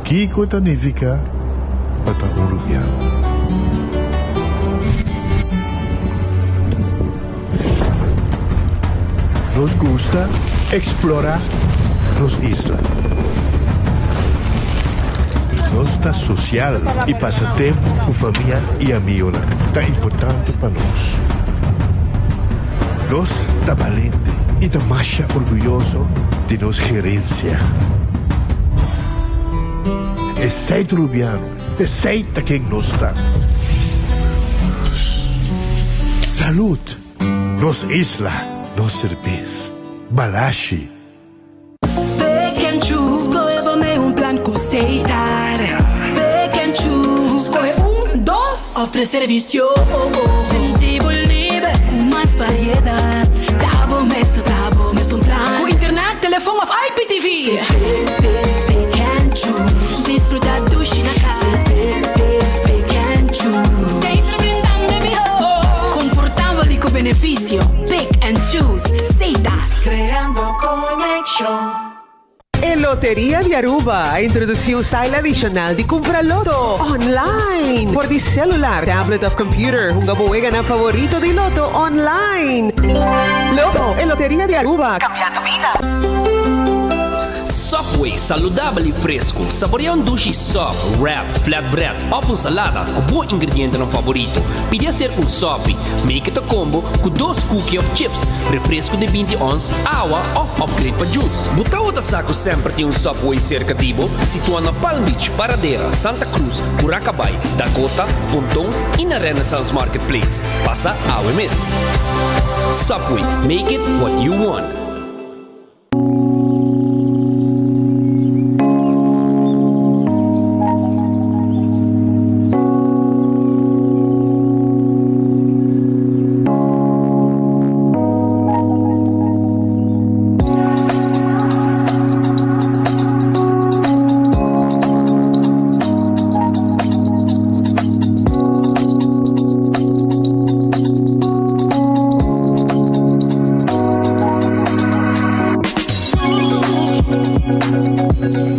Kiko ta nifiká pa ta un rubiano? Nos gusta eksplorá nos isla. Nos ta sosial i pasa tempu ku famia i amigonan ta importante pa nos. Nos ta balente i ta masha orguyoso di nos gerensia. Esei ta Rubiano, esei ta ken nos ta. Salud! Nos isla, nos serbes. Balashi. Pick and choose, skohe bo mee un plan ku Setar. Pick and choose, skohe un, dos òf tres servisio. Sinti bo liber ku mas variedat. Ta bo mes ta traha bo mesun plan. Ku internet, telefon òf IPTV. Pick, pick, pick and choose. Disfruta dushi na kas. Pick, pick, pick and choose. Setar brindando e mihó. Komfortabel i ku benefisio. Pick and choose. Setar. Creando conexion. E Loteria di Aruba a introduci un style adicional di cumpra loto online. Por di celular, tablet of computer, hunga bo weganan favorito di loto online. Loto, e Loteria di Aruba, cambiando bida. Subway, saludabel y fresco. Saborea un dushi sub, wrap, flatbread of un salada cu bo ingredientenan favorito. Pidi hacer un sopi. Make it a combo cu dos cookie of chips, refresco di 20 ons, awa of upgrade pa juice. Bo tabata sa cu semper tin un Subway cerca di bo? Situa na Palm Beach, Paradera, Santa Cruz, Curacabai, Dakota, Ponton y na Renaissance Marketplace. Pasa awe mes. Subway, make it what you want.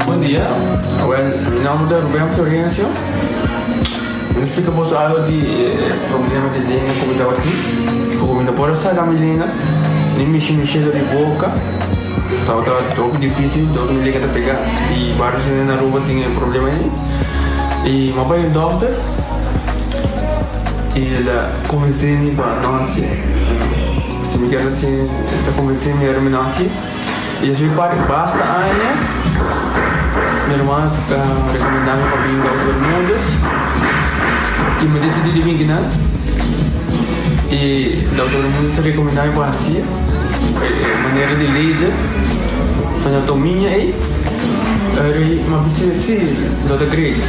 Bon dia, awel mi nomber ta Ruben Florencio. Mi ta splika boso algo di e problema di lenga ku mi tabatin. Ku mi no por a saka mi lenga, ni mishi mishi dor di boka. Tabata hopi dificil, dor mi lenga ta pega. I varios hende na Aruba tin e problema ei. I mi a bai un dokter i el a konvensé mi pa no hasi. Si mi kier hasi, el a konvensé mi ora mi no hasi. I esei parti basta aña mi hermano a rekomendá mi pa bin Dokter Bermudez i mi desidí di bin kinan. I Dokter Bermudez a rekomendá mi pa hasi e manera di laser fenotomia ei. Ora mi a bisa si lo ta great.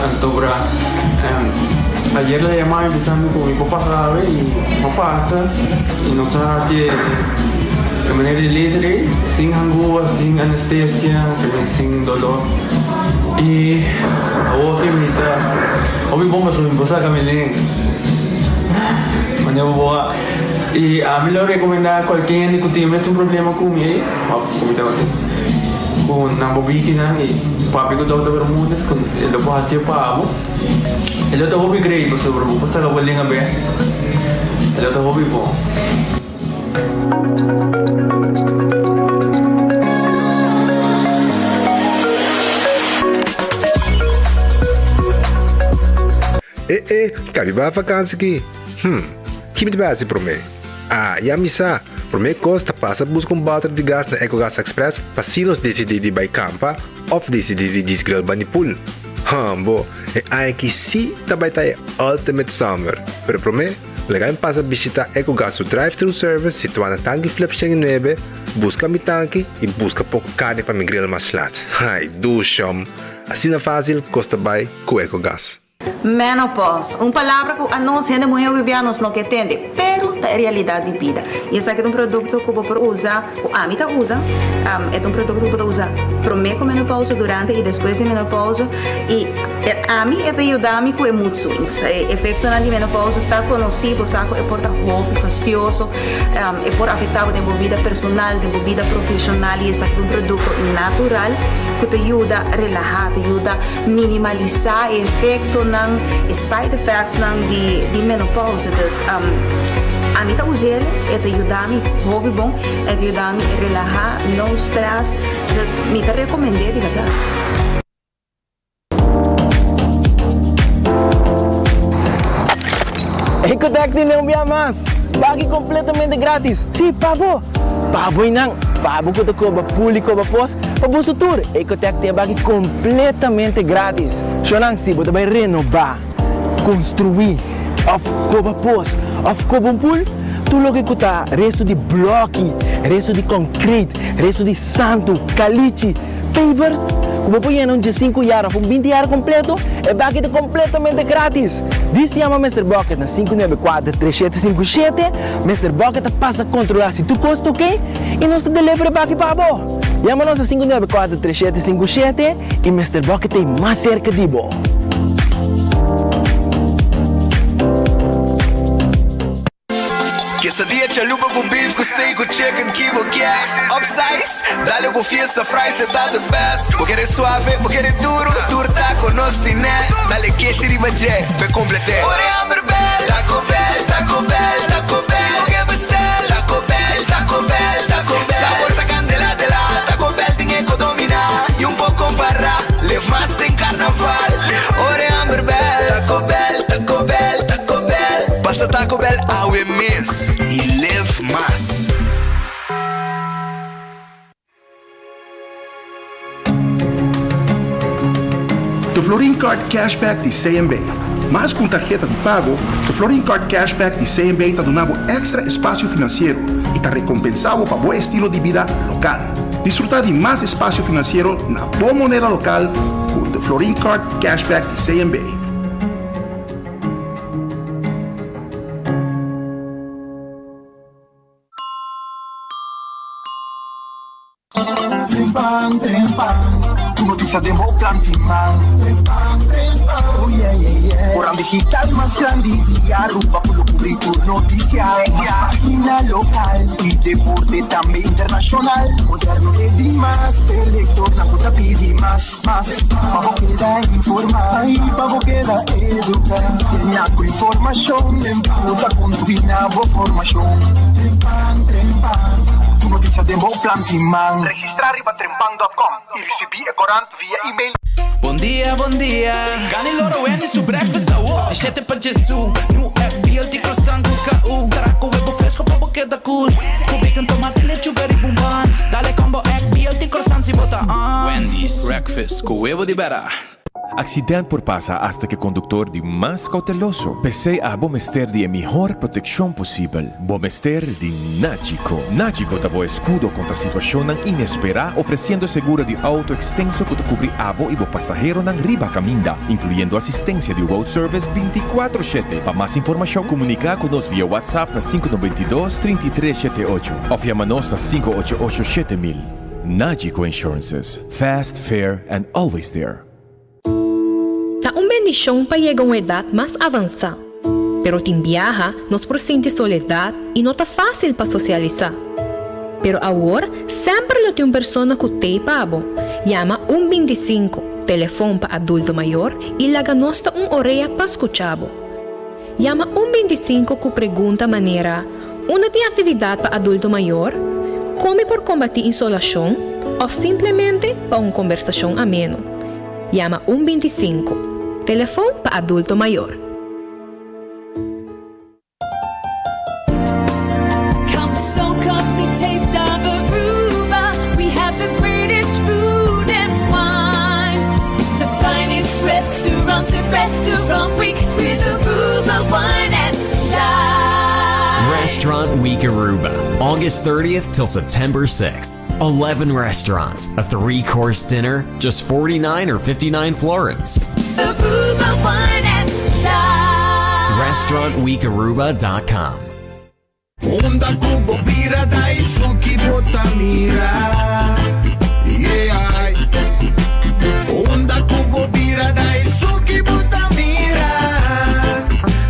Anto ora ayer el a yama mi bisa mi ku mi por pasa awe i mi a pasa i nos a hasi e. E manera di laser ei, sin hangua, sin anestesia, sin dolor. I awor ke mi ta hopi bon pasobra mi por saka mi lenga. Manera bo por wak. I ami lo rekomendá kualke hende ku tin e mesun problema ku mi ei, òf ku mi tabatin, ku nan por bini kinan i papia ku Dòkter Bermudez ku e lo por hasié pa bo. E lo ta hopi great pasobra bo por saka bo lenga bèk. E lo ta hopi bon. E e, kabi ba vakansi ki? Hm, ki mi ta bai hasi promé? Ah, ya mi sa! Promé kos ta pasa buska un bòter di gas na Ecogas Express pa si nos disidí di bai kampa òf disidí di djis grill bani pool. Hòmbo, e aña aki sí ta bai ta e ultimate summer! Pero promé, Laga mi pasa bishita Ecogas su drive-thru service situá na Tanki Flip 109, buska mi tanki i buska poko karni pa mi grill mas lat. Ai, dushom! Asina fásil kos ta bai ku Ecogas. Menopause, un palabra ku anos hende muhé hopi bia nos no ke tende, pero ta. ta e realidat di bida. I esaki ta un produkto ku bo por usa, ku ami ta usa, e ta un produkto ku bo ta usa promé ku menopausa, durante i despues di menopausa. I ami e ta yuda mi ku e mood swings. E efektonan di menopausa ta konosí, bo sa ku e por ta hopi fastioso, e por afektá bo den bo bida personal, den bo bida profeshonal i esaki ta un produkto natural ku ta yuda relahá, ta yuda minimalisá e efektonan, e side effectsnan di menopausa. Dus ami ta us'el, e ta yuda mi hopi bon, e ta yuda mi relahá, no stress, dus mi ta rekomend'é di bèrdat. Ecotec tin un bia mas! Baki completamente gratis! Si, pa bo! Pa bo y nan! Pa bo cu ta coba pool y coba pos, pa boso tur! Ecotec tin e baki completamente gratis! Shownan, si bo ta bay renoba, construi, of coba pos, of coba un pool, tur loke cu ta resto di bloki, resto di concrete, resto di santo, calichi, Pavers ku bo por yena un diesinku yar òf un binti yar kompleto, e baki ta kompletamente gratis! Dis yama Mister Bucket na 594 3757, Mister Bucket ta pasa kontrolá si tur kos ta oke i nos ta deliver e baki pa bo! Yama nos na 594 3757 i Mister Bucket ta ei mas serka di bo! Quesadilla chalupa cu beef cu steak cu chicken ki bo kier Upsize, dale cu fiesta fries e ta the best Bo kere suave, bo kere duro, tur taco nos tine Dale keshi riba dje, p'e complete Ora e hamber bel, Taco Bell, Taco Bell, Taco Bell Bo ke bestel, Taco Bell, Taco Bell, Taco Bell Sabor ta candela de la, Taco Bell tin e cu domina Y un por compara, live mas den carnaval Ora e hamber bel, Taco Bell, Taco Bell, Taco Bell Pasa Taco Bell awe mes y live mas. The Florin Card Cashback di CMB. Mas ku un tarheta di pago, The Florin Card Cashback di CMB ta duna bo èkstra espasio finansiero i ta rekompensá bo pa bo estilo di bida lokal. Disfrutá di mas espasio finansiero na bo moneda lokal ku The Florin Card Cashback di CMB. Trempan, trempan, tur noticia den bo plan tin man. Trempan, trempan, oh yeah, yeah, yeah. Corant digital mas grandi di Aruba cu lo cubri tur noticia. Mas pagina local y deporte tambe internacional. Moderno e di mas, e lectornan cu ta pidi mas. Mas pa bo keda informá i pa bo keda eduká. Yena ku informashon ku ta kontribuí na bo formashon. Trempan, trempan, tur notisia den bo plan tin man. Registrá riba trempan dòt kòm i risibí e korant via email. Bon dia, bon dia. Gani loro Wendy su breakfast awo. Di shete pa djesu. New app, BLT croissant busca u. Traha webo fresco pa bo keda cool. Ku bacon, tomate, lechuga riba un bun. Dale combo egg, BLT croissant si bo ta on. Wendy's breakfast ku webo di bera. Accident por pasa hasta cu e conductor di mas cauteloso. P'esey abo mester di e mihor proteccion posibel. Bo mester di Nagico. Nagico ta bo escudo contra situacionnan inespera, ofreciendo seguro di auto extenso cu ta cubri abo y bo pasaheronan riba caminda, incluyendo asistencia di road service binticuatro shete. Pa mas informacion comunica cu nos via WhatsApp na sinku noventa i dos, trinta i tres shete ocho of yama nos na sinku ocho ocho shete mil. Nagico Insurances, fast, fair and always there. Ta un bendishon pa yega un edat mas avansá, pero tin biaha nos por sinti soledat i no ta fásil pa sosialisá. Pero awor semper lo tin un persona ku t'ei pa bo. Yama un bintisinko, telefon pa adulto mayor, i laga nos ta un orea pa skucha bo. Yama un bintisinko ku pregunta manera, Unda tin aktividat pa adulto mayor? Kon mi por kombatí insolashon? Òf simplemente pa un kombersashon ameno. Yama un bintisinko, telefon pa adulto mayor. Come soak up the taste of Aruba. We have the greatest food and wine. The finest restaurants at Restaurant Week with Aruba wine and dine. Restaurant Week Aruba, August 30th till September 6th. 11 restaurants, a three course dinner, just 49 or 59 florins. Aruba wine and dine. RestaurantWeekAruba.com. Unda ku bo bira Daisuki bo ta mira Yeah Unda ku bo bira Daisuki bo ta mira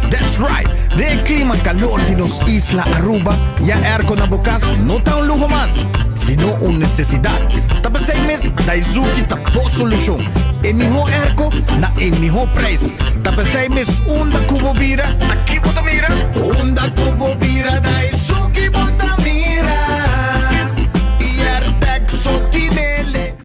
That's right! Den e klima kalor di nos isla Aruba, ya airco na bo kas no ta un luho mas, sino un nesesidat. Ta p'esei mes Daizuki ta bo solushon, e mihó airco na e mihó preis. Ta p'esei mes unda ku bo bira, ta ki bo ta mira? Unda ku bo bira ta esun ki bo ta mira I Airtag so tinele.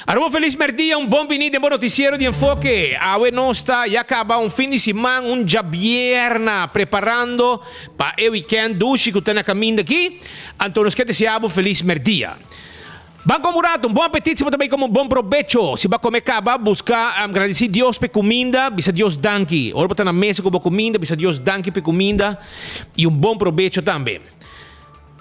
Aruba un felis merdia, un bon bini den bo noticiero di Enfoke. Awe nos ta ya caba un fin di siman, un djabierna, preparando pa e weekend dushi cu ta na caminda aki. Anto nos ke desea bo felis merdia. Ban come un rato, un bon apetit si bo ta bay come un bon probecho. Si bo a come caba, busca gradici Dios p'e cuminda, bisa Dios danki. Ora bo ta na mesa cu bo cuminda, bisa Dios danki p'e cuminda y un bon probecho tambe.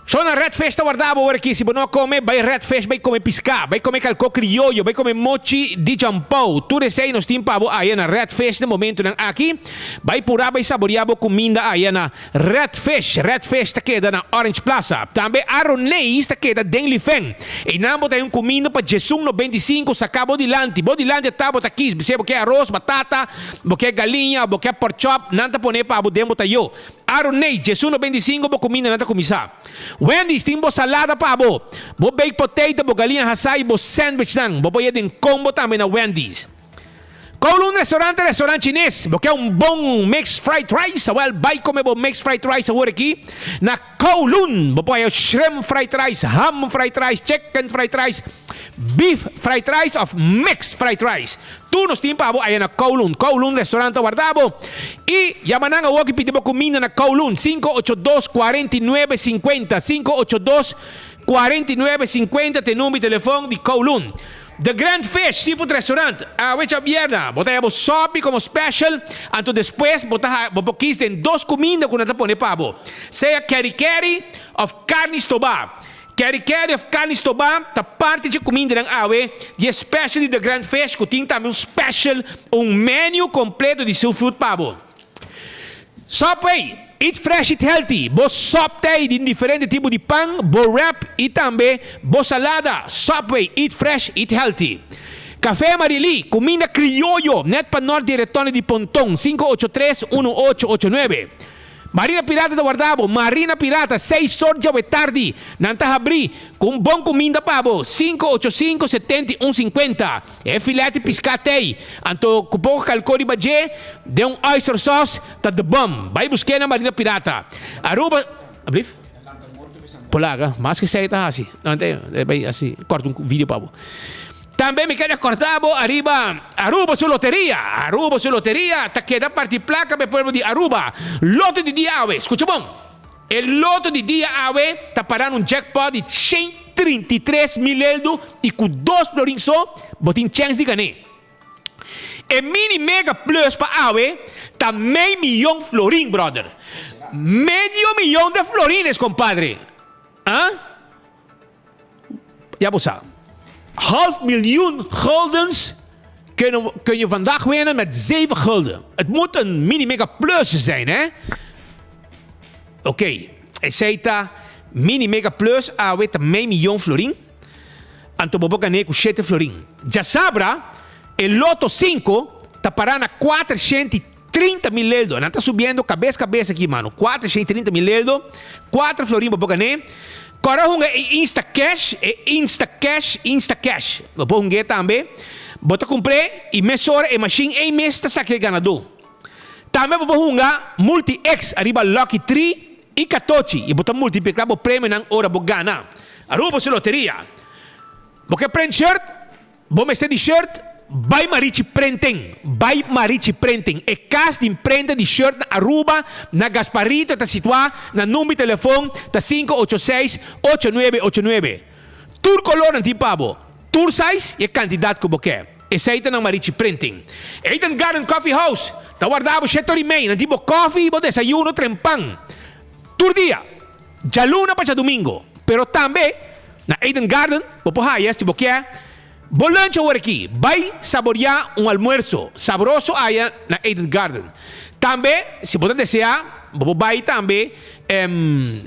So na Red Fish ta warda bo ora ki si bo no a come, bay Red Fish bay come pisca, bay come calco crioyo, bay come mochi di champou. Tur esey nos tin pa bo aya na Red Fish den momentonan aki. Bay pura bay saboria bo cuminda aya na Red Fish. Red Fish ta keda na Orange Plaza. Tambe Aroneis ta keda den Lifen. Eynan bo ta hay un cuminda pa djesun 95 saca bo dilanti. Bo dilanti ata bo ta kies, bisey bo ke aros, batata, bo ke galiña, bo ke pork chop, nan ta pone pa bo den bo tayo. Aroney, Jesus no 25 bo cuminda nan ta cuminsa. Wendy's tin bo salada pa bo, bo baked potato, bo galiña hasá y bo sandwichnan. Bo por yega den combo tambe na Wendy's. Kowloon Restaurant ta restaurant chines. Bo ke un bon mixed fried rice? Awel bay come bo mixed fried rice awor aki na Kowloon. Bo por haya shrimp fried rice, ham fried rice, chicken fried rice, beef fried rice of mixed fried rice. Tur nos tin pa bo aya na Kowloon. Kowloon Restaurant ta warda bo. I yama nan awor ki pidi bo kuminda na Kowloon, 582 49 50, 582 49 50 ta e number di telefon di Kowloon. The Grand Fish Seafood Restaurant, awe djabierna bo ta haya bo sopi komo special, anto despues bo ta haya bo por kis den dos kuminda ku nan ta pone pa bo, sea keri keri of karni stobá. Keri keri of karni stobá ta parti dje kumindanan awe di e special di The Grand Fish ku tin tambe un special un menu kompleto di seafood pa bo. Subway, Eat fresh eat healthy, bo sop ta ei di diferente tipo di pan, bo wrap i tambe bo salada. Subway, Eat fresh eat healthy. Café Marily, kuminda krioyo net pa nort di Retòne di Ponton, 583 1889. Marina Pirata ta warda bo. Marina Pirata, seis or djawe tardi. Nan ta habrí ku un bon kuminda pa bo. 585 71 50. E filet di piská t'ei. Anto ku poko kalkó riba dje, den un oyster sauce, ta the bum. Bai busk'é na Marina Pirata. Aruba, ablief? Polaga, mas ke esei ta hasi. No, ente, bai hasi, kòrta un video pa bo. Tambe mi kere kòrta bo ariba Aruba su loteria. Aruba su loteria ta keda parti plaka pa e pueblo di Aruba. Loto di dia awe, skucha bon, e loto di dia awe ta pará na un jackpot di 133 mil eldu i ku dos florin so bo tin chèns di gan'é. E mini mega plus pa awe ta mei miyon florin, brother. Medio miyon de florines, compadre. Ah? Ya bo sa. Half miljoen guldens kun, kun je vandaag winnen met 7 gulden. Het moet een mini mega plus zijn, hè? Oké, okay. Esei ta mini mega plus awe ta mei miyon florin. Anto bo por gané ku shete florin. Djasabra, e Lotto sinku ta pará na 430 mil eldo. Nan ta subiendo kabes kabes aki, mano. 430 mil eldo, kuater florin bo por gané. Kòrda hunga e Insta Cash, e Insta Cash, Insta Cash. Bo por hung'é tambe. Bo ta kumpr'é i mesora e mashin ei mes ta saka e ganadó. Tambe bo por hunga Multi X ariba Lucky Tree I katochi, i bo ta multipliká bo premionan ora bo gana. Aruba su loteria. Bo ke prent shirt? Bo mester di shirt? Bai Marichi Printing. Bai Marichi Printing. E kas di imprenta di shirt na Aruba, na Gasparito ta situá na number di telefon ta 586 8989. Tur kolornan tin pa bo. Tur size i e kantidat ku bo ke. Esei ta na Marichi Printing. Eden Garden Coffee House ta warda bo shete ora i mei. Nan tin bo kofi i bo desayuno trempan tur dia, djaluna pa djadumingo. Pero tambe na Eden Garden bo por haya si bo ke bo lunch awor aki. Bai saboria un almuerso sabroso aya na Eden Garden. Tambe si bo ta desea bo por bai tambe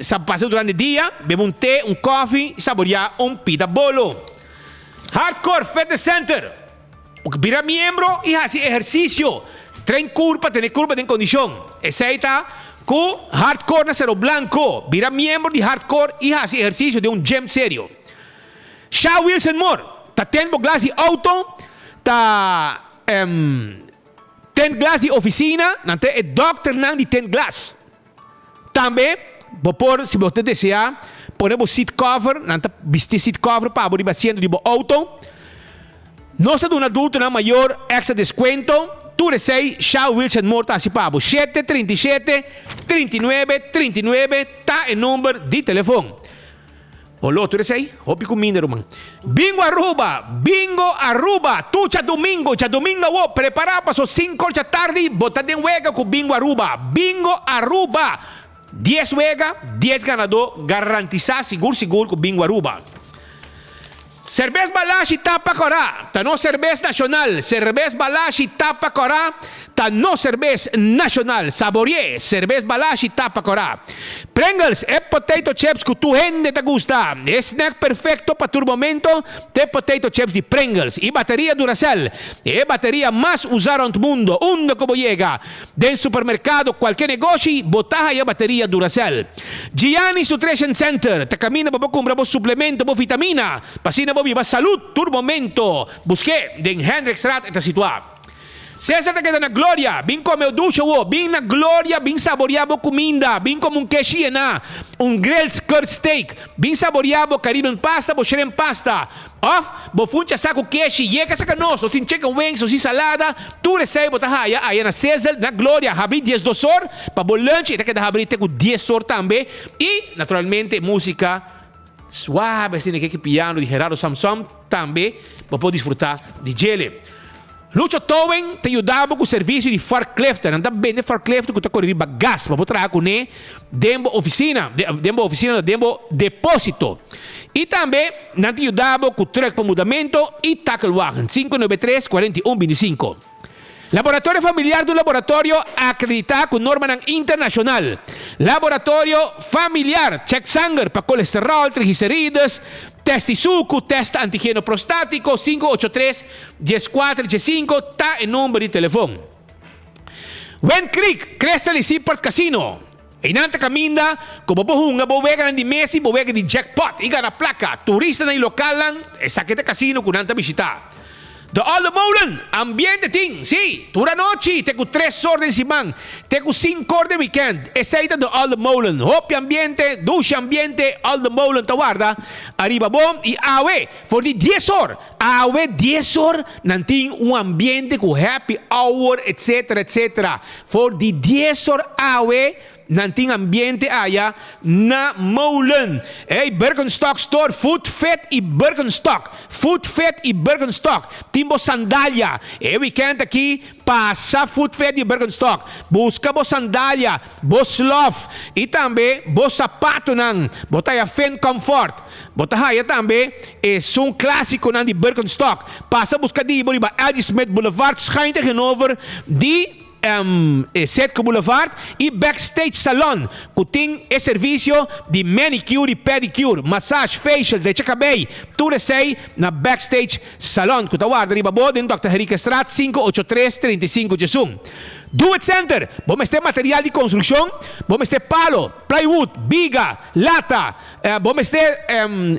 sa pasa durante dia, bebe un te, un kofi, saboria un pita bolo. Hardcore Fitness Center, Bira miembro i hasi ehersisio. Train kurpa, tene kurpa den kondishon. Esei ta ku Hardcore na Sero Blanco. Bira miembro di Hardcore i hasi ehersisio den un gym serio. Sha Wilson Moore ta ten bo glas di auto, ta ten glas di ofisina, nan ta e dòkternan di ten glas. Tambe bo por, si bo ta deseá, pone bo seat cover, nan ta bisti seat cover pa bo riba asiento di bo auto. Nos ta duna adultonan mayor extra descuento. Tur esei Shell Wheels and More ta hasi pa bo. Shete 37 39 39 ta e number di telefon. Holó tur esei, hopi kuminda ruman. Bingo Aruba, Bingo Aruba, tur djadumingo, djadumingo awo, prepará paso sinku or djatardi bo ta den wega ku Bingo Aruba. Bingo Aruba, dies wega, dies ganadó garantisá sigur sigur ku Bingo Aruba. Serbes Balashi Tapa Kòrá ta nos serbes nashonal Serbes Balashi Tapa Kòrá ta nos serbes nashonal Saborié Serbes Balashi Tapa Kòrá Pringles e potato chips ku tur hende ta gusta E snack perfekto pa tur momento ta e potato chips di Pringles I bateria Duracell e bateria mas usá rònt mundo Unda ku bo yega Den supermerkado kualke negoshi bo ta haya bateria Duracell. Gianni's Nutrition Center ta kaminda pa bo kumpra bo suplemento, bo vitamina, pa asina bo biba salud tur momento. Busk'é den Hendrikstraat e ta situá. Cesar ta keda na Gloria. Bin kome o dusha wo. Bin na Gloria bin saboria bo kuminda. Bin kome un keshi yená, un grilled skirt steak. Bin saboria bo Caribbean pasta, bo shrimp pasta. Of, bo funcha sa ku keshi, yega saka nos, nos tin chicken wings, nos tin salada, tur esei bo ta haya aya na Sizzle, na Gloria, habri diesdos or pa bo lunch, e ta keda habri te ku dies or tambe, i naturalmente musika suave asina ke piano di Gerardo Samsom tambe bo por disfruta di djele. Lucho Towing ta yuda bo ku servisio di forklift. Nan ta bende forklift ku ta kore riba gas pa bo traha kuné den bo ofisina, den bo ofisina no, den bo deposito. I tambe nan ta yuda bo ku trùk pa mudamentu i takelwagen. 593 41 25. Laboratorio Familiar ta un laboratorio akreditá ku normanan internashonal. Laboratorio Familiar, chèk sanger pa kolesteròl, trigliserides, Test di suku, test antigeno prostátiko, 583 14 15 ta e number di telefon. Wind Creek, Crystal i Seaport Casino. Einan ta kaminda ku bo por hunga bo weganan di mesa i bo wega di jackpot i gana plaka. Turistanan i lokalnan, esaki ta kasino ku nan ta bishitá. De Olde Molen, ambiente tin, sí, tur anochi te ku tres or den siman, te ku sinku or den wikènt. Esei ta De Olde Molen. Hopi ambiente, dushi ambiente, Olde Molen ta warda ariba bo. I awe, for di dies or, awe dies or nan tin un ambiente ku happy hour, etcetera, etcetera. For di dies or awe nan tin ambiente aya na Molen. Ey, Birkenstock Store, Foot Fit y Birkenstock. Foot Fit y Birkenstock. Tin bo sandalia. E weekend aki pasa Foot Fit y Birkenstock. Busca bo sandalia, bo slof y tambe bo sapatonan. Bo ta haya Finn Comfort. Bo ta haya tambe esun clasiconan di Birkenstock. Pasa busca di bo riba LG Smith Boulevard schuin tegenover di Setco Boulevard y Backstage Salon cu tin e servicio di manicure y pedicure, massage, facial, drecha cabey, tur esey na Backstage Salon cu ta warda riba bo den Dòkter Henriquezstraat 583 35 Djesun. Do It Center, bo mester material di construccion, bo mester palo, plywood, biga, lata, Bo mester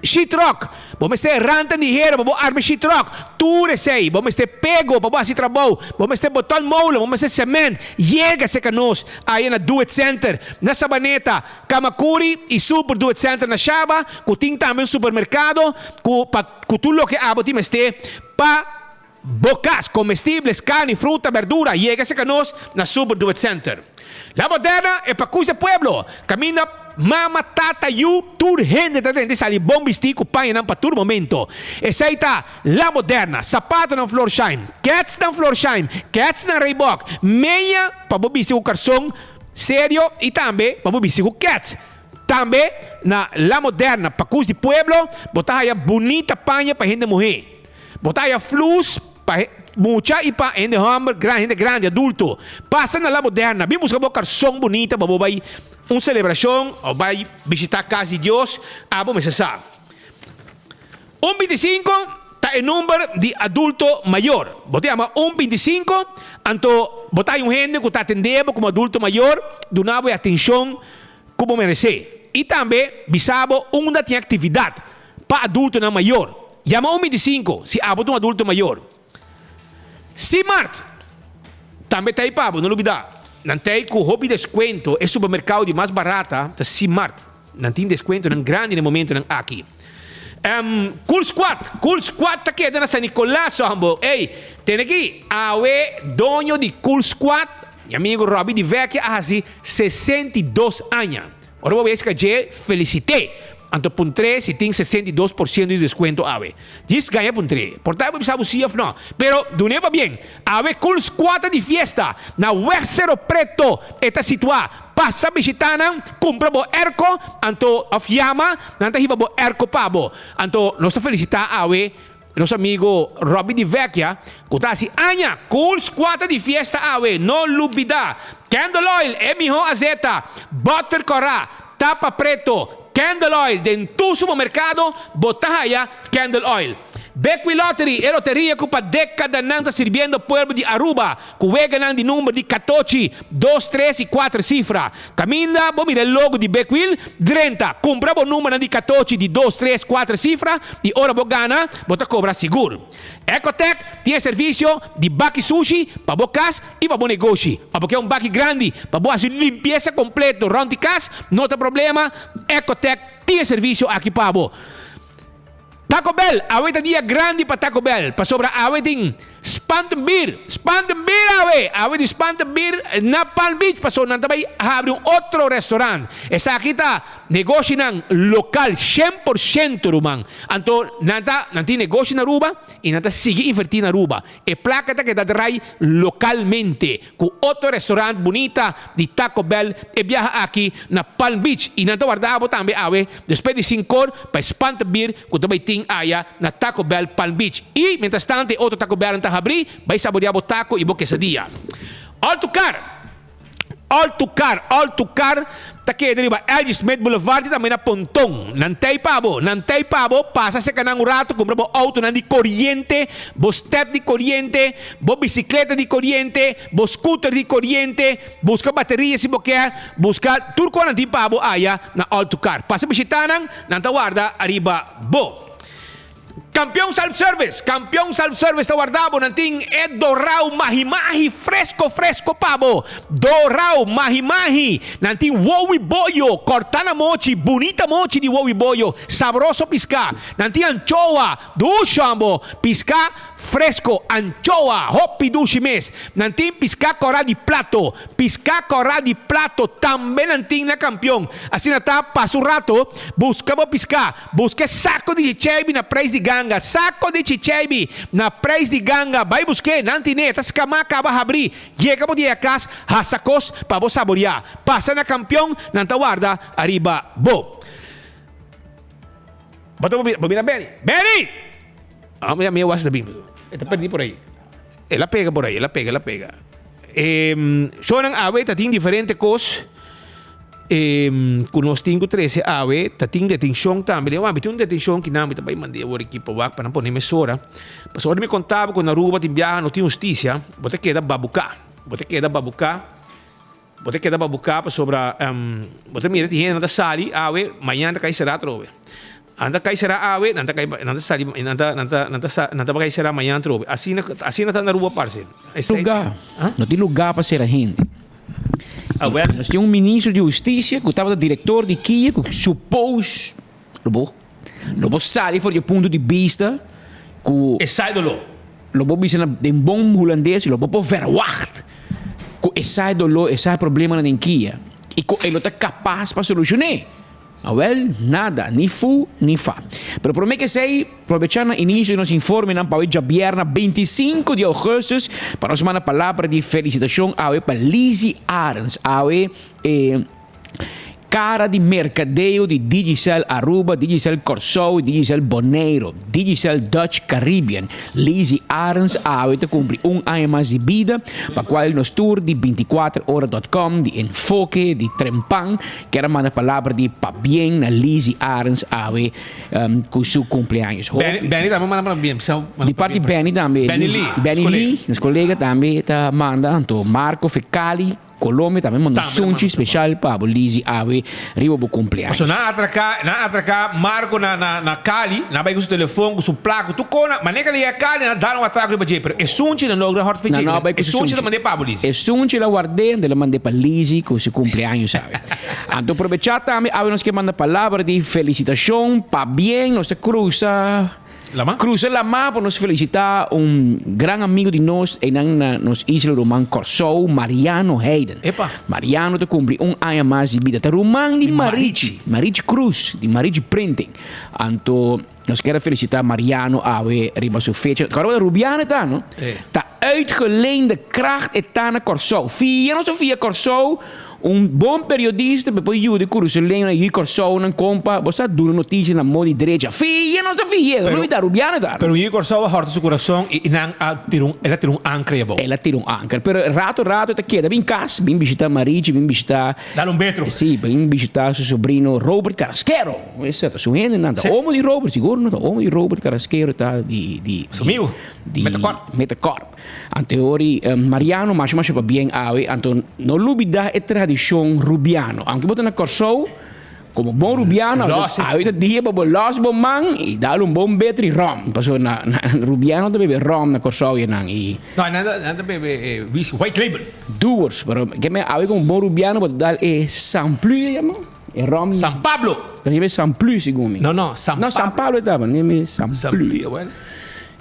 sheetrock, bo mester rantan di hera pa bo arma sheetrock, tur esei, bo mester pego pa bo hasi trabou, bo mester boton molen, bo mester cement, yega serka nos aya na Do It Center na Sabaneta, Camacuri y Super Do It Center na Shaba cu tin tambe un supermercado cu pa cu tur loke abo tin mester pa Bo kas, komestibles, karni, fruta, berdura, yega serka nos na Super Do It Center. La Moderna e pa kusa pueblo, kaminda mama, tata, yu, tur hende ta drenta i sali bon bistí ku pañanan pa tur momento. Esei ta La Moderna, sapatonan Florsheim, kètsnan Florsheim, kètsnan Reebok, meña pa bo bisti ku karson serio i tambe pa bo bisti ku kèts. Tambe na La Moderna pa kus di pueblo bo ta haya bunita paña pa hende muhé. Bo ta haya flus pa mucha i pa hende hòmber, gran, hende grandi, adulto. Pasa na La Moderna, bin buska bo karson bunita pa bo bai un selebrashon òf bai bishitá kas di Dios, abo mester sa. Un bintisinko ta e number di adulto mayor. Bo ta yama un bintisinko, anto bo ta haya un hende ku ta atendé bo komo adulto mayor, duna bo e atenshon ku bo meresé. I tambe bisa bo unda tin aktividat Pa adultonan mayor, yama un 25 si abo ta un adulto mayor. Simart tambe ta ei pa bo, no lubida. Nan ta ei ku hopi deskuento, e supermerkado di mas barata ta Simart. Nan tin deskuentonan grandi na e momentonan aki. Cool Squad, Cool Squad ta keda na San Nicolas, hombo. Ey, tene aki, awe doño di Cool Squad, mi amigo Robbie Di Vecchia a hasi 62 aña. Ora bo wes ka dje felicité, anto puntr'é si tin 62% di descuento awe. Djis gaña puntr'é. Por ta bo bisa bo si of no. Pero dun'é pa bien. Awe Cool Squad ta di fiesta. Na Weg Cerro Preto e ta situá. Pasa bishitá nan, cumpra bo airco, anto of yama, nan ta hiba bo airco pa bo. Anto nos ta felicitá awe nos amigo Robbie Di Vecchia cu ta haci aña. Cool Squad ta di fiesta awe, no lubida. Candle Oil e miho azeta, butter cora, tapa preto, Candle Oil den tur supermercado bo ta haya Candle Oil. Bequi Lottery, e loteria cu pa decadanan ta sirbiendo pueblo di Aruba cu weganan di number di catochi, dos, tres y cuater cifra. Caminda bo mira e logo di Bekwil, drenta, cumpra bo numbernan di catochi di dos, tres, cuater cifra y ora bo gana, bo ta cobra sigur. Ecotec tin e servicio di baki sushi pa bo cas y pa bo negoshi. Abo ke un baki grandi pa bo haci limpieza completo rond di cas, no ta problema, Ecotec tin e servicio aki pa bo. Taco Bell, awe ta dia grandi pa Taco Bell, pasobra awe tin Spantenbier, Spantenbier awe! Awe tin Spantenbier na Palm Beach, pasobra nan ta bai habri un otro restaurant. Esaki ta negoshinan local 100% ruman. Anto nan ta, nan tin negoshi na Aruba y nan ta sigui inverti na Aruba. E placa ta keda drai localmente cu otro restaurant bunita di Taco Bell e biaha aki na Palm Beach y nan ta warda abo tambe awe despues di sincor pa e spantenbier cu ta bay tin aya na Taco Bell Palm Beach y mientras tanto e otro Taco Bellnan ta habri bay saborea bo taco y bo quesadilla. All to car. All to Car, All to Car ta keda riba LG Smith Boulevard y tambe na Ponton. Nan tey pa bo, nan tey pa bo, pasa cerca nan un rato, cumpra bo autonan di coriente, bo step di coriente, bo bicicleta di coriente, bo scooter di coriente, busca bateria si bo kier, busca tur cu nan tin pa bo aya na All to Car. Pasa bishita nan, nan ta warda ariba bo. Campeon Self Service, Campeon Self Service ta warda bo, nan tin e dorao mahi mahi fresco fresco pa bo, dorao mahi mahi, nan tin wowi boyo corta na mochi, bunita mochi di wowi boyo, sabroso pisca, nan tin anchoa, dushi ambo, pisca fresco, anchoa, hopi dushi mes, nan tin pisca cora di plato, Piská kòrá di plato tambe nan tin na Kampion. Asina ta, pasa un rato, buska bo piská. Buska e sako di chicheibi na preis di ganga. Sako di chicheibi na preis di ganga. Bai busk'é, nan tin'é. Ta skamá kaba habrí. Yega bo di e kas, hasa kos pa bo saboriá. Pasa na Kampion, nan ta warda ariba bo. Bo ta bo mira Benny. Benny! Ah, mi a wak si ta bin. E ta perdí por ahí. El a pega por ahí, el a pega, el a pega. E shownan awe ta tin diferente kos e ku nos tin ku trese awe. Ta tin detenshon tambe. Den wak mi tin un detenshon ki nan mi ta bai mand'é awor aki pa wak pa nan pone mesora. Pasobra ora mi kontaba ku na Aruba tin biaha no tin hustisia, bo ta keda babuká. Bo ta keda babuká. Bo ta keda babuká pasobra bo ta mira di hende nan ta sali awe, mañana ta kai será atrobe. Nan ta kai será awe, nan ta kai nan ta sali nan ta nan ta nan ta nan ta kai será mañana atrobe. Asina asina ta na Aruba parse. Esei Lugá. No tin lugá pa sera hende. Nos tin un ministro di hustisia ku tabata direktor di kia ku supos lo bo lo bo sali for di e punto di bista ku Esei doló. Lo bo bisa na den bon hulandes, lo bo por verwacht ku esai doló, esai problemanan den kia i ku e lo ta kapas pa solushon'é. Awèl, nada, ni fu ni fa. Pero promé ku esei, probechá na inisio di nos informenan pa awe djabièrna 25 di ougùstùs pa nos manda palabra di felisitashon awe pa Lizzy Arends. Awe e. Cara di mercadeo di Digicel Aruba, Digicel Corsou, Digicel Boneiro, Digicel Dutch Caribbean, Lizzy Arends awe ta cumpli un aña mas di bida, pa cual nos tur di 24 ora dot com, di Enfoke, di Trempan, kier a manda palabra di pabien na Lizzy Arends awe cu su cumpleaños. Hopi. Benny tambe manda pabien. Di parti Benny tambe. Benny Lee. Benny Lee, nos colega tambe ta manda, anto Marco Fecali. Colombia tambe manda un sunchi special pa bo Lizzy awe riba bo cumpleaños. Paso nan a atraca, nan a atraca Marco na na na Cali, nan a bay cu su telefon, cu su placa, cu tur cona, manera cu el a yega Cali nan a dal un atraco riba dje, pero e sunchi nan logra hort fe dje, Nan no a bay cu e su sunchi sunchi. ta mand'é pa bo Lizzy. E sunchi el a ward'é, anto el a mand'é pa Lizzy cu su cumpleaños awe. Anto probecha tambe awe nos ke manda palabra di felicitacion, pabien, nos ta cruza. Lama? Cruza lama pa nos felicita un gran amigo di nos einan na nos isla ruman Corsou, Mariano Heiden. Epa. Mariano ta cumpli un aña mas di bida. Ta ruman di Marichi, Marichi Cruz, di Marichi Printing. Anto nos kier a felicita Mariano awe riba su fecha. Acorda bo ta Rubiano e ta, no? Eh. Ta uitgeleende kracht e ta na Corsou. Fia nos a fia Corsou. Un bon periodista por yuda e Curasoleñonan yu Corsounan compa bo sa duna noticia na modi drecha. Fia no sa fia, no ta Rubiano ta. Pero yu Corsou a horta su curason y nan a tira un, el a tira un anker ahí abou. El a tira un anker, pero rato rato e ta keda bin cas, bin bishita Marichi, bin bishita. Dal un betro. Si, bin bishita su sobrino Robert Carrasquero. Esa ta su hendenan, ta omo di Robert, sigur no ta omo di Robert Carrasquero ta di di. Su amigo. Di Metacorp. Metacorp. Anteori Mariano masha masha pabien awe, anto no lubida e tradishon rubiano. Aunke bo ta na Kòrsou, komo bon rubiano, awe ta dia pa bo lòs bo man i dal un bon betri ròm. Pasobra na na rubiano ta bebe ròm na Kòrsou i nan i. No, nan ta nan ta bebe whisky white label. Doers, pero ke men awe komo bon rubiano bo ta dal e San Plu e yama? E ròm. San Pablo. Ta yama San Plu segun mi. No, no, San No, San Pablo e tabata, nan yama San San Plu. Plu, bueno.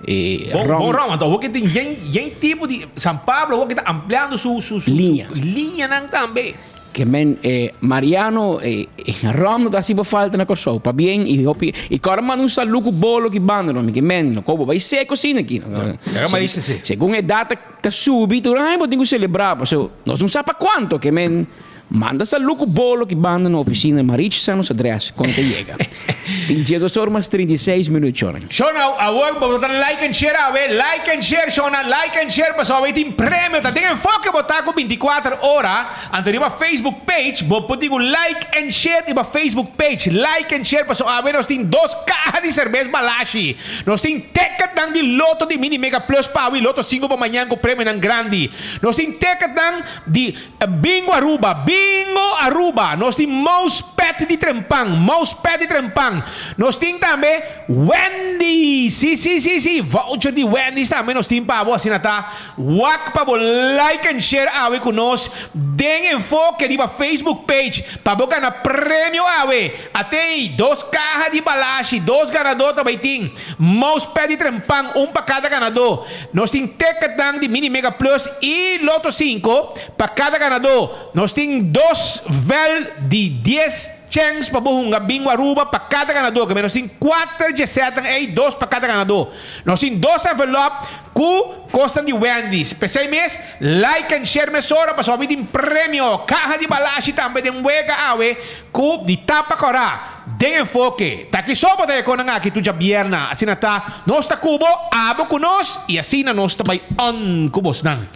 E Bon, rom. bon rom, anto awor ke tin yen, yen tipo di San Pablo awor ke ta ampliando su, su, su, Liña. su liñanan tambe. Ke men e Mariano e rom no ta hasi bo falta na Kòrsou, pabien i hopi i kòrda manda un salu ku bolo ki banda no, mi ke men no kobo bai seko asina aki. Laga Marisa si. Segun e data ta subi tur aña bo tin ku selebrá pasobra nos no sa pa kuanto ke men. Manda salu ku bolo ki banda na ofisina Marichi sa nos adres kon ta yega. Tin 12 or mas 36 minuut shona. Shona awor bo ta like and share awe like and share shona like and share pasobra awe tin premio ta den enfoke bo ta ku 24 ora anto riba Facebook page bo por digu like and share riba Facebook page like and share pasobra awe nos tin dos kaha di serbes balashi nos tin ticketnan di loto di mini mega plus pa awe loto sinku pa mañan ku premionan grandi nos tin ticketnan di Bingo Aruba, Bingo Aruba! Nos tin mousepad di trempan, mousepad di trempan. Nos tin tambe Wendy's, si, si, si, si, voucher di Wendy's tambe nos tin pa bo. Asina ta, wak pa bo like and share awe ku nos den Enfoke riba Facebook page pa bo gana premio awe. Atei, dos kaha di balashi, dos ganadó ta bai tin mousepad di trempan, un pa kada ganadó. Nos tin ticketnan di Mini Mega Plus y Lotto 5 pa cada ganadó. Nos tin dos vel di dies chens pa bo hunga Bingo Aruba pa cada ganadó. Keme nos tin cuater djesetnan ey, dos pa cada ganadó. Nos tin dos envelop cu cosnan di Wendy's. P'esey mes, like and share mesora pasobra mi tin premio. Caha di balashi tambe den wega awe Ku di tapa kòrá den enfoke. Ta ki so bo ta e konan aki tur djabierna. Asina ta, nos ta ku bo, abo ku nos, i asina nos ta bai on ku bosnan.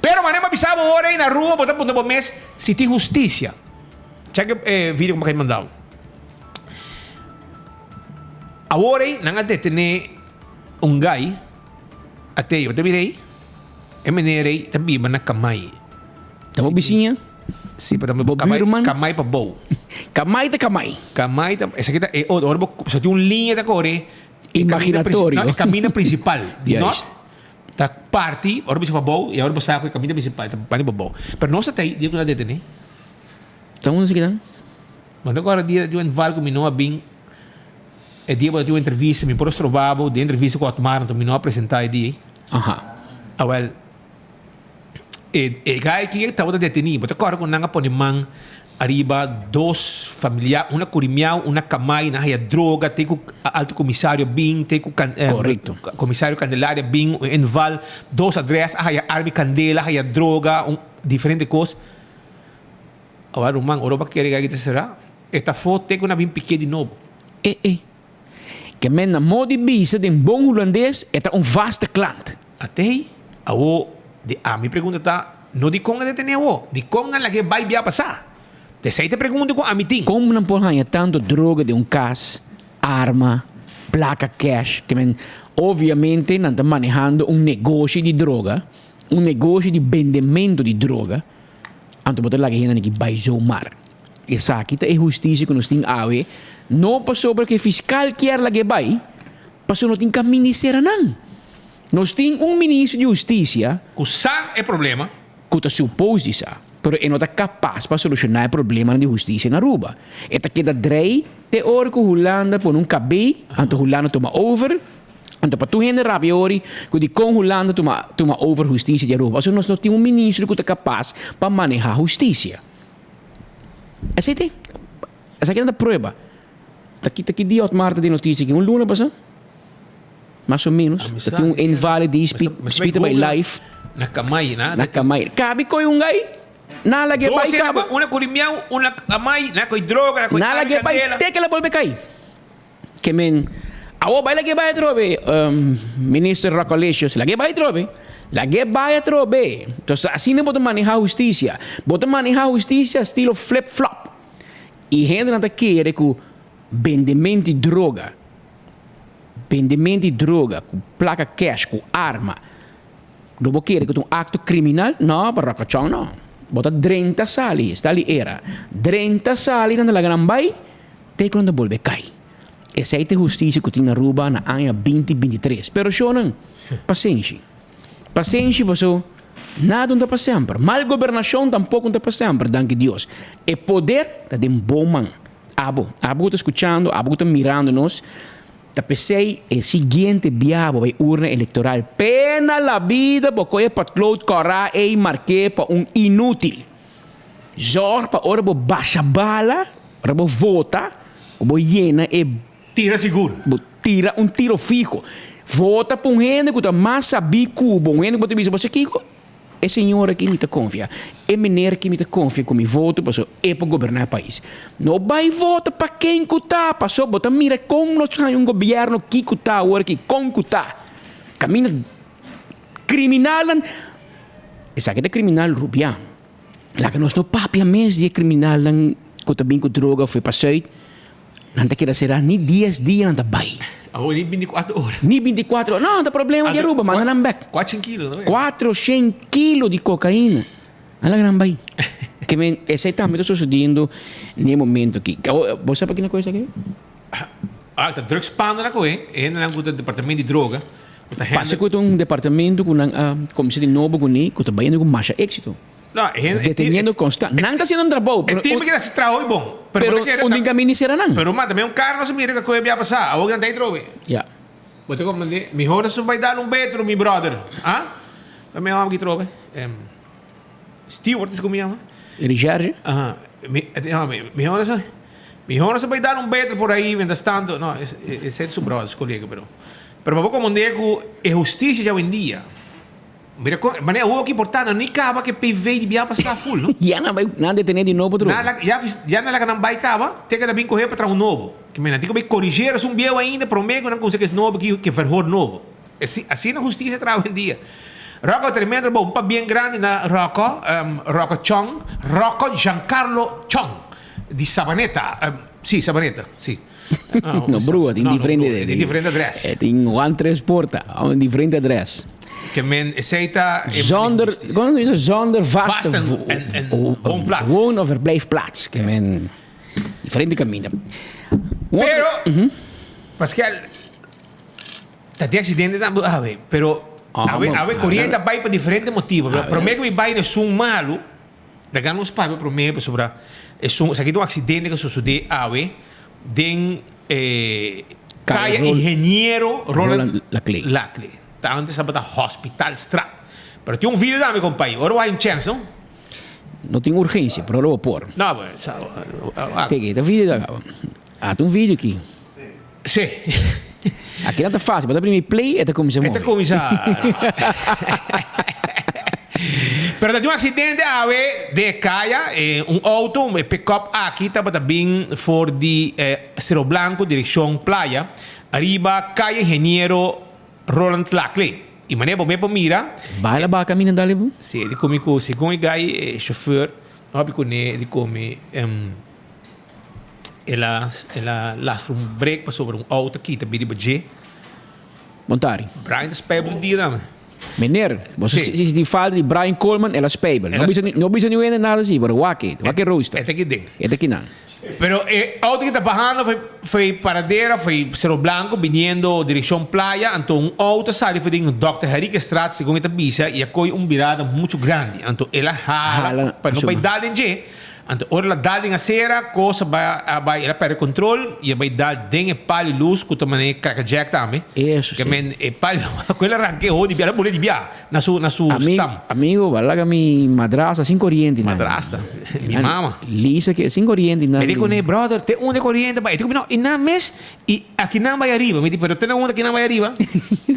Pero manera bo a bisa bo ora ei na Aruba bo ta puntra bo mes si tin hustisia. Check e video ku bo kai mandao. Awor ei nan a detené un gai ateo. Bo ta mira ei? E meneer ei ta biba na Kamai. Ta bo bisiña? Sí, pero Bo kamai, buurman? kamai pa bou. Kamai ta kamai. Kamai ta, esaki ta e otro. Ora bo, so tin un liña ta kore. E caminda princi- Imaginatorio. No, e caminda principal di Juist. Noord ta parti, ora bo bisa pa bou, y ora bo sa ku e caminda principal ta bani pa bou. Pero nos ta tei, dia ku nan a detene. Ta unda esaki ta? Manda ku ora dia di un val ku mi no a bin, e dia bo ta tin un entrevista, mi por a stroba bo den entrevista ku Otmar, anto mi no a presenta e dia ei. Aha. Awel. E e guy aki tabata detení. Bo ta kòrda ku nan a pone man ariba dos familiar, una Kurimiao, una Kamai, nan haya droga te ku alto komisario bin, te ku kan Korekto. komisario Candelaria bin, un inval, dos adrès a haya arma i kandela, a haya droga, un diferente kos. Awor ruman, ora bo a kere guy aki ta será, e ta afó te ku nan a bin piké di nobo. E e. Ke men na modo di bisa den bon hulandes e ta un vaste klant. Atei, awo, di a mi pregunta ta, no dikon a detene awo, dikon nan lag'é bai bia pasá? T'esei ta e pregunta ku ami tin. Kon nan por haña tantu droga den un kas, arma, plaka cash? Ke men, obviamente nan ta manehando un negoshi di droga, un negoshi di bendementu di droga, anto bo ta laga hende aki bai zomaar. Esaki ta e hustisia ku nos tin awe, no pasobra ku e fiskal kier lag'é bai, pasobra no tin kaminda di sera nan. Nos tin un ministro di hustisia. Ku sa e problema. Ku ta supos di sa, pero e no ta kapas pa solushoná e problemanan di hustisia na Aruba. E ta keda drei te ora ku Hulanda pone un kabei, anto Hulanda tuma over, anto pa tur hende rabia ori ku dikon Hulanda tuma tuma over hustisia di Aruba. Pasobra nos no tin un ministro ku ta kapas pa manehá hustisia. Esei te. Esaki nan ta prueba. Ta ki ta ki dia Otmar ta den noticia aki? Un luna pasa? Mas o menos. Ta tin un invalid di spita bai live. Na Kamai, na. Na Kamai. Kabi koi un gai. Na lage bai kaba. Una kurimiau, una Kamai, na koi droga, na koi Na lage bai te ke la bolbe kai. Ke men, awor bai lag'é bai atrobe, Minister Rockalicious, lag'é bai atrobe, lag'é bai atrobe. Entonces asina bo ta maneha husticia. Bo ta maneha husticia estilo flip flop. Y hendenan ta kere cu bendemento di droga, bendemento di droga cu placa cash, cu arma, lo bo kere cu ta un acto criminal? No, pa Rockachon no. Bo ta drenta sali, esta li era. Drenta sali nan ta laga nan bai. Te ku nan ta bolbe kai. Esei ta e hustisia ku tin na Aruba na aña binti 23. Pero shownan, pasenshi. Pasenshi paso nada no ta pa semper. Mal gobernashon tampoko no ta pa semper, danki Dios. E poder ta den bo man. Abo, abo ku ta skuchando, abo ku ta mirando nos, ta p'esei e siguiente bia bo bai urna elektoral. Pena la bida bo kohe potlood kòrá ei mark'é pa un inútil. Zorg pa ora bo basha bala, ora bo vota, ku bo yena e. Tira sigur. Bo tira un tiro fiho. Vota pa un hende ku ta mas sabí ku bo, un hende ku bo ta bisa, bo sa kiko? E señor aki mi ta konfia, e meneer aki mi ta konfia ku mi voto pasobra e por goberná e pais. No bai vota pa ken ku ta, pasobra bo ta mira kon nos haña un gobièrnu ki ku ta awor aki, kon ku ta. Kaminda kriminalnan, esaki ta kriminal rubiá. Laga nos no papia mes di e kriminalnan ku ta bin ku droga for pa sùit. Nan ta keda será ni dies dia nan ta bai. Awor ni binticuatro ora. Ni binticuatro ora. No, ta problema di Aruba, manda nan bek. Cuatro kilo, no? Cuatro shen kilo di cocaïna. Nan laga nan bai. Ke men, esei tambe ta sucediendo n'e momento aki. Bo sa pa kina cosa esaki? Ah, ta drugs panda na koe. E hendenan ku ta departamento di droga. Ku ta Parse ku ta un departamento ku nan a kuminsá di nobo kuné, ku ta bayendo ku masha éksito. No, e hende- Deteniendo constant. Nan ta haciendo un trabou, E pero team que hace trabajo y bon. Pero bo ta kere un dinga mini sera nan. Pero man, también un carro no se mira que coge bia pasá. Awor que nan ta ahí trobe. Ja. Bo ta comprende? Mihor eso bai dar un betro, mi brother. Ah? Como mi llama aquí trobe? Em, Stewart is como mi llama. Richard? Ajá. Mi, eh, no, mi, mihor eso, mihor eso bai dar un betro por ahí mientras tanto. No, es, es, es su brother, su colega, pero. Pero pa bo comprende cu e justicia ya hoy en día. Mira kon, manera awor ki por ta nan ni kaba ke PV di bia pasa full no. Ya nan bai nan detene di nobo otro. Nan la ya ya nan laga nan bai kaba te ke nan bin kohe pa traha un nobo. Ke men nan tin ku bai koriger esun bieu ainda prome ku nan kumsa kes nobo ki ke verhoor nobo. Asi asina hustisia traha oyendia. Rocco tremendo trabou un pabien grandi na Rocco Rocco Chong Rocco Giancarlo Chong di Sabaneta si Sabaneta si. No brua, tin diferente. Tin diferente adres. E tin Juan Tres Porta, un diferente adres. Ke men esei ta e Zonder, kon ta bisa? Zonder vaste en woonplaats. Woon of verblijfplaats. Ke men diferente kaminda. Pero, Pascal, ta di accidente tambe awe, pero awe awe coriente a bai pa diferente motibo. Pero prome ku mi bai na esun malu, Laga nos papia prome pasobra esun esaki ta un accidente cu sucede awe den e Caya Ingeniero Roland Laclé. Ta antes tabata Hospitalstraat. Pero tin un video tambe compay. Ora bo hay un chance no? No tin urgencia pero ora bo por. No pues sa Teke ta video ta caba. Ah ta un video aki. Si. Aki nan ta facil, bo ta primi play e ta cuminsa move. E ta cuminsa. Pero ta tin un accidente awe den e caya, un auto, un pick-up aki tabata bin for di Cerro Blanco direccion Playa, ariba Calle Ingeniero Roland Laclé. Y manera bo mes por mira. Baila baha camina dale bo. Si, e di cumi cu segun e guy, e chauffeur, no hopi cune, e di cumi. El a el a lastra un break pasobra un auto kita bini riba dje. Montari. Brian ta spijbel un dia dame. Meneer, bo sa si di falta di Brian Coleman, el a spijbel. No bisa no bisa niun hende nada si, pero wak e, wak e rooster. E ta aki den. E ta aki nan. Pero e auto ki ta bahando foi foi Paradera, foi Cerro Blanco biniendo direccion Playa, anto un auto a sali for den Dòkter Henriquezstraat segun e ta bisa y a coy un birada mucho grandi. Anto el a hala pa no bay dal den dje. Anto ora el a dal den acera, cos a bai a bai, el a perde control y a bai dal den e pal di luz cu ta mane crackerjack tambe. Eso Ke si. men e pal cu el a ranke ho di bia, el a bole di bia na su na su Ami, stam. amigo, bo a laga mi madrastra sin coriente nan. Madrastra? Mi mama. Lisa ke sin coriente nan. Mi di cune, brother, te unda e coriente bai? E di cu mi, no, y nan mes y aki nan bai ariba. Mi di, pero te na unda aki nan bai ariba?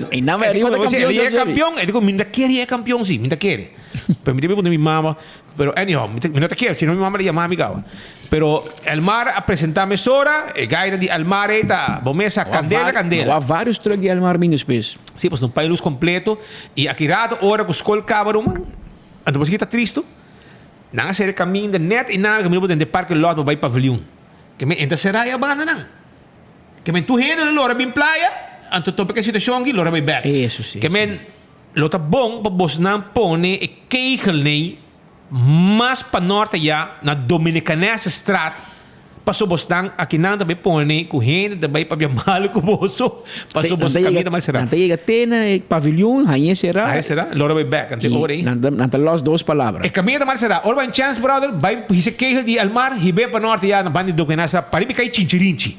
Y nan bai ariba ta campeon. E campeon. E di cu mi ta kere e campeon si, mi ta kere. Pero mi tin puntra mi mama. Pero anyhow, mi ta, mi no ta kier, sino mi mama ta yama mi caba. Pero Elmar a presenta mesora, e gaina di Elmar ei ta bo mesa candela, candela. Wa varios truck di Elmar bin despues. Si, pues no pay luz completo. Y aki rato ora cu school caba ruman, anto bo ta tristo. Nan a cera e caminda net y nan a caminda bo den de parking lot pa bay paviljoen. Ke men entra cera e banda nan. Ke men tur hende lo lora bin playa, anto topa ke situacion aki lora bay bek. Eso si. Ke men Lo ta bon pa bosnan pone e kegelney mas pa nort ayá na Dominicanessestraat, paso bosnan akinan ta bay pone ku hende ta bay papia malu ku boso, paso bos kaminda ta mal será. Nan ta yega te na e paviljoen, hañ'é será. Hañ'é será, lo ora bay bek, ante ora ei. Nan ta los dos palabra. E kaminda ta mal será. Ora bay chèns brother, bay hisa e kegel di Elmar, hib'é pa nort ayá na banda di Dominicanessestraat, pariba kai Chinchirinchi.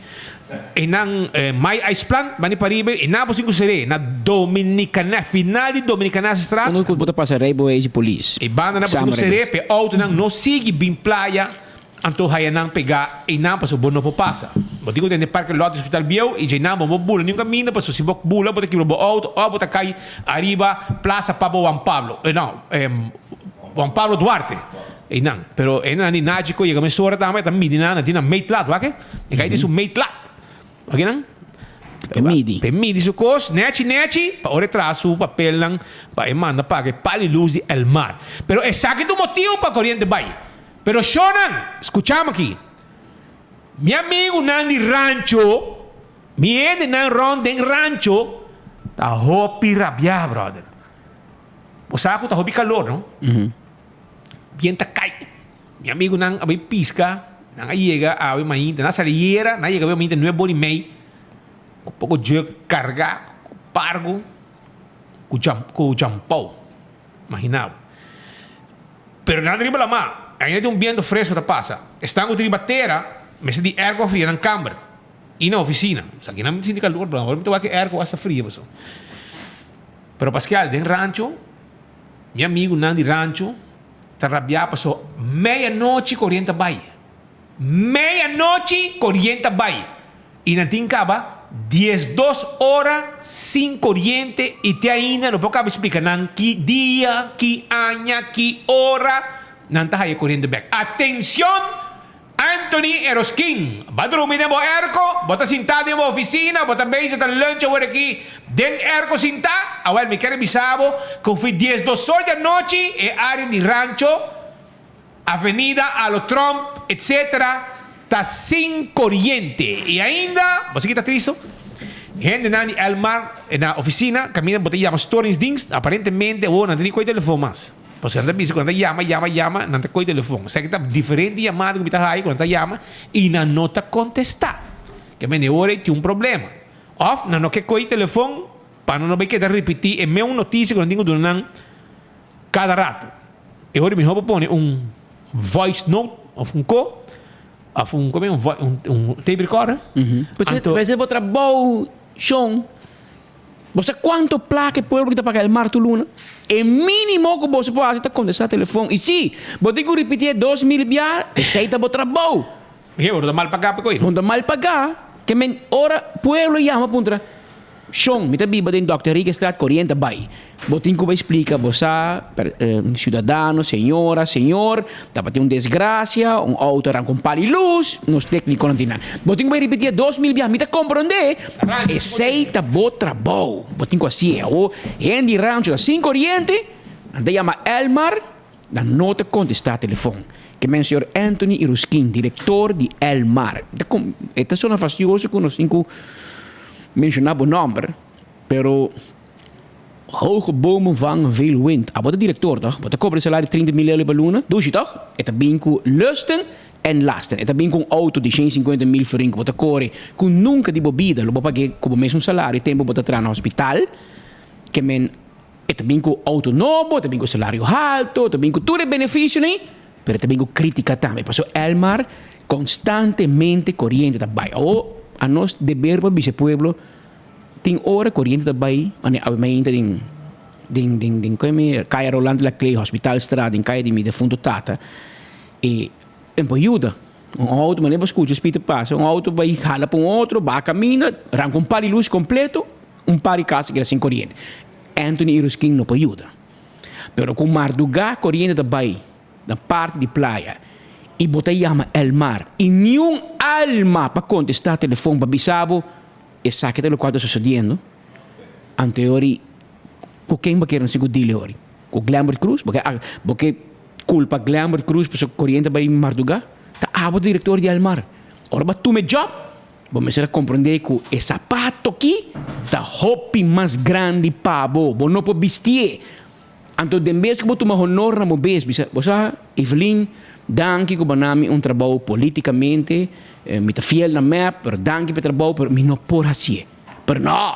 Einan Mai Ijsplan, bani pariba, einan bo sin ku seré, na Dominicana, final di Dominicanesestraat. Unda ku bo ta pasa rijbewijs di polis. E banda nan bo sin ku seré, p'e autonan no sigui bin playa, anto haya nan pegá einan pasobra bo no por pasa. Bo tin ku tende parke lòt di hospital bieu i djeinan bo no por bula niun kaminda pasobra si bo bula bo ta kibra bo outo òf bo ta kai ariba Plaza Papa Juan Pablo, no, Juan Pablo Duarte einan. Pero e nan di Nagico yega mesora tambe e ta midi nan, nan tin nan meetlat, wak e? E kai tin su meetlat. Wak nan? Pe midi. Pe midi su kos, nechi nechi, pa ora e traha su papelnan pa e manda paga e pali lus di Elmar. Pero esaki ta un motibu pa koriente bai. Pero shownan, skucham aki. Mi amigunan di rancho, mi hendenan rond den rancho ta hopi rabiá, brother. Bo sa ku ta hopi kalor, no? Bien ta kai. Mi amigunan a bai piska, nan a yega awe mainta, nan a sali yera, nan a yega awe mainta nuebe ora i mei, ku poko jug kargá, ku pargo, ku jam, ku jampou. Imagina bo. Pero nan ta riba lamá, ainda tin un biento fresco ta pasa. Esnan ku ta riba tera mester di airco a fria nan kamber i nan ofisina. Sa ki nan sinti kalor, pero awor mi ta wak e airco asta fria paso. Pero Pascal, den rancho, mi amigunan di rancho ta rabiá paso meianochi koriente a bai. Meianochi koriente a bai i nan tin kaba diesdos ora sin koriente i te ainda no por kaba splika nan ki dia, ki aña, ki ora nan ta haya koriente bek. Atencion! Anthony Eroskin, Ba drumi den bo airco, bo ta sintá den bo oficina, bo ta bezig ta lunch awor aki den airco sintá? Awel mi kere bisa bo ku fi diesdos or di anochi e area di Rancho, Avenida Alo Tromp etc. Ta sin coriente y ainda, bo sa ki ta tristo? Hendenan di Elmar na oficina caminda bo ta yama storingsdienst, aparentemente awor nan ta ni coge telefon mas. Pasobra nan ta bisa cu nan ta yama, yama, yama, nan ta coge telefon. Esaki ta diferente yamada cu mi ta haya cu nan ta yama y nan no ta contesta. Ke mende ora ey tin un problema. Of nan no ke coge telefon pa nan no bay keda ripiti e meun noticia cu nan tin cu duna nan cada rato. E ora mihó bo pone un voice note of un ko of un como un un tape recorder. Anto Pues bo trabou shon. Bo sa cuanto placa e pueblo ki ta paga Elmar tur luna? E minimo cu boso por haci ta contesta telefon. Y si bo tin cu ripiti e 2000 bia, esey ta bo trabou. Oye, bo no ta mal pagá pa koe, no? Bo no ta mal pagá. Ke men ora pueblo yama puntra, Shon, mi ta biba den Dòkter Riegestraat, koriente a bai. Bo tin ku bai splika, bo sa, siudadano, señora, señor, tabatin un desgrasia, un outo a ranka un pal di lus, nos téknikonan tin nan. Bo tin ku bai ripitié 2000 biaha, mi ta komprondé, esei ta bo trabou, bo tin ku hasié. Awor, hende di rancho ta sin koriente, nan ta yama Elmar, Nan no ta contesta telefon. Ke men señor Anthony Iruskin, director di Elmar. E ta sona fastioso cu nos tin cu menciona bo nomber, pero hoge bomen vangen veel wind. Abo ta director toch? Bo ta cobra un salario di 30 mil euro pa luna? Dushi toch? E ta bin cu lusten en lasten. E ta bin cu un auto di 150 mil florin cu bo ta core cu nunca di bo bida lo bo pag'e cu bo mesun salario tempo bo ta traha na hospital. Ke men. E ta bin ku outo nobo, e ta bin ku salario halto, e ta bin ku tur e benefisionan, pero e ta bin ku kritika tambe. Pasobra Elmar konstantemente koriente ta bai. Awor anos deber pa bisa e pueblo tin ora koriente ta bai, manera awe mainta den den den den kome Kaya Roland Laclé, Hospitalstraat, den kaya di mi defunto tata, e e por yuda. Un outo, manera bo skucha speed ta pasa, un outo bai hala pa un otro, baha kaminda, ranka un par di lus kompleto. Un par di casa keda sin koriente. Anthony i Ruskin no por yuda. Pero ku mardugá koriente ta bai na parti di playa i bo ta yama Elmar i niun alma pa kontestá telefon pa bisa bo esaki ta lokual ta sosodiendo, anto e ora ku ken bo kere nos tin ku dil e ora? Ku Glenbert Cruz? Bo ke bo ke kulpa Glenbert Cruz pasobra koriente a bai mardugá? Ta abo direktor di Elmar. Ora bo a tuma e job Bo mester a komprondé ku e sapato ki ta hopi mas grandi pa bo. Bo no por bistié. Anto den bes ku bo tuma honor na bo bes, bisa, Bo sa, Evelyn, danki ku bo na mi un trabou politikamente, mi ta fiel na mep, pero danki pa e trabou, pero mi no por hasié. Pero no!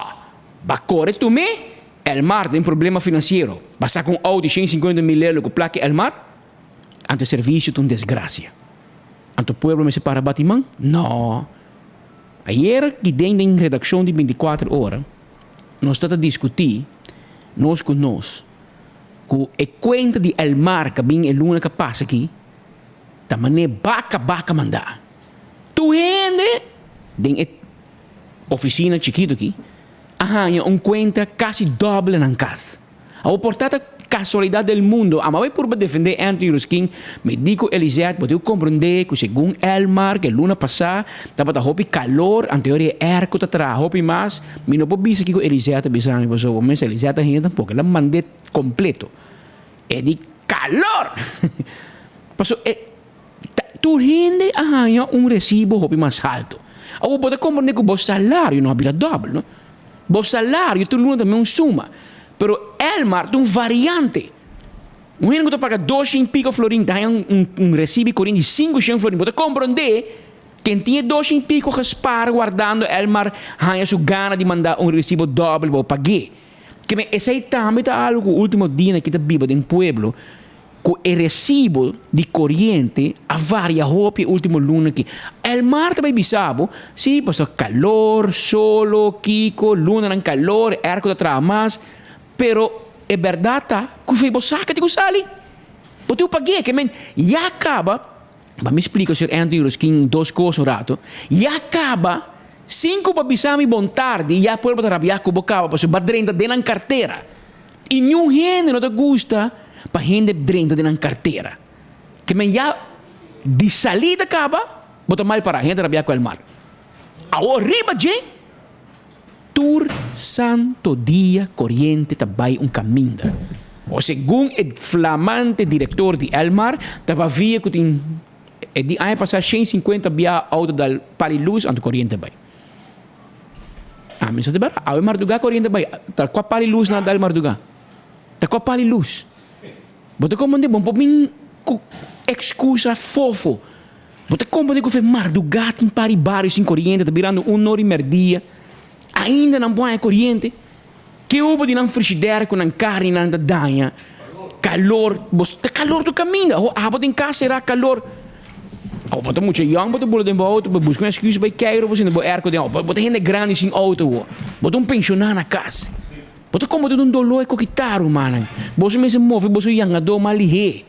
Ba kore tum'é, Elmar den problema finansiero. Ba saka un outo di 150 mil euro ku plaka Elmar, anto e servisio ta un desgrasia. Anto pueblo mester para bati man? No. Ayer ki den den redaccion di 24 ora nos ta ta discuti nos cu nos cu e cuenta di Elmar ca bin e luna ca pasa aki ta mane baca baca manda. Tur hende. den e oficina chikito aki a haña un cuenta casi doble nan cas. Awor por ta ta casualidad del mundo, ama bay purba defende Anthony Ruskin, mi di cu Elisette bo tin cu comprende cu segun Elmar cu e luna pasa tabata hopi calor anto e airco ta traha hopi mas, mi no por bisa kico Elisette a bisa mi pasobra bo mester Elisette a hende tampoco, el a mand'e completo e di calor! Pasobra e ta tur hende a haña un recibo hopi mas halto. Awor bo ta comprende cu bo salario no a bira dobel no. Bo salario tur luna ta meun suma, pero Elmar ta un variante. Un hende ku ta paga doshen piko florin ta haña un resibo di korin di sinkoshen florin. Bo ta komprondé ken tin e doshen piko gespar wardando Elmar haña su gana di manda un resibo dòbel pa bo pag'é. Keme esei tambe ta algu ku ultimo dianan ki ta biba den pueblo Ku e resibo di koriente a varia hopi e ultimo luna aki. Elmar ta bai bisa bo, si, pasobra kalor, solo, kiko, lunanan kalor, airco ta traha mas, pero e bèrdat ta ku fe bo saka tin ku sali. Bo tin ku pag'é. Ke men, ya kaba, ba mi splika señor Anthony Roskin dos kos un rato, ya kaba, sin ku bo a bisa mi bon tardi, ya pueblo ta rabia ku bo kaba pasobra bo a drenta den nan kartera. I niun hende no ta gusta pa hende drenta den nan kartera. Ke men ya di salida kaba bo ta mal pará, hende ta rabia ku el mal. Awor riba dje, tur santo dia koriente ta bai un kaminda. O segun e flamante direktor di Elmar ta pavia ku tin e di aña pasá 150 bia outo dal pali lus anto koriente bai. Ami sa ta bera, awe mardugá koriente bai, ta kua pali lus nan a dal mardugá? Ta kua pali lus? Bo ta komprendé, bo no por bin ku ekskusa fofo. Bo ta komprendé ku fe mardugá tin par di bario sin koriente, ta birando un or di mèrdia, ainda nan por haña koriente? Ke obo di nan frishider ku nan karninan ta daña? Kalor, bo ta kalor tur kaminda. Ho abo den kas será kalor. Abo bo ta mucha yòn bo ta bula den bo outo, bo buska un excuse bai keiru bo sinta bo airco den outo. Bo ta hende grandi sin outo bo. Bo ta un penshoná na kas. Bo ta komo den un doló e kokitá rumannan. Boso mester move boso yangadó mas lihé.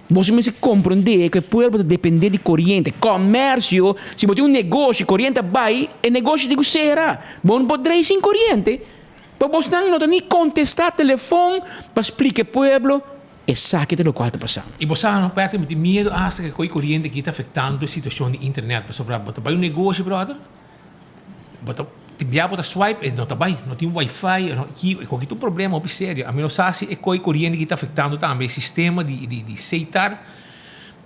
Boso mester komprondé ku e pueblo ta dependé di koriente. Kòmèrsio, si bo tin un negoshi, koriente a bai, e negoshi tin ku sera. Bo no por drei sin koriente. Pa bosnan no ta ni kontestá telefòn pa splika e pueblo esaki ta lokual ta pasando. I bo sa no, Patrick, mi tin miedu asta ku e koriente aki ta afektando e situashon di internet. Pasobra bo ta bai un negoshi, bròder. Bo ta tin bia bo ta swipe e no ta bai, no tin wifi, no ki e koki ta un problema hopi serio. Ami no sa si e koi koriente ki ta afektando tambe e sistema di di di Setar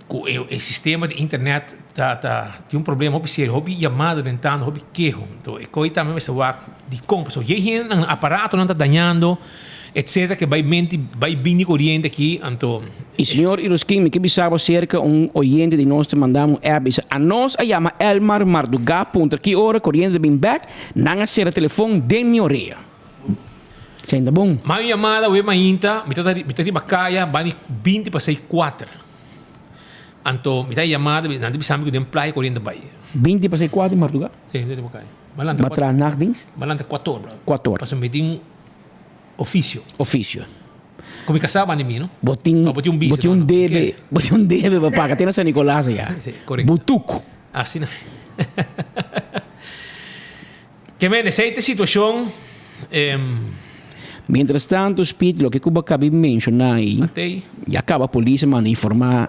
ku e e sistema di internet ta ta tin un problema hopi serio, hopi yamada drentando, hopi keho. Enton e koi tambe mester wak dikon pasobra yei hendenan aparatonan ta dañando. Etcetera ke bai menti bai bin di koriente aki anto. I señor Iroskin mi ke bisa bo serka un oyente di nos ta manda un app bisa anos a yama Elmar mardugá puntra ki ora koriente ta bin bek nan a sera telefon den mi orea. Esei ta bon. Mai un yamada awe mainta mi ta mi ta riba kaya bani binti pa sei kuater anto mi ta yamada nan ta bisa mi ku den playa koriente bai. Binti pa sei kuater mardugá? Si mi ta riba kaya. Ba traha nachtdienst? Malanta kuator bro. Kuator. Pasobra mi tin. Ofisio. Ofisio. Ku mi kasá banda di mi, no? Bo tin, Oh, bo tin un bo bise, tin un no? debe, bo tin un debe pa paga te na San Nicolas allá. Sí, korekto. Butuku. Asina. Ke men, esei ta e situashon. Em. Mientras tanto, Speed, loke ku bo a kaba di menshoná ei, Atei. ya kaba polis a manda informá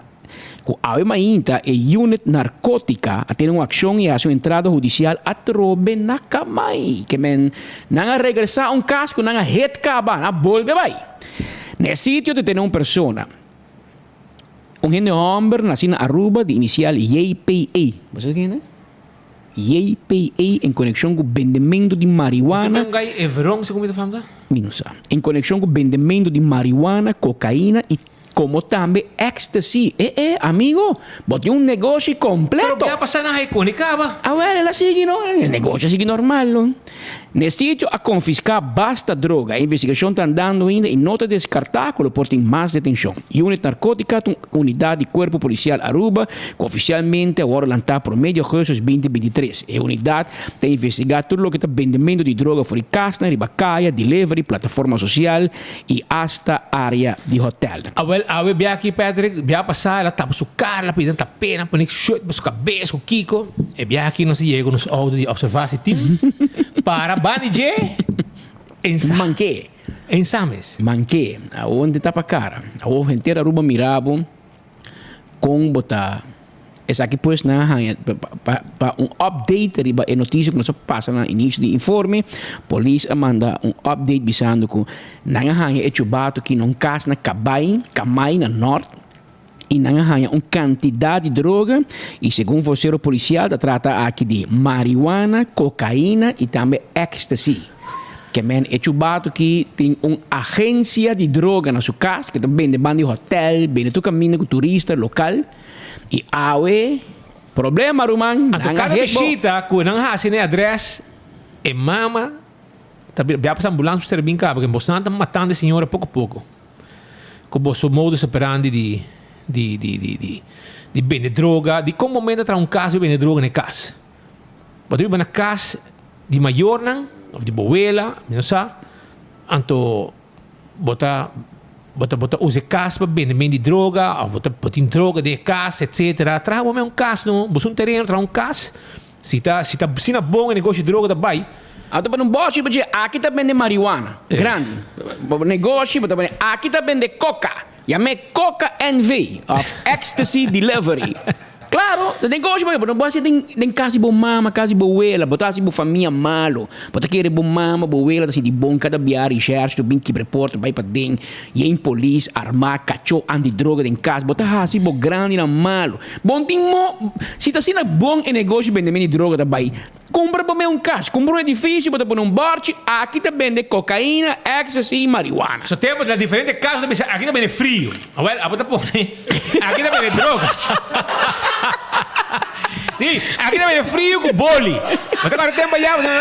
Ku awe mainta e unit narkotika a tene un akshon i a hasi un entrada hudisial atrobe na Kamai. Ke men nan a regresá un kas ku nan a het kaba, nan a bolbe bai. Na e sitio ta tene un persona, un hende hòmber nasí na Aruba di inisial JPA. Bo sa ken e? JPA en konekshon ku bendementu di mariwana. Bo ta un gai Everon segun mi ta fam ta? Mi no sa. En konekshon ku bendementu di mariwana, kokaina i komo tambe ecstasy. E e, amigo, bo tin un negoshi kompleto. Pero bia pasa na haikoni kaba. Awel, el a sigui no. E negoshi a sigui normal no. N'e sitio a konfiská basta droga. E investigashon ta andando ainda i no ta deskartá ku lo por tin mas detenshon. Unit Narkótika ta un unidat di Kuerpo Polisial Aruba ku ofisialmente a wòrdu lantá promé di ougùstùs 2023. E unidat ta investigá tur loke ta bendementu di droga for di kasnan, riba kaya, delivery, plataforma sosial i asta área di hotèlnan. Awel awe bia aki Patrick bia pasa el a tapa su cara el a pidi nan tap'e nan pone shirt pa su cabes cu kico e bia aki nos a yega cu nos auto di observatie team para bani dje en sa Manke. En sa mes. Manke. Awor nan ta tapa cara. Awor henter Aruba mira bo con bo ta Esaki pues nan a haña pa un update riba e noticia cu nos a pasa na inicio di informe. Polis a manda un update bisando cu nan a haña e chubato aki na un cas na Cabay, Camay na Nort y nan a haña un cantidad di droga y segun vocero policial ta trata aki di marihuana, cocaina y tambe ecstasy. Ke men e chubato aki tin un agencia di droga na su cas ke ta bende banda di hotel, bende tur caminda cu turista local. I awe, problema ruman, Anto nan a kada hit bo. bishita ku nan hasi na e adrès, e mama ta bira bia pasa ambulans pa ser bin kaba, pasobra bosnan ta matando e señora poko poko ku boso modus operandi di di di di di di bende droga. Di kon momento a traha un kas pa bende droga na e kas? Bo ta biba na kas di mayornan òf di bo wela, mi no sa, anto. Bo ta bo ta bo ta usa e kas pa bende men di droga of bo ta bo tin droga den e kas etcetera. Traha bo men un kas no. Bo un tereno traha un kas. Si ta si ta asina bon e negoshi di droga ta bai. A ta pone un bòshi pa dje aki ta bende marihuana grandi. Bo negoshi bo ta pone aki ta bende koka. Yam'é Coca NV of Ecstasy Delivery. Claro, ta negoshi pasobra bo no por hasi den den cas di bo mama, cas di bo wela, bo ta hasi bo famia malo. Bo ta kere bo mama, bo wela ta sinti bon cada bia recherche ta bin kibra e porta bai paden, yen polis arma, cacho antidroga den cas, bo ta hasi bo grandinan malo. Bo no tin mo, si ta asina bon e negoshi bendemento di droga ta bai, Kumpra bo mes un kas, kumpra un edifisio, bo ta pone un bòrchi, aki ta bende kokaina, ecstasy i marihuana. So tempo na diferente kas bo ta bisa aki ta bende frio. Awel abo ta pone aki ta bende droga. Si, aki ta bende frio ku boli. Bo ta kòrda tempo ayá bo ta.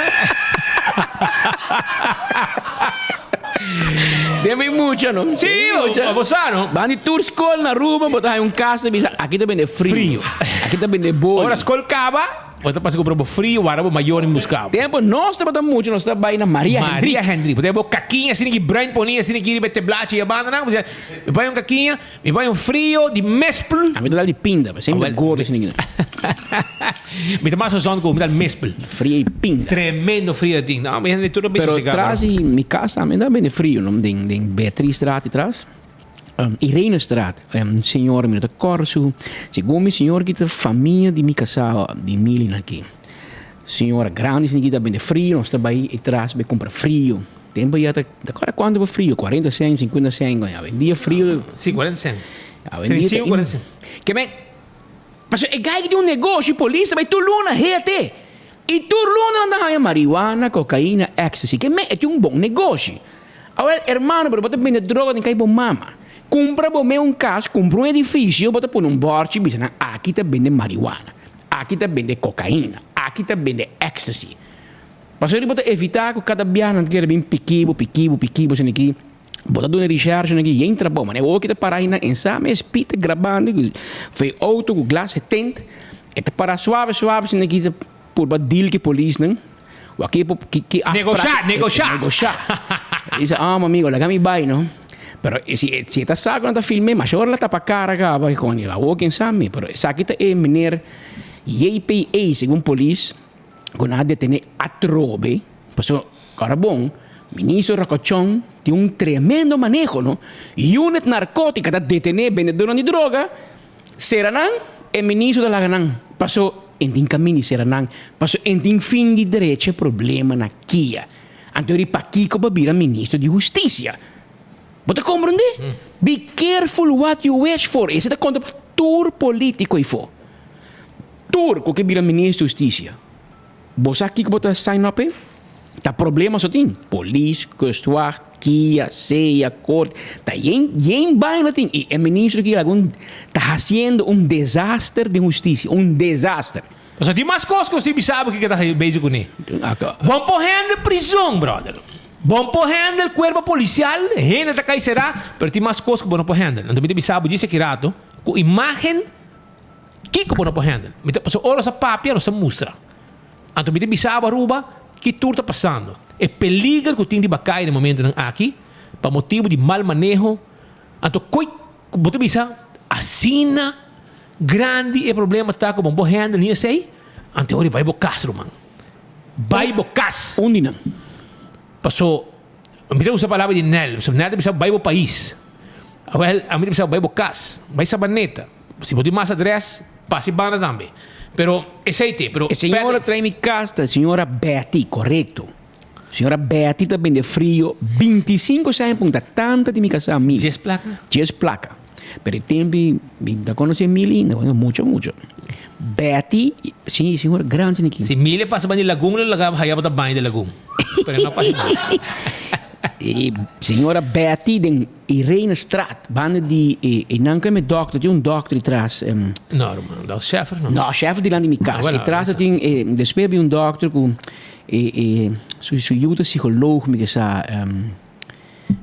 Den mi mucha no. Si, bo sa no. Ban di tur skol na Aruba bo ta haña un kas ta bisa aki ta bende frio. Aki ta bende boli. Ora skol kaba. Bo ta pasa kumpra bo frio, wara bo mayor in buska bo. Tempo nos tabata mucha nos ta bai na Maria Hendrik. Maria Hendrik. Bo ta bo kakiña asina ki bruin poni asina ki riba e teblachi e banda nan. Bo bisa, mi bai un kakiña, mi bai un frio di mespel. A mi ta dal di pinda, semper gordo asina ki. Mi ta mas gezond ku mi ta dal mespel. Frio di pinda. Tremendo frio dat ding. No, mi hende tur a Pero tras di mi kas tambe ta bende frio no, den den Beatricestraat atras. Irenestraat, señor mi no ta kòrda su, segun mi señor ki ta famia di mi kasá di Milin aki. Señora grandi esaki ta bende frio, nos ta bai etras bai kumpra frio. Tempo ya ta, ta kòrda kuantu pa frio, kuarenta sèn, sinkuenta sèn, awendia frio. Si, kuarenta sèn. Awendia ta. 35, kuarenta sèn. Ke men, pasobra e gai ki tin un negoshi, polis ta bai tur luna hete. I tur luna nan ta haña marihuana, kokaina, ecstasy. Ke men, e tin un bon negoshi. Awel, hermano, pero bo ta bende droga den kai bo mama. Kumpra bo me un kas, kumpra un edifisio, bo ta pone un bòrchi bisa nan aki ta bende marihuana, aki ta bende kokaina, aki ta bende ecstasy. Pasobra bo ta evitá ku kada biaha nan ta kere bin piki bo, piki bo, piki bo, esaki aki. Bo ta duna rishershi nan aki yen trabou. Manera oki ta pará einan en sa mes pita grabando ku fe outo ku glas hetent. E ta pará suave suave esaki aki ta purba deal ku e polisnan. Wak bo ki ki afsprak. Negoshá, negoshá. Negoshá. E bisa, ah, amigo, laga mi bai, no. Pero si e si e ta sa ku nan ta film'é, masha ora la tapa kara kaba, e koño, awor ken sa mi. Pero esaki ta e meneer JPA, segun polis, ku nan a detené atrobe, pasobra, ora bon, ministro Rocochon tin un tremendo maneho, no. Unit Narkotika ta detené bendedornan di droga, Sera nan, e ministro ta laga nan paso en tin caminda di sera nan paso en tin fin di drecha e problema na kia. Anto eri pakico pa bira ministro di husticia? Bo ta comprende? Be careful what you wish for. Ese ta conta pa tur politico eyfo. Tur cu ke bira ministro di husticia. Bo sa kiko bo ta sign up e? Ta problema so tin. Polis, kustwacht, kia, sea, kort. Ta yen, yen baina tin. I e ministro ki algun ta hasiendo un desaster den hustisia. Un desaster. Pasobra tin mas kos ku nos tin bisa bo kiko ta bezig kuné. Bon por handle prizon, brother. Bon por handle kuerpo polisial, hende ta kai será, pero tin mas kos ku bo no por handle. Anto mi ta bisa bo djis aki rato ku imágen kiko bo no por handle. Mi ta, pasobra ora nos a papia nos ta mustra. Anto mi ta bisa bo Aruba ki tur ta pasando. E peliger ku tin riba kai na e momentonan aki pa motibu di mal maneho. Anto koi ku bo ta bisa asina grandi e problema ta ku bo no por handle ni esei, anto e ora bai bo kas ruman. Bai bo kas. Un di nan. Paso mi ta usa palabra di Nel, pasobra Nel ta bisa bai bo pais. Awel ami ta bisa bai bo kas, bai Sabaneta. Si bo tin mas adres, pasa e banda tambe. Pero esei te, pero E señora trae mi kas ta señora Betty, korekto. Señora Betty ta bende frio bintisinko sèn punta tanta di mi kasá Mili. Dies plaka? Dies plaka. Pero e tempu mi no ta konosé Mili ainda, bueno, mucho mucho. Betty, si, señora grandi niki. Si Mili pasa banda di lagun lo laga haya bo ta baña di lagun. Pero e no pasa banda. E señora Betty den Irenestraat, banda di e e nan kende dokter, tin un dokter atras. No, ruman, dat Scheffer no. No, Scheffer dilanti mi kas. Atras ta tin e despues bin un dokter ku E e su su yu ta psicoloog mi ke sa.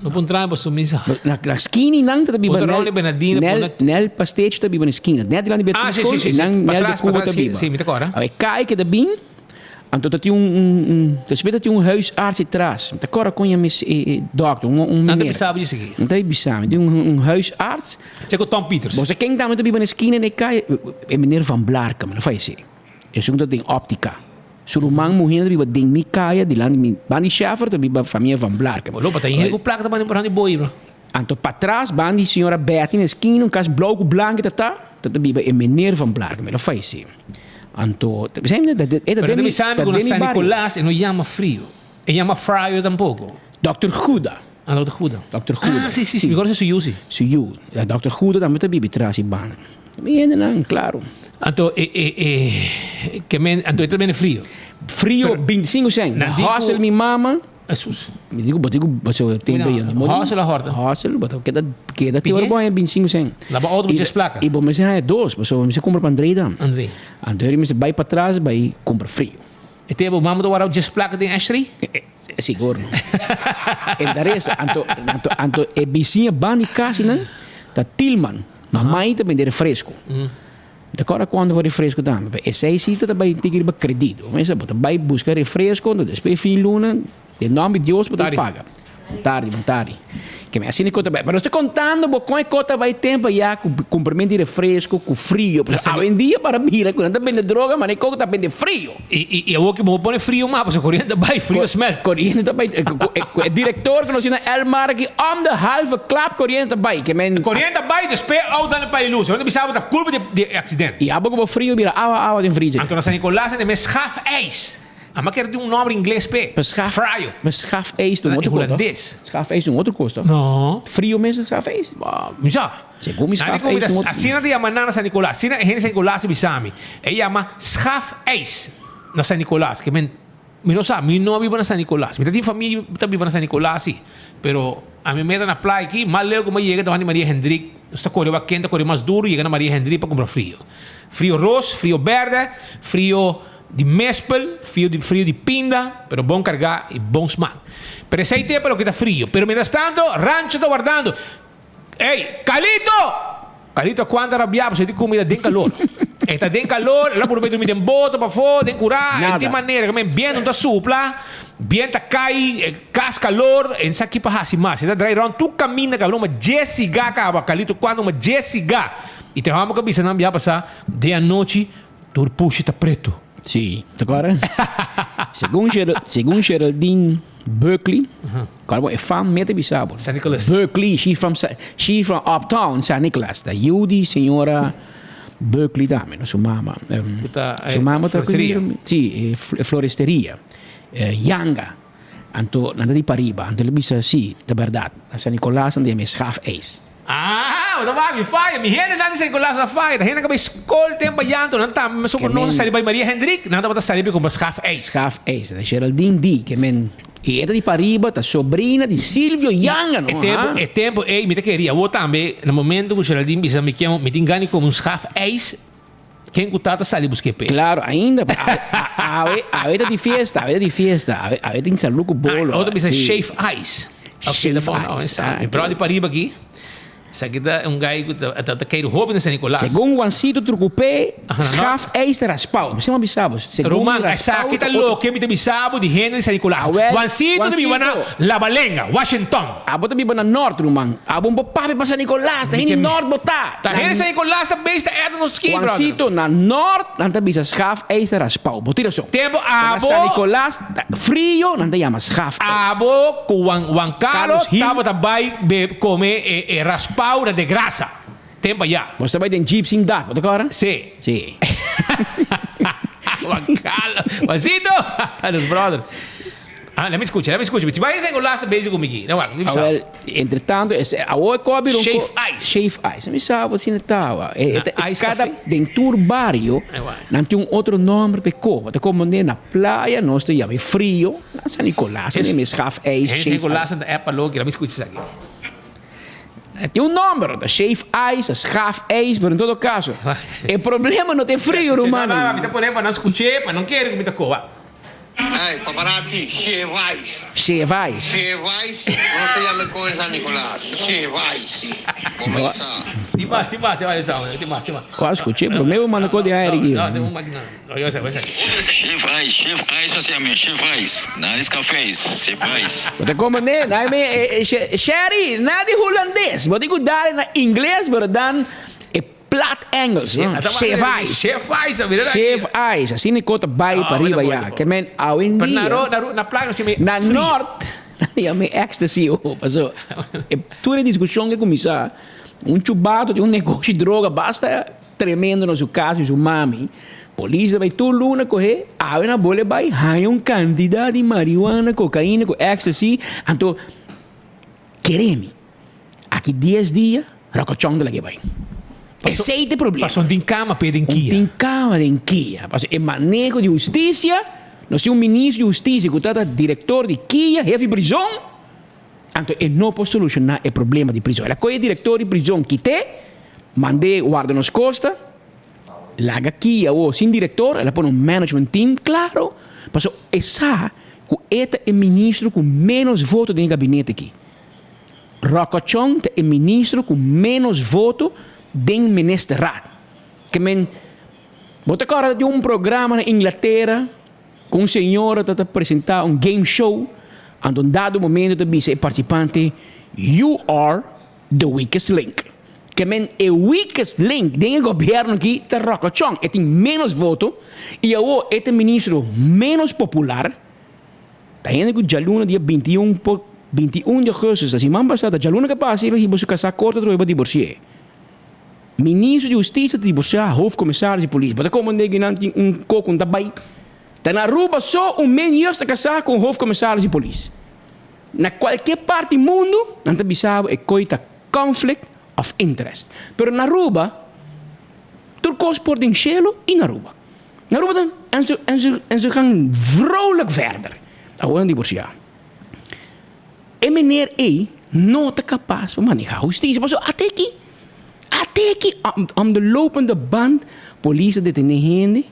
No por traha pa su misa. Na na skina nan ta biba Nel Ronnie Bernardino Nel Nel Pastecho ta biba na skina. Net dilanti Beatriz Ah, si, si, si, si. Nan Pa Nel de tras, pa Cuba tras, ta si, biba. si, mi ta kòrda. E kai ke ta bin anto ta tin un un un despues ta tin un huisarts atras. Mi ta kòrda kon yama e e dòkter un un Nan ta meneer. bisa bo djis aki. Nan ta bisa mi. Tin un un huisarts. Che ku Tom Peters. Bo sa ken tambe ta biba na skina na e kai? E meneer Van Blarcum, lo fayesé. Esun ta den optica. Su ruman muher ta biba den mi kaya dilanti mi bandi Scheffer ta biba famia Van Blarcum. Bo lopa ta hende ku plaka ta bandi por handi boi bro. Anto patras bandi señora Betty na eskina un kas blou ku blanke ta ta ta ta biba e meneer Van Blarcum el a fayesé. Anto ta bisa e ta Pero den ta mi bisa mi ta ku na den mi San bario. Nicolas e no yama frio. E yama frio tampoko. Dokter Guda. Ah dokter Guda. Dokter Guda. Ah si si si mi konosi su yu si. Su yu. Dokter Guda tambe ta biba tras di banda. Mi hendenan, claro. Anto e e e ke men anto e ta bende frio. Frio bintisinko sen. Nan di ku. Hustle mi mama. Hesus. Mi di ku bo tin ku pasobra tempo yo. Hustle a horta. Hustle bo ta keda keda te ora bo haña bintisinko sen. Laba auto bo djes plaka. I bo mester haña dos pasobra mi mester kumpra pa André dan. André. Anto mi mester bai patras bai kumpra frio. E te bo mama ta wara djes plaka den ashtray? Sigur no. E ta resa. Anto anto anto e bisiña banda di kasi nan ta Tilman. Mamai ta bende refresco. Mi ta kòrda kuantu for refresco tambe. Pero esei si ta bai tiki riba kredito. Mester bo ta bai buska refresco anto despues fin luna den nòmber di Dios bo ta paga. Tardi, bon tardi. Ke men asina e kos ta bai. Pero nos ta kontando bo kon e kos ta bai tempo ya ku kumpramentu di refresco, ku frio. Pasobra awendia para bira ku nan ta bende droga, ma e kos ta bende frio. I i awor ke bo pone frio mas, pasobra koriente ta bai, frio smelt. Koriente ta bai. Ku e direktor ku nos tin na Elmar aki, om de halve klap koriente ta bai. Ke men. Koriente ta bai, despues auto nan pa e lus. Nan ta bisa bo ta kulpa di e aksident. I abo ku bo frio bira awa awa den freezer. Anto na San Nicolas nan ta mes schaf ijs. Ama kere tin un nomber ingles p'e. Fryo. Ma schaf ijs ta un otro kos, toch? Hulandes. Schaf ijs ta un otro kos, toch? No. Frio mes ta schaf ijs? Mi sa. Segun mi schaf ijs ta un otro. Asina ta yama nan na San Nicolas. Asina e hende San Nicolas ta bisa mi. E yama schaf ijs na San Nicolas. Ke men, mi no sa, mi no a biba na San Nicolas. Mi ta tin famia ta biba na San Nicolas si. Pero ami meta na playa aki, mas leu ku mi a yega ta wak di Maria Hendrik. Nos ta kore wak ken ta kore mas duru yega na Maria Hendrik pa kumpra frio. Frio ros, frio berde, frio. Di mespel, frio di frio di pinda, pero bon carga y bon smaak. Pero esey te pa loke ta frio. Pero mientras tanto, Rancho ta wardando. Ey, Calito! Calito a cuanta rabia pasobra e tin comida den calor. E ta den calor, el a purba drumi den boto pafó, den curá, e tin manera. Ke men biento no ta supla, biento ta cay, cas calor, e no sa ki pa haci mas. E ta draai rond tur caminda cabrón, ma djesiga caba. Calito cuando ma djesiga. Y te homber cu a bisa nan bia pasa den anochi. Tur pushi ta pretu. Sí, ta kòrda? Segun Gerald, segun Geraldine Berkeley, kòrda bo e fam mete bisa bo. San Nicolas. Berkeley, she from she from uptown San Nicolas. Ta yu di señora Berkeley tambe, no? Su mama. Ku ta Su mama ta floristeria. Sí, floristeria. Yanga. Anto nan ta di pariba. Anto el a bisa, sí, ta bèrdat. Na San Nicolas nan ta yama e schaafijs. Ah, bo ta wak mi faya. Mi hendenan di San Nicolas na faya. Ta hendenan ku bai skol tempu ayanto. Nan tambe mesun ku nos a sali bai Maria Hendrik. Nan tabata sali bai kumpra schaafijs. Schaafijs. Ta Geraldine di ke men e ta di pariba ta sobrina di Silvio Yanga no, E tempu, ha? e tempu ei mi ta keri. Awor tambe na momento ku Geraldine bisa mi ke mi tin gana di kome un schaafijs. Ken ku ta ta sali busk'é p'e. Claro, ainda. Awe, awe ta di fiesta, awe ta di fiesta. Awe, awe tin salu ku bolo. Otro bisa Sí. shave ice. Ok, Shave ta bon, ice, ah, ah, Mi brother di pariba aki. Esaki ta un guy ku ta ta keiru hopi na San Nicolas. Segun Juancito Trucupé, schaf ijs ta raspau. Mi sema bisa bo. Segun Ruman, raspau esaki ta ta otro. loke mi ta bisa bo di hende di San Nicolas. Awel, Juancito ta biba na Juancito. La Balenga, Washington. Abo ta biba na Nort, ruman. Abo un por papia pa San Nicolas. Ta hende Nort bo ta. Ta hende San Nicolas ta bes ta erda nos ski, brother. Juancito, na Nort nan ta bisa schaf ijs ta raspau. Bo tin rason. Tempo Na abo. San Nicolas ta frio nan ta yama schaf ijs. Abo ku Juan Juan Carlos Carlos Gil. tabata bai be kome e e raspau na de grasa. Tempo aya. Bo sta bai den jeep sin dak, bo ta kòrda? Si. Si. Juan Carlos. Juancito! Nos brother. Ah, lami skucha, lami skucha. Ti bai San Nicolas ta bezig ku mi aki. No, wak, mi bisa. Awel, entre tanto, ese, awor e kò bira un Shave ko- ice. Shave ice. Mi sa bo asina tawa. E, e, Na, ice kada, café. den tur bario, nan tin un otro nomber pe ko. Bo ta komprende na playa nos ta yama e frio, na San Nicolas, Es- nan yama e schaf ijs, San shave Nicolas ice. ta app loke, lami skucha esaki. E tin un nomber, ta shave ice, schaf ijs, pero en todo caso, e problema no ta e frio, ruman. No, no, mi ta pone pa nan skuch'é, pa nan kere ku mi ta koba. Ey, paparazzi, shave ice. Shave ice. Shave ice, no te llame con San Nicolás. Shave ice. Comenzá. Tin mas, tin mas, tin mas, tin mas, tin mas. Wou skuch'é, promé bo manda kos di aire aki. No, tin un máquina. No, yo sé, yo sé. Shave ice, shave ice nos yam'é, shave ice. Nada di cafés, shave ice. Bo ta komprendé? Nan me, Sherry, nada di hulandes. Bo tin ku dal na ingles, pero dan e plat Engels, no? Shave ice. Shave ice, mira aki. Shave ice. Asina e kos ta bai Ah, pa riba bo ta ya. bo ta Ke men awendia. Pero na ro, na ro, na playa nos yam'é Na frio. nort, nan yam'é ecstasy, oh, paso e tur e diskushon ke kuminsá, un chubato tin un negoshi droga basta Tremendo na su cas y su mami. Polis a bay tur luna coge, awe na bole bay haya un cantidad di marihuana, cocaina cu ecstasy, anto kere mi, aki dies dia Rocochon ta lage bay. Esey ta e problema. Paso un tin cama p'e den kia. Un tin cama den kia. Paso e maneho di husticia, nos tin un ministro di husticia cu ta ta director di kia, hefe di prison, Anto e no por soluciona e problema di prison. El a coge e director di prison kite, mand'e warda nos costa, laga aki awo sin director, el a pone un management team, claro, pasobra e sa cu e ta e ministro cu menos voto den e gabinete aki. Rocochon ta e ministro cu menos voto den ministerraad. Ke men, bo ta corda di un programa na Inglatera Ku un señora ta ta presentá un game show, anto un dado momento ta bisa e participante, You are the weakest link. Ke men e weakest link den e gobierno aki ta Rocochon, e tin menos voto i awo e ta ministro menos popular. Ta hende ku djaluna dia 21 por 21 di augustus, ta siman pasá, ta djaluna ke pasa el a hiba su kasá korte atrobe pa divorsi'é. Ministro di Hustisia ta divorsiá hoofdcommissaris di polis. Bo ta komprendé ku nan tin un koko un ta bai. Ta na Aruba so un menios ta kasá ku un hoofdcommissaris di polis. Na kualke parti mundu nan ta bisa bo e koi ta conflict of interest. Pero na Aruba tur kos por den shelu i na Aruba. Na Aruba ta en ze en ze en ze gaan vrolijk verder. Awor nan divorsiá. E meneer ei no ta kapas pa maneha hustisia pasobra ate aki, ate aki om de lopende band polis ta detene hende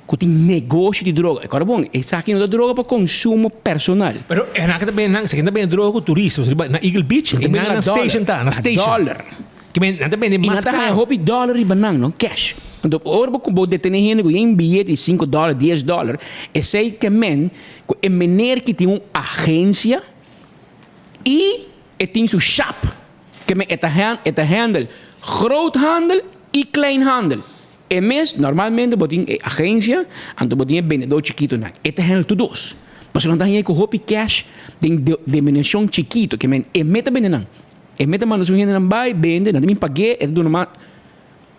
ku tin negoshi di droga. E kòrda bon, esaki no ta droga pa konsumo personal. Pero e nan ta bende nan, esaki ta bende droga ku turista, pasobra riba na Eagle Beach e nan na station ta, na station. Dollar. Ki men nan ta bende I mas nan ta haña karo. hopi dollar riba nan, no cash. Anto ora bo bo detene hende ku yen biyete di sinku dollar, dies dollar, esei ke men ku e meneer ki tin un agensia i e tin su shap, ke men e ta e ta handle groothandel i kleinhandel. E mes normalmente bo tin e agensia, anto bo tin e bendedor chikitonan. E ta handle tur dos. Pasobra nan ta haña ku hopi cash den denominashon chikito, ke men e mes ta bende nan. E meta manda su hendenan bai bende, nan ta bin pag'é, e ta duna mas.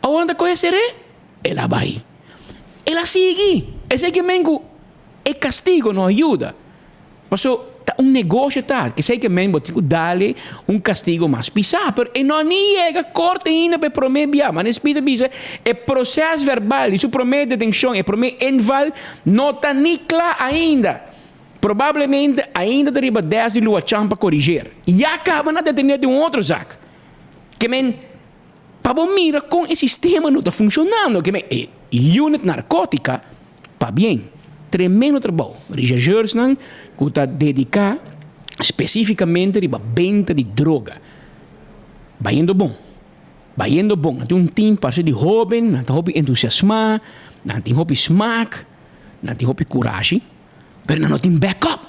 Awor nan ta kohe ser'é, el a bai. El a sigui. Esei ke men ku e kastigo no a yuda. Paso ta un negosio ta, esei ke men bo tin ku dale un kastigo mas pisá. Pero e no a ni yega korte ainda pa e promé bia. Manera Speed a bisa, e proses verbal di su promé detenshon, e promé inval, no ta ni kla ainda. Probablemente ainda ta riba des di lua chan pa koriger. Ya kaba na detené den un otro zak. Ke men, pa bo mira kon e sistema no ta funshonando. Ke men, e. Unit Narcotica, pabien. Tremendo trabou. Rechercheursnan cu ta dedica specificamente riba benta di droga. Bayendo bon. Bayendo bon. Nan tin un team parce di hoben, nan ta hopi entusiasma, nan tin hopi smaak, nan tin hopi curashi, pero nan no tin backup.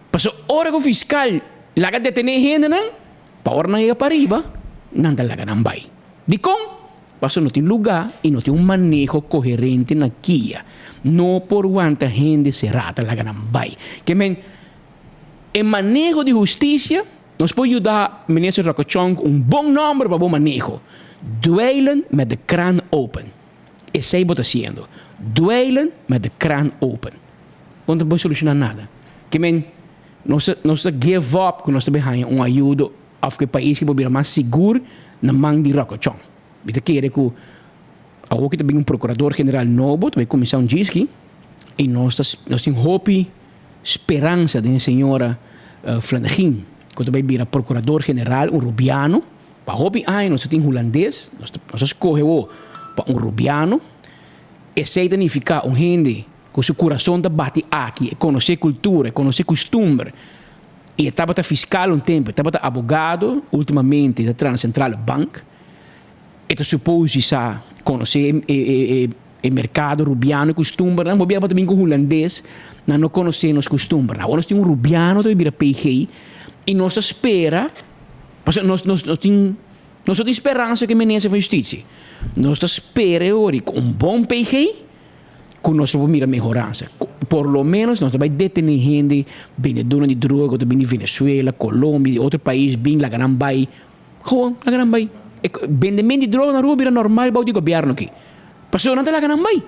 Pasobra ora cu fiscal laga detene hendenan, pa ora nan yega pariba, nan ta laga nan bay. Dicon? Pasobra no tin lugá i no tin un maneho koherente na kia. No por wanta hende será ta laga nan bai. Ke men, e maneho di hustisia, nos por yuda Minister Rocco Chong ku un bon nòmber pa bo maneho, Dweilen met de kraan open. Esei bo ta hasiendo. Dweilen met de kraan open. Bo no ta por solushoná nada. Ke men, nos ta nos ta give up ku nos ta bin haña un ayudo. Of ku e pais ki por bira mas sigur na man di Rocochon. Mi ta kere ku awor ki ta bin un prokurador general nobo ta bai kuminsá un djiski i nos ta nos tin hopi speransa den e señora Flanegin ku ta bai bira prokurador general, un rubiano. Pa hopi aña nos ta tin hulandes, nos ta nos a skohe awor pa un rubiano. Esei ta nifiká un hende ku su kurason ta bati aki, e konosé kultura, e konosé kustumber. I e tabata fiskal un tempu, e tabata abogado, ultimamente e ta traha na Centrale Bank. E ta supos di sa konosé e merkado rubiano, e kustumbernan. Bo bia bo ta bin ku hulandes, nan no konosé nos kustumbernan. Awor nos tin un rubiano ta bin bira PG i nos ta spera, pasobra nos nos nos tin nos no tin speransa ku e minister van Justitie. Nos ta spera e ora ku un bon PG. Ku nos lo por mira mehoransa. Por lo menos nos ta bai detene hende bendedornan di droga ku ta bin di Venezuela, Colombia, di otro pais bin laga nan bai. Gewoon laga nan bai. E bendemento di droga na Aruba bira normal bou di gobierno aki. Pasobra nan ta laga nan bai.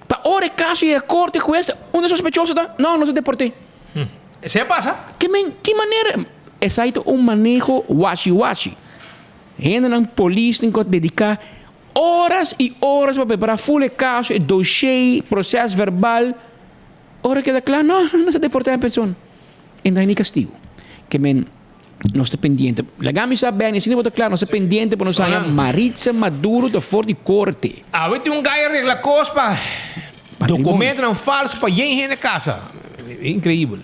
Pa ora e kaso yega korte hues ta unda e sospechoso ta? No, nos a deport'é. Esei a pasa. Ke men ki manera? Esei ta un maneho washi washi. Hendenan polis tin ku dediká Oras y oras pa prepara full e caso, e dossier, proces verbal. Ora keda cla, no, no sa deporta e persona. E no hay ni castigo. Ke men, nos ta pendiente. Laga mi sa, Benny, si no bo ta cla, nos ta pendiente pa nos haña Maritza Maduro ta for di corte. Awe tin un guy a regla cos pa documentonan falso pa yen hende casa. Increibel.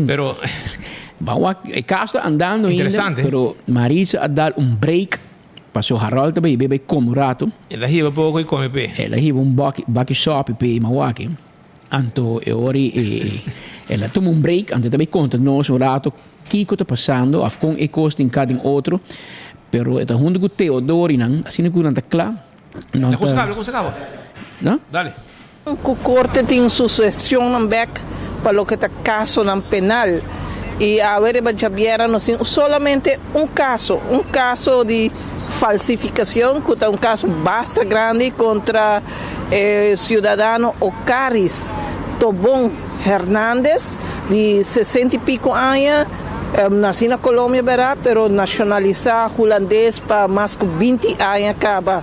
Pero. Ban wak, e caso ta andando ainda, pero Maritza a dal un break. Paso Harold ta bay bebe come un rato. El a hiba poco y come p'e. El a hiba un baki baki sopi p'e y mawaki. Anto e ora e el a tuma un break anto e ta bay conta nos un rato kico ta pasando of con e cos tin ca den otro. Pero e ta hunto cu Theodor y nan asina cu nan ta cla nan ta. Con se caba? No? Dale. Ku korte tin su sesionnan bek pa loke ta kasonan penal i awe riba djabièrnè nos tin solamente un kaso, un kaso di falsifikashon ku ta un kaso basta grandi kontra e siudadano Ocaris Tobon Hernandez di sesenta i piko aña, nasi na Colombia bèrdat pero nashonalisá hulandes pa mas ku binti aña kaba.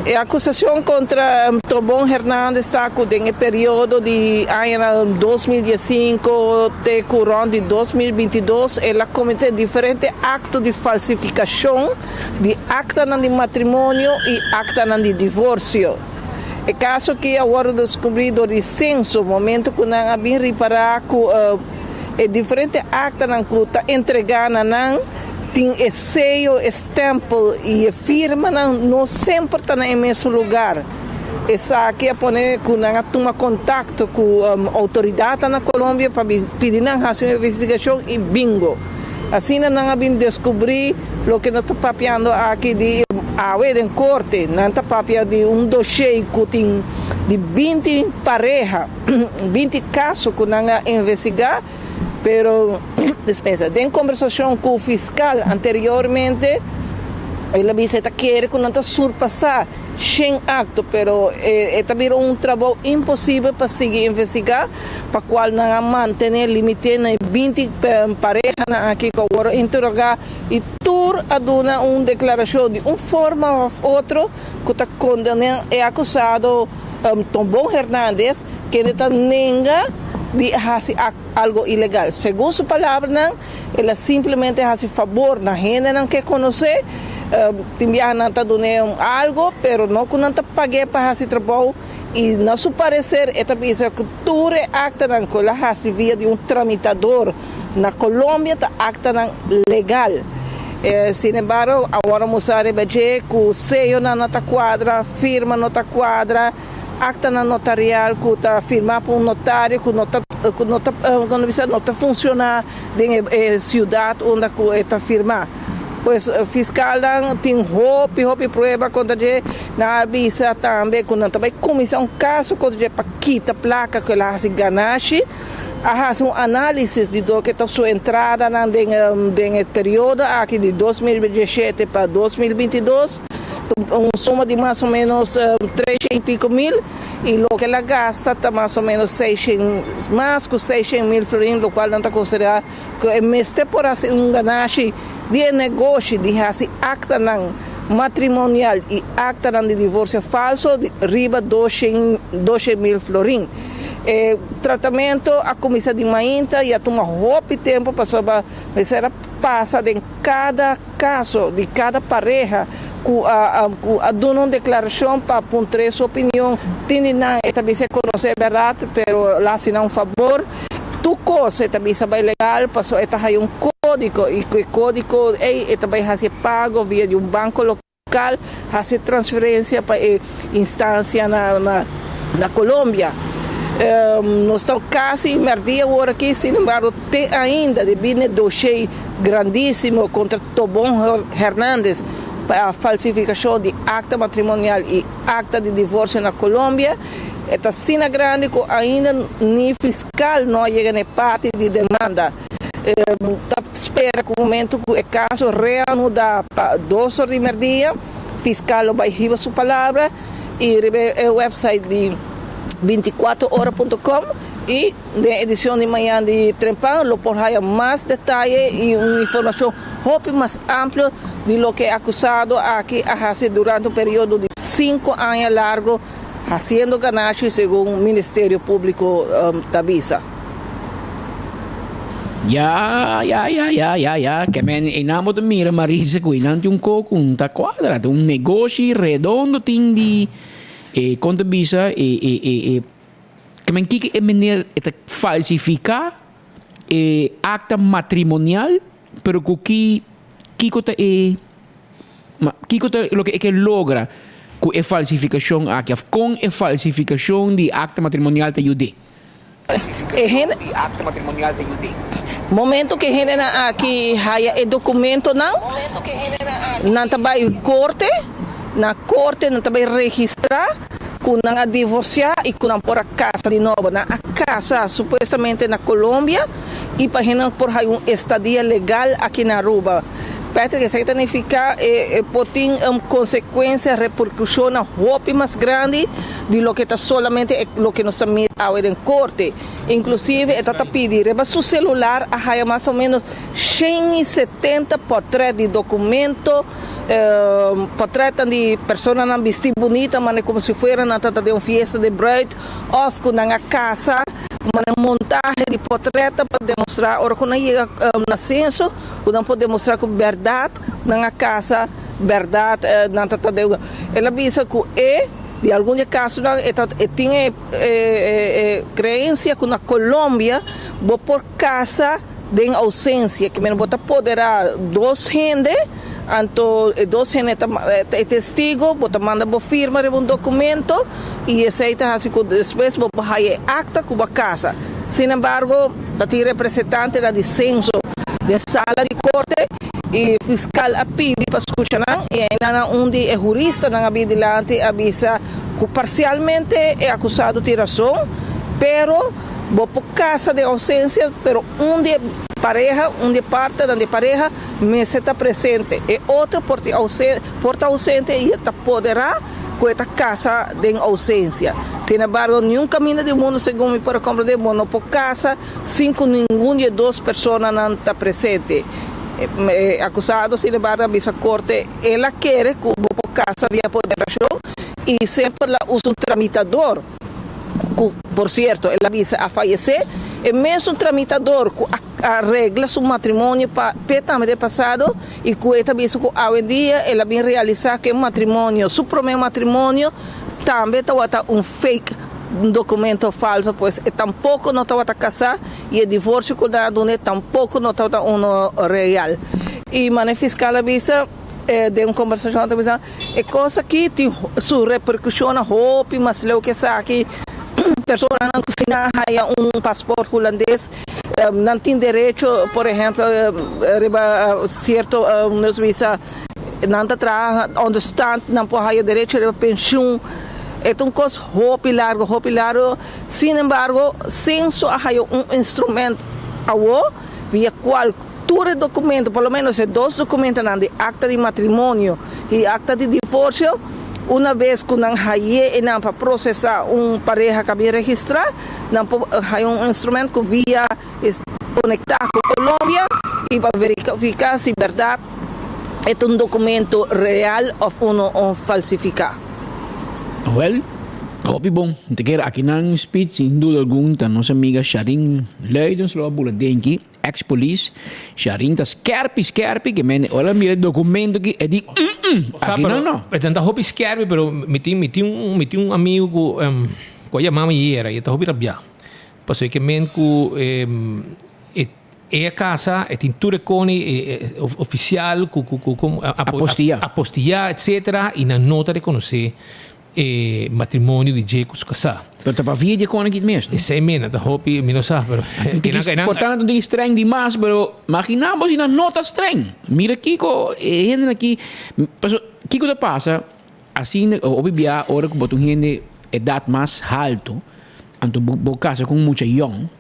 E acusacion contra Tobón Hernandez ta cu den e periodo di añanan 2015 te cu rond di 2022 el a comete diferente acto di falsificacion di actanan di matrimonio y actanan di divorcio. E caso aki a wordo descubri dor di censo momento cu nan a bin ripara cu e diferente actanan cu ta entrega na nan tin e seyo, e stempel y e firmanan no semper ta na e mesun lugar. Esaki a pone cu nan a tuma contacto cu autoridadnan na Colombia pa pidi nan haci un investigacion y bingo! Asina nan a bin descubri loke nos ta papiando aki di awe den corte. Nan ta papia di un dossier cu tin di binti pareha, binti caso cu nan a investiga. Pero, dispensa, den kombersashon ku fiskal anteriormente, el a bisa e ta kere ku nan ta surpasá shen akto, pero e ta bira un trabou imposibel pa sigui investigá, pa kual nan a mantené limité na e binti parehanan aki ku a wòrdu interogá i tur a duna un deklarashon di un forma òf otro ku ta kondená e akusado Tombon Hernandez, kende ta nenga di hasi algo ilegal. Segun su palabranan, el a simplemente hasi fabor na hendenan ke konosé. Tin biaha nan ta dun'é un algo, pero no ku nan ta pag'é pa hasi trabou i na su pareser e ta bisa ku tur e aktanan ku el a hasi via di un tramitador na Colombia ta aktanan legal. Sin embargo, awor a mustra riba dje ku seyonan no ta kuadra, firma no ta kuadra, aktanan notarial ku ta firmá pa un notario ku no ta ku no ta ku no bisa no ta funshoná den e siudat unda ku e ta firmá. Pues fiskalnan tin hopi hopi prueba kontra dje. Nan a bisa tambe ku nan ta bai kuminsá un kaso kontra dje pa kita plaka ku el a hasi ganashi. A hasi un análisis di loke ta su entradanan den den e periodo aki di 2017 pa 2022. Un suma di mas o menos treshen y pico mil y loke el a gasta ta mas o menos seishen, mas cu seishen mil florin, locual nan ta considera cu e mester por haci un ganashi di e negoshi di haci actanan matrimonial y actanan di divorcio falso di riba doshen, doshen mil florin. E tratamento a cuminsa di mainta y a tuma hopi tempo pasobra mester a pasa den cada. Kaso di kada pareha ku a ku a duna un deklarashon pa puntr'é su opinion, tin di nan e ta bisa e konosé e bèrdat, pero lo hasi nan un fabor. Tur kos e ta bisa bai legal pasobra e ta haya un kódigo i ku e kódigo ei e ta bai hasi e pago via di un banko lokal, hasi e transferensia pa e instansia na na Colombia. Nos ta kasi mèrdia awor aki, sin embargo te ainda debí na e doshé grandísimo kontra Tobón Hernández pa falsifikashon di akta matrimonial i akta di divorsio na Colombia, e ta asina grandi ku ainda ni fiskal no a yega na e parti di demanda. Ta spera ku momento ku e kaso reanudá pa dos or di mèrdia, Fiscal lo bay hiba su palabra y riba e website di 24ora punto com y den edicion di mañan di Trempan lo por haya mas detaye y un informacion hopi mas amplio di loke e acusado aki a haci durante un periodo di cinco aña largo haciendo ganashi segun Ministerio Publico ta bisa. Ya, ya, ya, ya, ya, ya. Ke men einan bo ta mira Marisa ku einan tin un ko ku un ta kuadra. Un negoshi redondo tin di e kon ta bisa e e e e ke men kiko e meneer e ta falsifiká e akta matrimonial pero ku ki kiko ta e ma kiko ta loke e ke logra ku e falsifikashon aki òf kon e falsifikashon di akta matrimonial ta yud'é. E hende Momento ku e hendenan aki haya e dokumentonan, nan ta bai korte, na korte nan ta bai registrá ku nan a divorsiá i ku nan por a kasa di nobo. Nan a kasa supuestamente na Colombia i pa hendenan por haya un estadia legal aki na Aruba. Patrick, esaki ta nifiká e por tin konsekuensia, reperkushonnan hopi mas grandi. di loke ta solamente e loke nos ta mira awe den korte. Inklusive e ta ta pidi riba su selular a haya mas o menos 170 pòtrèt di dokumento, pòtrètnan di personanan bistí bunita manera komo si fuera nan ta ta den un fiesta di bruid òf ku nan a kasa, manera montahe di pòtrètnan pa demostrá ora ku nan yega na senso ku nan por demostrá ku bèrdat nan a kasa, bèrdat nan ta ta den. El a bisa ku e. Di algun di e kasonan e ta e tin e e creencia ku na Colombia bo por kasa den ausencia, ke mester bo ta podera dos hende, anto e dos hende ta e testigo, bo ta manda bo firma riba un documento y esey ta hasi ku despues bo por haya e acta ku bo a kasa. Sin embargo ta tin representantenan di censo den sala di corte. E fiskal a pidi pa skucha nan i ainda un di e huristanan a bini dilanti a bisa ku parsialmente e akusado tin rason, pero bo por kasa den ousensia, pero un di e pareha, un di e partenan di e pareha mester ta presente. E otro por tin por ta ousente i e ta poderá ku e ta kasa den ousensia. Sin embargo, niun kaminda di mundu, segun mi por a komprendé, bo no por kasa sin ku ningun di e dos personanan ta presente. E akusado sinembargo a bisa korte el a kere ku bo por kasa via apoderashon i semper la usa un tramitador ku por sierto el a bisa a fayesé. E mesun tramitador ku a a regla su matrimonio pa p'e tambe den pasado i ku e ta bisa ku awendia el a bin realisá ku e matrimonio, su promé matrimonio, tambe tabata un fake, un documento falso, pues e tampoco no tabata casá i e divorcio ku nan a dun'é tampoco no tabata uno real. I manera fiscal a bisa den un kombersashon ta bisa e kos aki tin su reperkushonnan hopi mas leu ku esaki, personanan ku si nan a haya un pasport hulandes nan tin derecho por ehempel riba sierto nos bisa nan ta traha onderstand nan por haya derecho riba penshun e ta un kos hopi largo hopi largo sin embargo Censo a haya un instrument awo via cual tur e documento por lo menos e dos documentonan di acta di matrimonio y acta di divorcio una vez cu nan haye e nan pa procesa un pareha cu a bin registra nan por haya un instrument cu via conecta cu Colombia y pa verifica si berdad e ta un documento real of uno falsifica. Wel, hopi bon. Mi ta kere akinan speech sin duda algun ta nos amiga Sharin Luidens lo a bula denki, ex polis. Sharin ta skerpi skerpi ke men ora mira e documento aki e di mm akinan no. E ta hopi skerpi pero mi tin mi tin un mi tin un amigo ku ku a yama mi ayera y e ta hopi rabia pasobra e ke men ku e E a casa, e tin tur e coni oficial cu cu cu Apostilla. apostilla etcetera y nan no ta reconoce e matrimonio di dje cu su casa. Pero ta pa via di e coni aki mes, no? Esey mi nan ta hopi, mi no sa, pero Por tanto tin streng di mas, pero magina bo si nan no ta streng. Mira kico e hendenan aki, pasobra kico ta pasa asina hopi bia ora cu bo ta un hende edad mas halto, anto bo casa cu un mucha yong.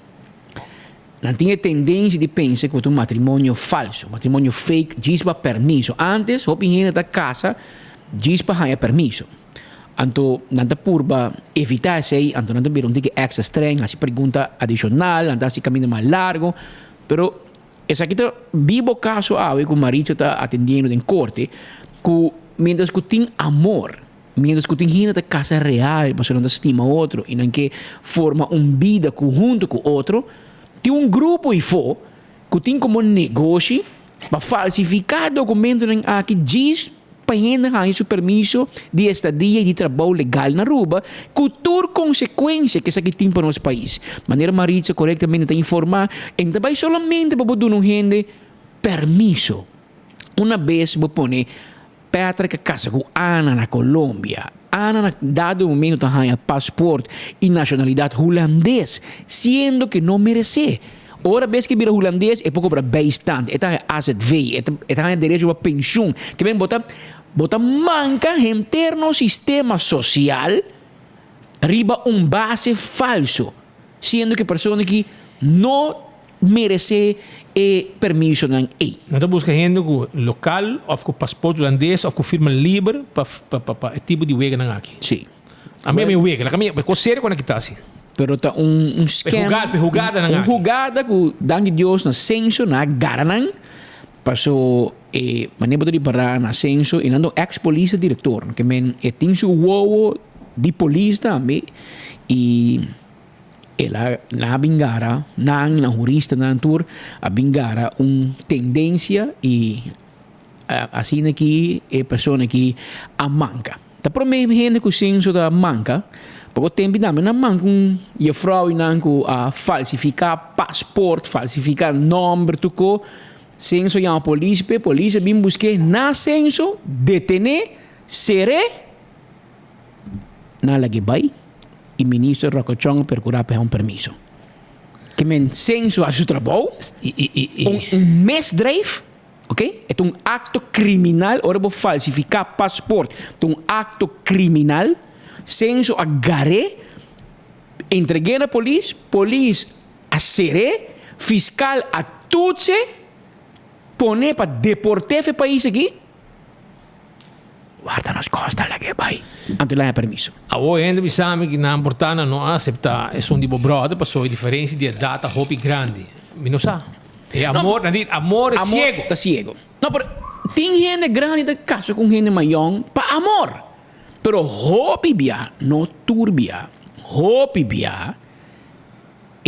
Nan tin e tendensia di pensa ku ta un matrimonio falso, matrimonio fake, djis pa permiso. Antes hopi hende ta kasa djis pa haña permiso. Anto nan ta purba evitá esei, anto nan ta bira un tiki èkstra streng, hasi pregunta adishonal, nan ta hasi kaminda mas largu. Pero esaki ta bibo kaso awe ku Maritza ta atendiendo den korte, ku mientras ku tin amor, Mientras cu tin hende ta casa real pasobra nan ta stima otro y nan ke forma un bida cu hunto cu otro, tin un grupo ifo cu tin como negoshi pa falsifica documentonan aki djis pa hende haña su permiso di estadia y di trabou legal na Aruba cu tur consecuencia cu esaki tin pa nos pais. Manera Maritza corectamente ta informa, e no ta bay solamente pa bo duna un hende permiso. Una bes bo pone Patrick a casa cu Ana na Colombia. Ana na dado momento ta haña paspoort y nacionalidad Hulandes, siendo que no merece. Ora bes que bira Hulandes e por cobra bijstand, e ta haña AZV, e ta e ta haña derecho pa pensioen. Ke men bo ta bo ta manca henter nos sistema social riba un base falso, siendo que persona aki no meresé e permisonan ei. Nan ta buska hende ku lokal òf ku pasport hulandes òf ku firma liber pa pa e tipo di weganan aki. Sí. Ami a mi wega, laga mi kos serio ku nan kita hasi. Pero ta un un scam. E hugadanan aki. Un hugada ku danki Dios na Censo nan a gara nan paso e manera bo ta ripará na Censo i nan ta un ex polis ta direktor ke men e tin su wowo di polis tambe i. El a nan a bin gara, nan, nan huristanan tur a bin gara un tendensia i asina ki e persona ki a manka. Ta prome hende ku senso ta manka, poko tempu tambe nan manka un jefrounan ku a falsifiká pasport, falsifiká nòmber tur ko. Senso yama polis p'e, polis a bin busk'é na senso, detené, ser'é. Nan lag'é bai i minister Rocco Chong a percura pa un permiso. Ke men censo a su trabou, un misdrijf, ok, e ta un acto criminal ora bo falsifica paspoort, ta un acto criminal, censo a gar'é, entreg'é na polis, polis a ser'é, fiscal a toets'é, pon'é pa deport'é for e pais aki. Warda nos kos ta lag'é bai. Anto el a haña permiso. Awor hende bisa mi ki nan por ta nan no a asepta esun di bo brother pasobra e diferensia di edat ta hopi grandi. Mi no sa. E amor, nan di amor e siego. Amor ta siego. No, pero tin hende grandi ta kasa ku un hende mayon pa amor. Pero hopi bia, no tur bia, hopi bia.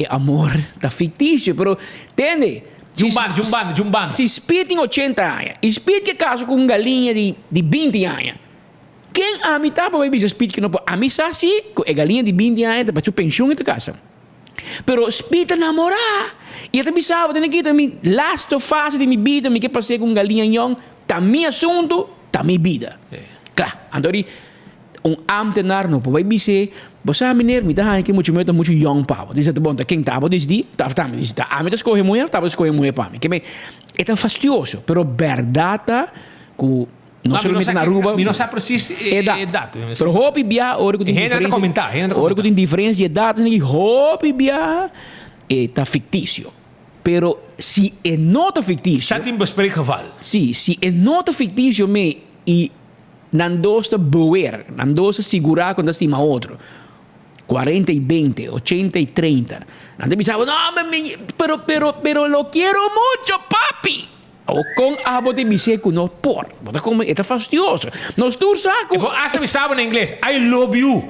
E amor ta ficticio, pero tende. Djun banda, djun banda, djun banda. Si Speed tin ochenta aña y Speed ke casa cu un galiña di di binti aña, ken ami ta pa bay bisa Speed cu no por? Ami sa si cu e galiña di binti aña ta pa su pensioen e ta casa. Pero Speed ta namora y e ta bisa bo, tene kita mi lasto fase di mi bida mi ke pas'e cu un galiña yong, ta mi asunto, ta mi bida. Kla, anto di. Un ambtenaar no por bai bis'é, Bo sa meneer, mi ta haña ku e mucha muhé ta muchu yòn pa bo. Dice, Bon, ta ken ta bo disidí? Ta ta mi disidí. Ta ami ta skohe muhé òf ta bo ta skohe muhé pa mi? Ke men, e ta fastioso, pero bèrdat ta ku no solamente na Aruba. Mi no sa presis e edat. Pero hopi bia ora ku tin diferensia, ora ku tin diferensia di edat, hopi bia e ta fiktisio. Pero si e no ta fiktisio. Sa tin bespreekgeval. Si, si e no ta fiktisio me i. Nan dos ta bewer, nan dos ta sigurá ku nan ta stima otro. Kuarenta i bente, ochenta i treinta. Nan ta bisa bo, no, mi, pero, pero, pero lo quiero mucho, papi! Awor kon abo ta bis'é ku no por? Bo ta komo, e ta fastioso. Nos tur sa ku. E por hasta bisa bo na ingles, I love you.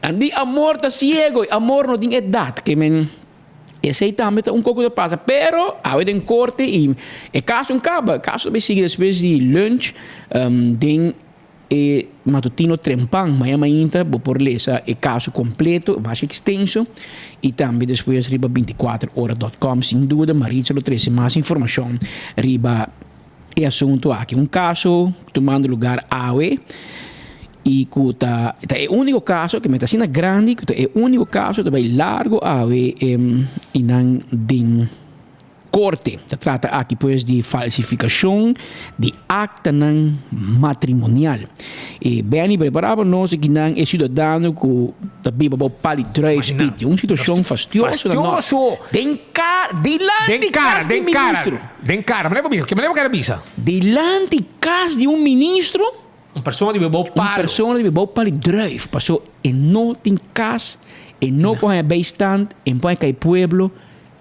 Nan di amor ta siego i amor no tin edat. Ke men. Esei tambe ta un kos ku ta pasa, pero awe den korte i e kaso un kaba, e kaso ta bai sigui despues di lunch den e matutino trempan. Maña mainta bo por lesa e kaso kompleto, masha ekstenso, i tambe despues riba bintikuater ora dòt kòm. Sin duda Maritza lo trese mas informashon riba e asuntu aki. Un kaso tumando lugar awe y cu ta ta e unico caso que meta asina grandi cu ta e unico caso ta bay largo awe y nan den corte. Ta trata aki pues di falsificacion di actanan matrimonial. E Benny prepara pa nos aki nan e ciudadano cu ta biba bao pali druif spiti. Un situacion fastioso na nos. Fastioso! Den cara, dilanti cas di ministro. Den cara, manera bo bisa, ke manera bo kere bisa? Dilanti cas di un ministro. Un persona di bebou palo. Un persona di bebou palo di druif, paso e no tin cas, e no por haña bijstand, e no por haña kai pueblo,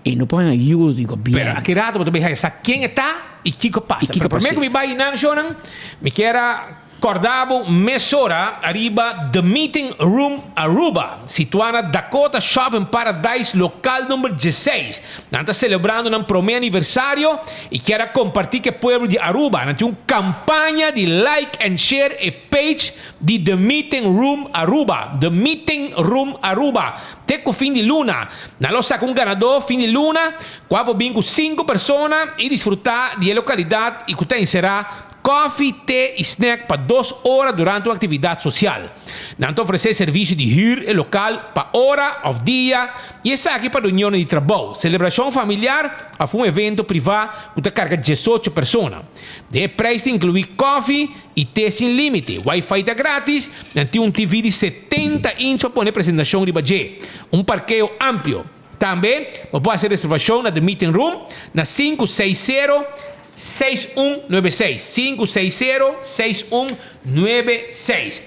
e no por haña ayuda di gobierno. Pero aki rato bo ta bay haña sa ken e ta y kiko pasa. Pero prome ku mi bay nan shownan, mi kier a Corda bo mesora ariba The Meeting Room Aruba, situa na Dakota Shopping Paradise local number dieseis. Nan ta celebrando nan prome aniversario y kier a comparti cu e pueblo di Aruba. Nan tin un campaña di like and share e page di The Meeting Room Aruba, The Meeting Room Aruba, te cu fin di luna. Nan lo saca un ganador fin di luna cua por bin cu cinco persona y disfruta di e localidad y cu ta encera Koffie, te i snack pa dos ora durante un aktividat sosial. Nan ta ofresé servisio di hür e lokal pa ora òf dia i esaki pa reunionnan di trabou, selebrashon familiar òf un evento privá ku ta karga diesocho persona. Den e preis ta inkluí koffie i te sin límite. Wi-Fi ta grátis, nan tin un TV di setenta inch pa pone presentashon riba dje. Un parkeo amplio. Tambe bo por hasi reservashon na The Meeting Room na sinku seis sero, seis un nuebe seis, sinku seis sero, seis un nuebe seis.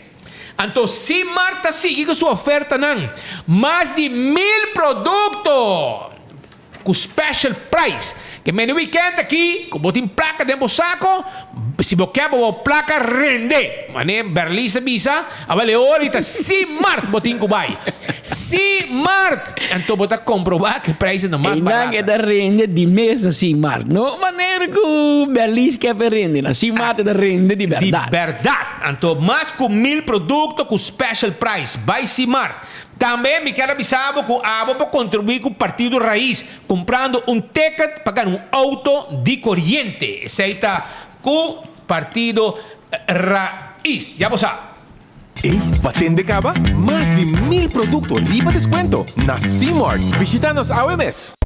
Anto Simart ta sigui ku su ofertanan, mas di mil produkto! Ku special price. Ke mende weekend aki ku bo tin plaka den bo sako, si bo ke bo bo plaka rende. Mane Berlies ta bisa, awel e ora di ta Simart bo tin ku bai. Simart! Anto bo ta komproba ku e prijsnan ta mas Einan barata. e ta rende di mes na Simart. No manera ku Berlies ke pa e rende. Na Simart e ta rende di Di bèrdat. bèrdat. Anto mas ku mil produkto ku special price. Bai Simart. Tambe mi kier a bisa bo ku abo por kontribuí ku Partido Raiz kumprando un ticket pa gana un outo di koriente. Esei ta ku Partido Raiz. Ya bo sa. Ey, pa tende caba? Mas di mil producto riba descuento na C-Mart. Bishita nos awe mes!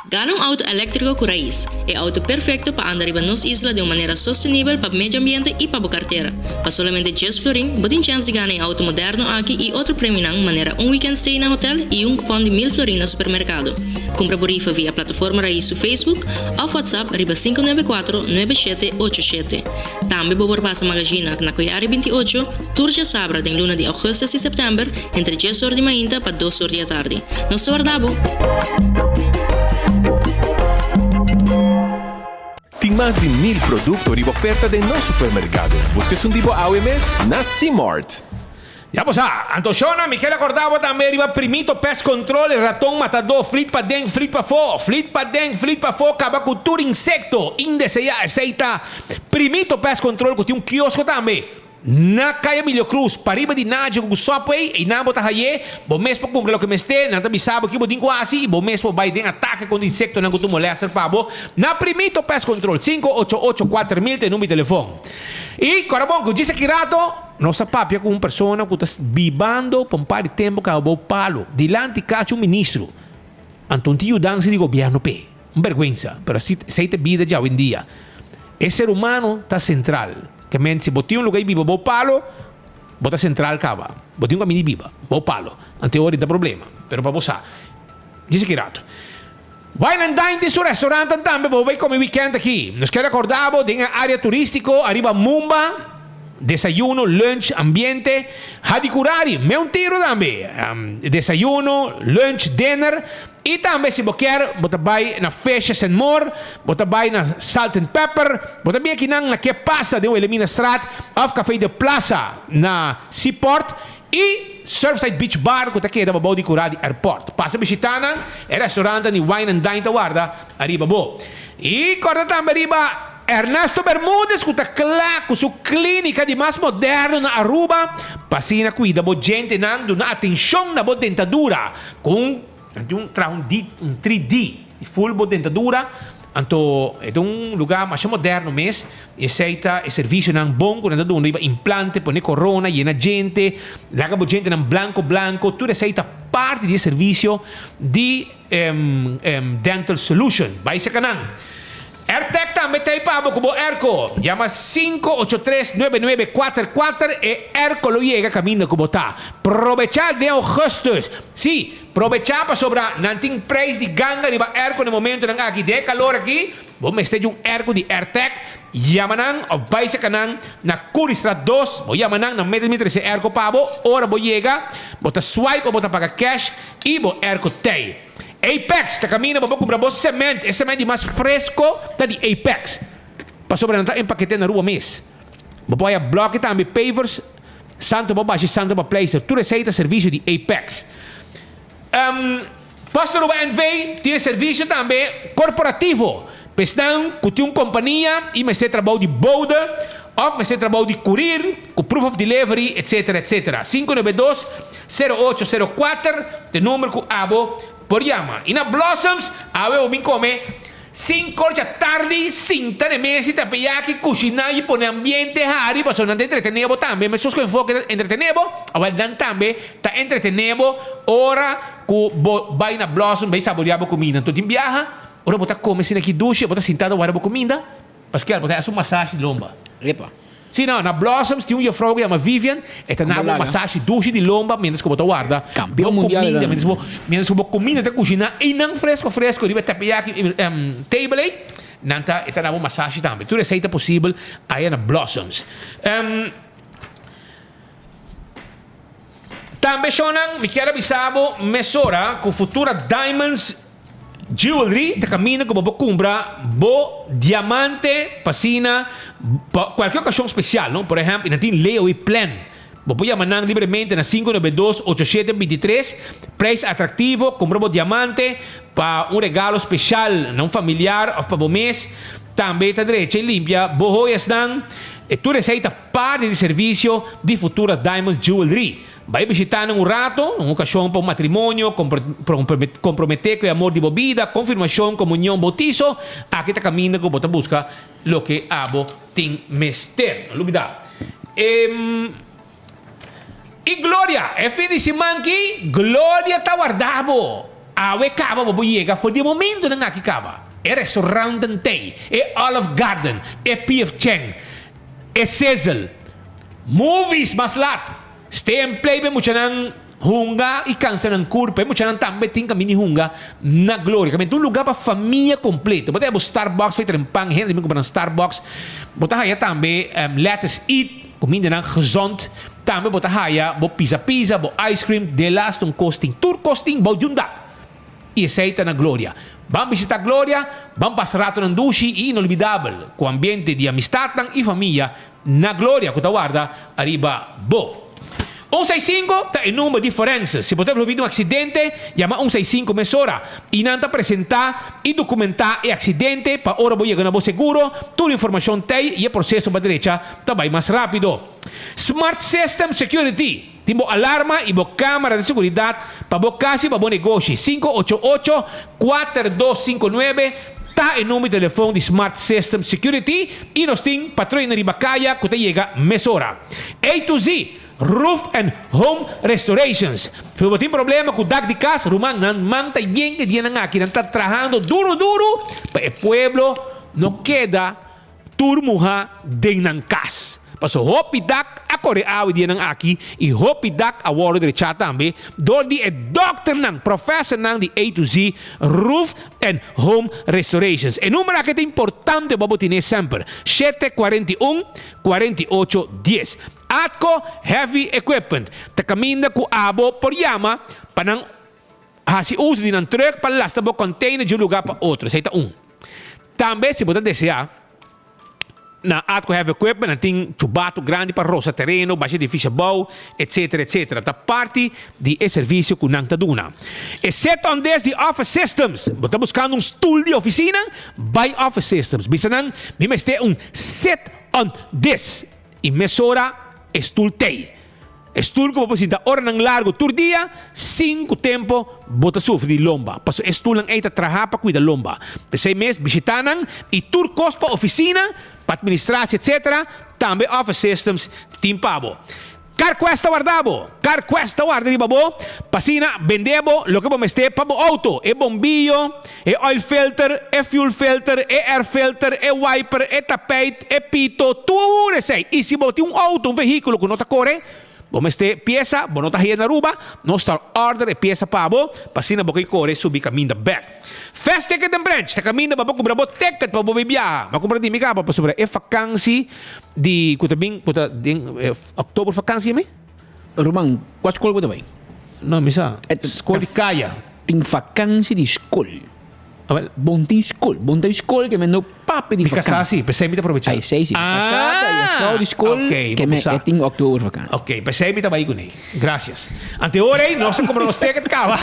Gana un auto eléktriko ku rais, e auto perfekto pa anda riba nos isla den un manera sostenibel pa medio ambiente i pa bo kartera. Pa solamente djes florin, bo tin chèns di gana e auto moderno aki i otro premionan manera un weekend stay na hotel i un kupòn di mil florin na supermerkado. Kumpra bo rifa via Plataforma Rais su Facebook òf WhatsApp riba sinku nuebe kuatro nuebe shete ocho shete. Tambe bo por pasa Magazina na Koyari binti ocho tur djasabra den luna di augustus i sèptèmber entre djes or di mainta pa dos or di atardi. Nos ta warda bo! Tin mas di mil producto riba oferta den nos supermercado. Busca esun di bo awe mes na C-Mart. Ya bo sa. Anto Shona, mi kier acorda bo tambe riba Primito Pest Control, e raton matadó, flit paden, flit pafó, flit paden, flit pafó, caba cu tur insecto indeseá. Esey ta Primito Pest Control cu tin un kiosko tambe na Caya Emilio Cruz, pariba di Najo cu Subway. Eynan bo ta haye, bo mes por cumpra loke mester, nan ta bisa bo ki bo tin cu haci y bo mes por bay den atake contra insectonan cu ta molester pa bo na Primito Pest Control, 588 4000 ta e number di telefon. Y cora bon cu djis aki rato. Nos a papia ku un persona ku ta bibando pa un par di tempu kaba bou palu dilanti kas di un ministro. Anto un tin yudansa di gobièrnu p'e. Un bèrgwensa, pero asi esei ta e bida dje awendia. E ser humano ta sentral. Ke men si bo tin un lugá di biba bou palu, bo ta sentral kaba. Bo tin un kaminda di biba bou palu. Anto e ora ta problema. Pero pa bo sa. Djis aki rato. Wine and Dine tin su restaurantan tambe pa bo bay come weekend aki. Nos kier recorda bo den e area turistico ariba Mumba, desayuno, lunch, ambiente. Hadicurari, me un tiro tambe. Desayuno, lunch, dinner y tambe si bo kier bo ta bay na Fishes and More, bo ta bay na Salt and Pepper, bo ta bin akinan na Ke Pasa den Wilhelminastraat of Café de Plaza na Seaport. Y Surfside Beach Bar cu ta keda pabou di cura di airport. Pasa bishita nan, e restaurantnan di Wine and Dine ta warda ariba bo. Y corda tambe riba Ernesto Bermudez cu ta cla cu su clinica di mas moderno na Aruba pa asina cuida bo djentenan, duna atencion na bo dentadura cu un Nan tin un traha un D, un 3D di full bo dentadura, anto e ta un lugar masha moderno mes, y esey ta e servicionan bon cu nan ta duna riba implante, pone corona, yena djente, laga bo djentenan blanco blanco, tur esey ta parti di e servicio di Dental Solution. Bay seca nan. Airtec tambe ta ei pa bo ku bo airco. Yama 583 9944 e airco lo yega kaminda ku bo ta. Probechá den augustus. Sí, probechá pasobra nan tin prijs di ganga riba airco na e momentonan aki. Den e kalor aki, bo mester di un airco di Airtec. Yama nan òf bai seka nan na Currystraat dos. Bo yama nan, nan mete mi trese airco pa bo. Ora bo yega, bo ta swipe òf bo ta paga cash i bo airco t'ei. Apex ta kaminda pa bo kumpra bo sement. E sement di mas fresko ta di Apex. Pasobra nan ta empaket'é na rua mes. Bo por haya bloki tambe, pavers, santo pa bashi, santo pa pleister. Tur esei ta servisio di Apex. Post Aruba NV tin e servisio tambe korporativo. Pa esnan ku tin un kompania i mester trabou di bode òf mester trabou di kurir ku proof of delivery etcetera etcetera. 592 0804 ta e number ku abo por yama. I na Blossoms awe bo bin kome sin korcha tardi sinta na e mesa i tapeyaki kushiná i pone ambiente hari pasobra nan ta entretené bo tambe mesos ku enfoke ta entretené bo awel nan tambe ta entretené bo ora ku bo bai na Blossoms bai saboreá bo kuminda. Anto tin biaha Ora bo ta come asina ki dushi, bo ta sinta ta wara bo cuminda, paske bo ta haci un masashi di lomba. Epa. Si no, na Blossoms tin un juffrouw cu yama Vivian, e ta na bo masashi dushi di lomba mientras cu bo ta warda Campeon bo mundial cuminda, e ta. mientras bo, mientras cu bo cuminda ta cushina einan fresco fresco riba e teppanyaki table ei, nan ta, e ta na bo masashi tambe. Tur esei ta posibel aya na Blossoms. Tambe shownan, mi kier a bisa bo mesora cu Futura Diamonds Jewelry ta caminda cu bo por cumpra bo diamante pa asina pa cualkier ocasion special, no? Por ehempel, nan tin layaway plan. Bo por yama nan libremente na 592 8723, prijs atractivo, cumpra bo diamante pa un regalo special na un familiar of pa bo mes. Tambe ta drecha y limpia bo joyasnan. E tur esey ta parti di servicio di Futura Diamond Jewelry. Bai bishitá nan un rato, un okashon pa un matrimonio, komprometé ku e amor di bo bida, konfirmashon, komunion, boutiso, aki ta kaminda ku bo ta buska loke abo tin mester. No lubidá. I Gloria, e fin di siman ki, Gloria ta warda bo. Awe kaba bo por yega for di e momentunan aki kaba. E restaurantnan t'ei, e Olive Garden, e PF Chang, E sizzle. Movies mas lat. Stay and play pa e muchanan hunga y cansa nan curpa. E muchanan tambe tin caminda di hunga na Gloria. Caminda ta un lugar pa famia completo. Bo ta haya bo Starbucks for e tren pan. Hende ta bin cumpra nan Starbucks. Bo ta haya tambe Let Us Eat, cumindanan gezond. Tambe bo ta haya bo pizza pizza, bo ice cream. Delaste un cos tin. Tur cos tin bou di un dak. I esei ta na Gloria. Ban bishita Gloria, ban pasa ratonan dushi i inolbidabel ku ambiente di amistatnan i famia na Gloria ku ta warda ariba bo. 165 ta e number di forense. Si bo ta envolví den un aksidente, yama 165 mesora i nan ta presentá i dokumentá e aksidente pa ora bo yega na bo seguro, tur informashon t'ei i e proseso pa drecha ta bai mas rápido. Smart System Security tin bo alarma i bo kámara di seguridat pa bo kas i pa bo negoshi. 588 4259 ta e number di telefon di Smart System Security i nos tin patruyanan riba kaya ku ta yega mesora. A to Z Roof and Home Restorations Si bo tin problema ku dak di kas, ruman, nan man ta yen e dianan aki. Nan ta trahando duru duru pa e pueblo no keda tur muha den nan kas. Paso hopi dak a kore awe dianan aki i hopi dak a wòrdu drechá tambe dor di e dòkternan, profèsernan di A to Z Roof and Home Restorations. E number aki ta importante pa bo tine semper, 741 48 dies. Atco Heavy Equipment ta kaminda ku abo por yama pa nan hasi uso di nan trùk pa lasta bo kònteiner di un lugá pa otro. Esei ta un. Tambe si bo ta deseá, na Atco Heavy Equipment nan tin chubatu grandi pa rosa tereno, basha edifisio abou, etcetera, etcetera. Ta parti di e servisio ku nan ta duna. E set on des di Office Systems. Bo ta buskando un stul di ofisina? Bai Office Systems. Bisa nan, Mi mester un set on des. I mesora e stul tei. E stul ku bo por sinta oranan largu tur dia, sin ku tempu bo ta sufri di lomba. Pasobra e stulnan ei ta traha pa kuida lomba. P'esei mes bishitá nan i tur kos pa ofisina, pa administratie etc. Tambe Office Systems tin pa bo. CarQuest ta warda bo! CarQuest ta warda riba bo pa asina bende bo loke bo mester pa bo auto, e bombillo, e oil filter, e fuel filter, e air filter, e wiper, e tapijt, e pito, tur esei. I si bo tin un auto, un vehículo ku no ta kore, bo mester piesa, bo no ta haya na Aruba, nos ta order e piesa pa bo pa asina bo ke kore subi kaminda bek. Fast Ticket and Branch ta kaminda pa bo kumpra bo ticket pa bo bai biaha. Bo a kumpra di mi kaba pasobra e fakansi di ku ta bin ku ta den oktober fakansi mi? Ruman, kua skol bo ta bai? No, mi sa. Skol di kaya. Tin fakansi di skol. Bon tin skol. Bon ta skol ke men no papia di Mi kasá fakansi. si, p'esei mi ta probechá. Ai, sei si. Mi kasá ta juffrouw di skol Ok, ke bo men sa. e tin oktober fakansi. Ok, p'esei mi ta bai kuné. Gracias. Ante ora ei nos a kumpra nos ticket kaba.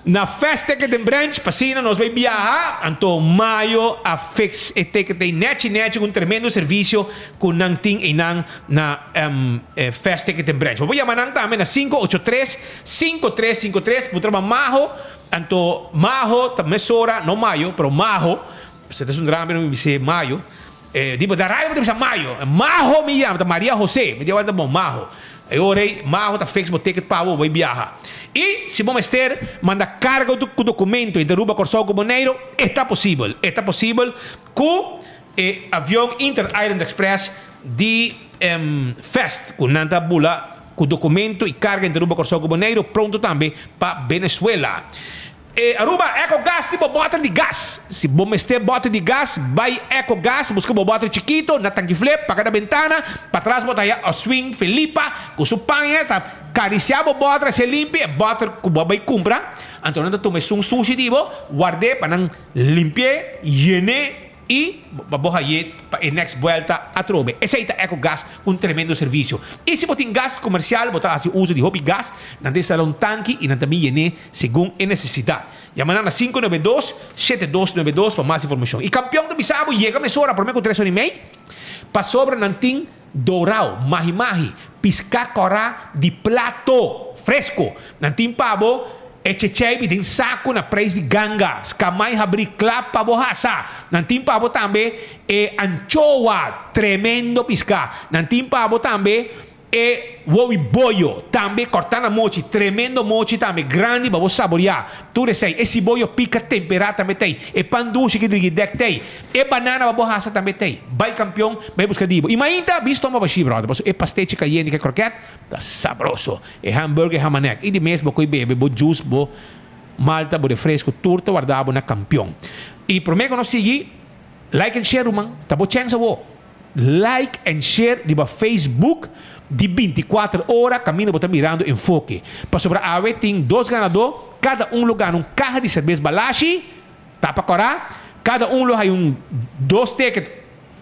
Na Fast Ticket den Branch p'asina nos bai biaha. Anto Mayo a fix e ticket ei nechi nechi ku un tremendo servisio ku nan tin einan na Fast Ticket den Branch. Bo por yama nan tambe na 583 5353 bo traba Maho. Anto Maho ta mesora, no Mayo, pero Maho, pasobra ta esun drama mi bis'é Mayo. E di bo ta radio bo ta bisa Mayo. Maho mi yama, ta Maria Jose. Mi di awor ta bon, Maho. E ora ei Maho ta fix bo ticket pa bo, bo bai biaha. I si bo mester manda carga ku documento entre Aruba, Kòrsou ku Boneiru, e ta posibel. E ta posibel ku e avion Inter Island Express di Fest ku nan ta bula ku documento i carga entre Aruba, Kòrsou ku Boneiru, pronto tambe pa Venezuela. E Aruba, Ecogas tin bo bòter di gas. Si bo mester bòter di gas, bai Ecogas, buska bo bòter chikito na tanki flip, paka na bentana, patras bo ta haya Oswin Felipa ku su paña ta karisiá bo bòter así limpi, e bòter ku bo a bai kumpra, anto nan ta tuma esun sushi di bo, ward'é pa nan limpi'é, yen'é I pa bo haye pa e next buelta atrobe. Esey ta Ecogas, un tremendo servicio. I si bo tin gas comercial, bo ta haci uso di hopi gas, nan ta instala un tanki i nan ta bin yene segun e necesidad. Yama nan na 592 7292 pa mas informacion. I campeon ta bisa bo yega mesora prome cu tres ora i mei, pasobra nan tin dorao, mahi mahi, pisca cora di plato fresco. Nan tin pa bo e checheibi den saco na prijs di ganga, scamai habri cla pa bo hasa. Nan tin pa bo tambe e anchoa, tremendo pisca. Nan tin pa bo tambe E wowi boyo tambe corta na mochi, tremendo mochi tambe, grandi pa bo saboria. Tur esey, e siboyo pica tempera tambe t'ey, e pan dushi ki drigi dek t'ey, e banana pa bo hasa tambe t'ey. Bay campeon, bay busca di bo. Y mainta, bin stoma bashi brother, pasobra e pastechi cayente cu e croquet ta sabroso. E hamburger, e hamanek. Y di mes bo coy bebe bo juice, bo malta, bo refresco, tur ta warda bo na campeon. Y prome cu nos sigui, like and share ruman, ta bo chens awo. Like and share riba Facebook di 24 ora kaminda bo ta mirando Enfoke. Pasobra awe tin dos ganadó, kada un lo gana un kaha di serbes Balashi, tapa kòrá, kada un lo hay un dos ticket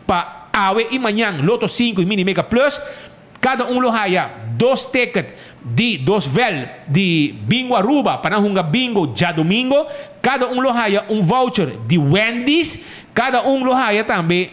pa awe i mañan Lotto 5 i Mini Mega Plus, kada un lo haya. Dos ticket di dos vel di Bingo Aruba pa nan hunga bingo djadomingo. Kada un lo haya un voucher di Wendy's. Kada un lo haya tambe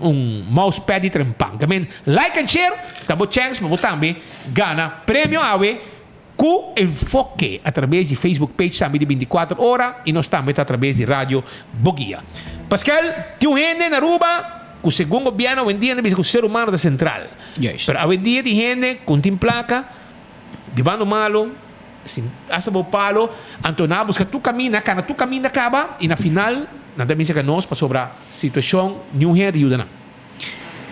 un mousepad di Trempan. Ta men like and share ta bo chance pa bo tambe gana premio awe ku Enfoke atrabes di Facebook page tambe di binticuater ora y nos tambe ta atrabes di Radio Boguia. Pascal, tin un hende na Aruba ku segun gobierno awendia ta bisa ku ser humano ta central. Pero awendia tin hende ku no tin plaka, bibando malo, sin hasta bo palo, anto nan a buska tur kaminda, nan a kana tur kaminda kaba y na final nan ta bisa ka nos pasobra situacion niun hende ta yuda nan.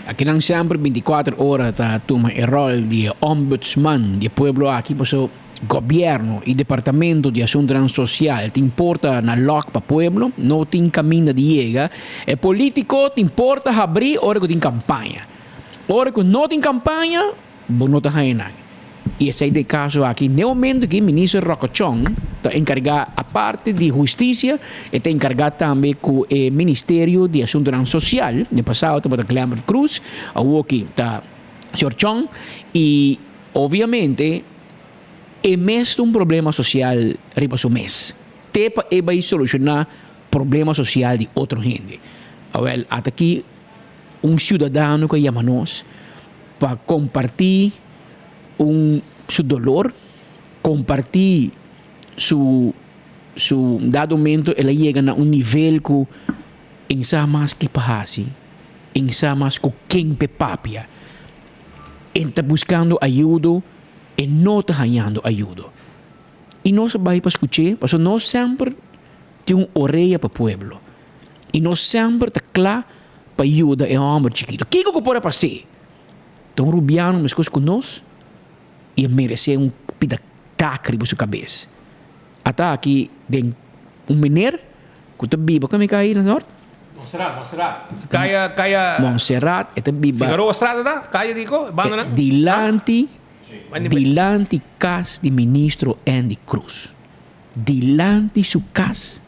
Akinan semper binticuater ora ta tuma e rol di e ombudsman di e pueblo aki paso gobierno y departamento di asuntonan social tin porta na lock pa pueblo, no tin caminda di yega. E politico tin porta habri ora cu tin campaña. Ora cu no tin campaña bo no ta haña nan. Y esey ta e caso aki. N'e momento ki Minister Rocco Chong ta encarga aparte di husticia, e ta encarga tambe cu e Ministerio di Asuntonan Social, den pasado tabata Glenbert Croes, awoki ta señor Chong, y obviamente e mes ta un problema social riba su mes. Te pa e bay soluciona problema social di otro hende. Awel, ata aki un ciudadano cu a yama nos pa comparti un su dolor, comparti su su dado momento el a yega na un nivel cu en sa mas ki pa haci, en sa mas cu ken p'e papia, en ta buscando ayudo, e no ta hañando ayudo. Y nos a bay pa scuch'e pasobra nos semper tin un orea pa pueblo y nos semper ta cla pa yuda e homber chikito. Kiko ku por a pas'é? Ta un rubiano meskos ku nos i a meresé un pida dak riba su kabes. Ata aki den un mener ku ta biba, kami kai na nort? Montserrat, Montserrat. Kaya, kaya. Montserrat, e ta biba. Figueroa Strada ta? Kaya di ko? Banda nan? Dilanti, dilanti kas di ministro Endy Croes. Dilanti su kas.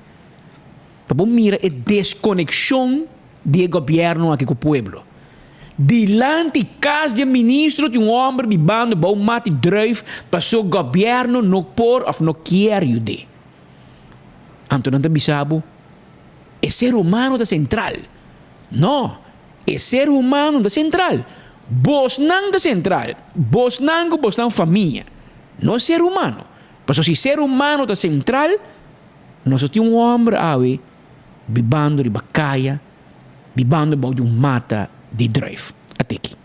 Pa bo mira e deskonekshon di e gobièrnu aki ku pueblo. Dilanti kas di e ministro tin un hòmber bibando bou mati druif paso gobièrnu no por òf no kier yud'é. Anto nan ta bisa bo e ser humano ta sentral. No, e ser humano no ta sentral. Bosnan ta sentral. Bosnan ku bosnan famia. No ser humano. Paso si ser humano ta sentral. Nos a tin un homber awe bibando riba kaya, bibando bou di un mata di druif. A teki.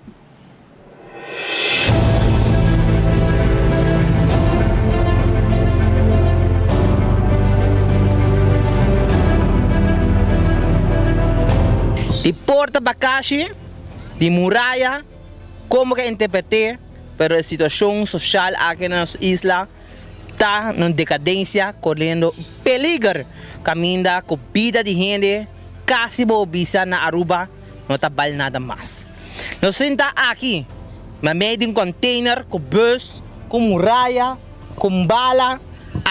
Di porta bakashi, di muraya, komo ke interpreté, pero e situashon soshal aki na nos isla ta na un dekadensia koriendo peliger kaminda ku bida di hende kasi bo bisa na Aruba no ta bal nada mas. Nos sinta aki meimei di un container ku bus, ku muraya, ku bala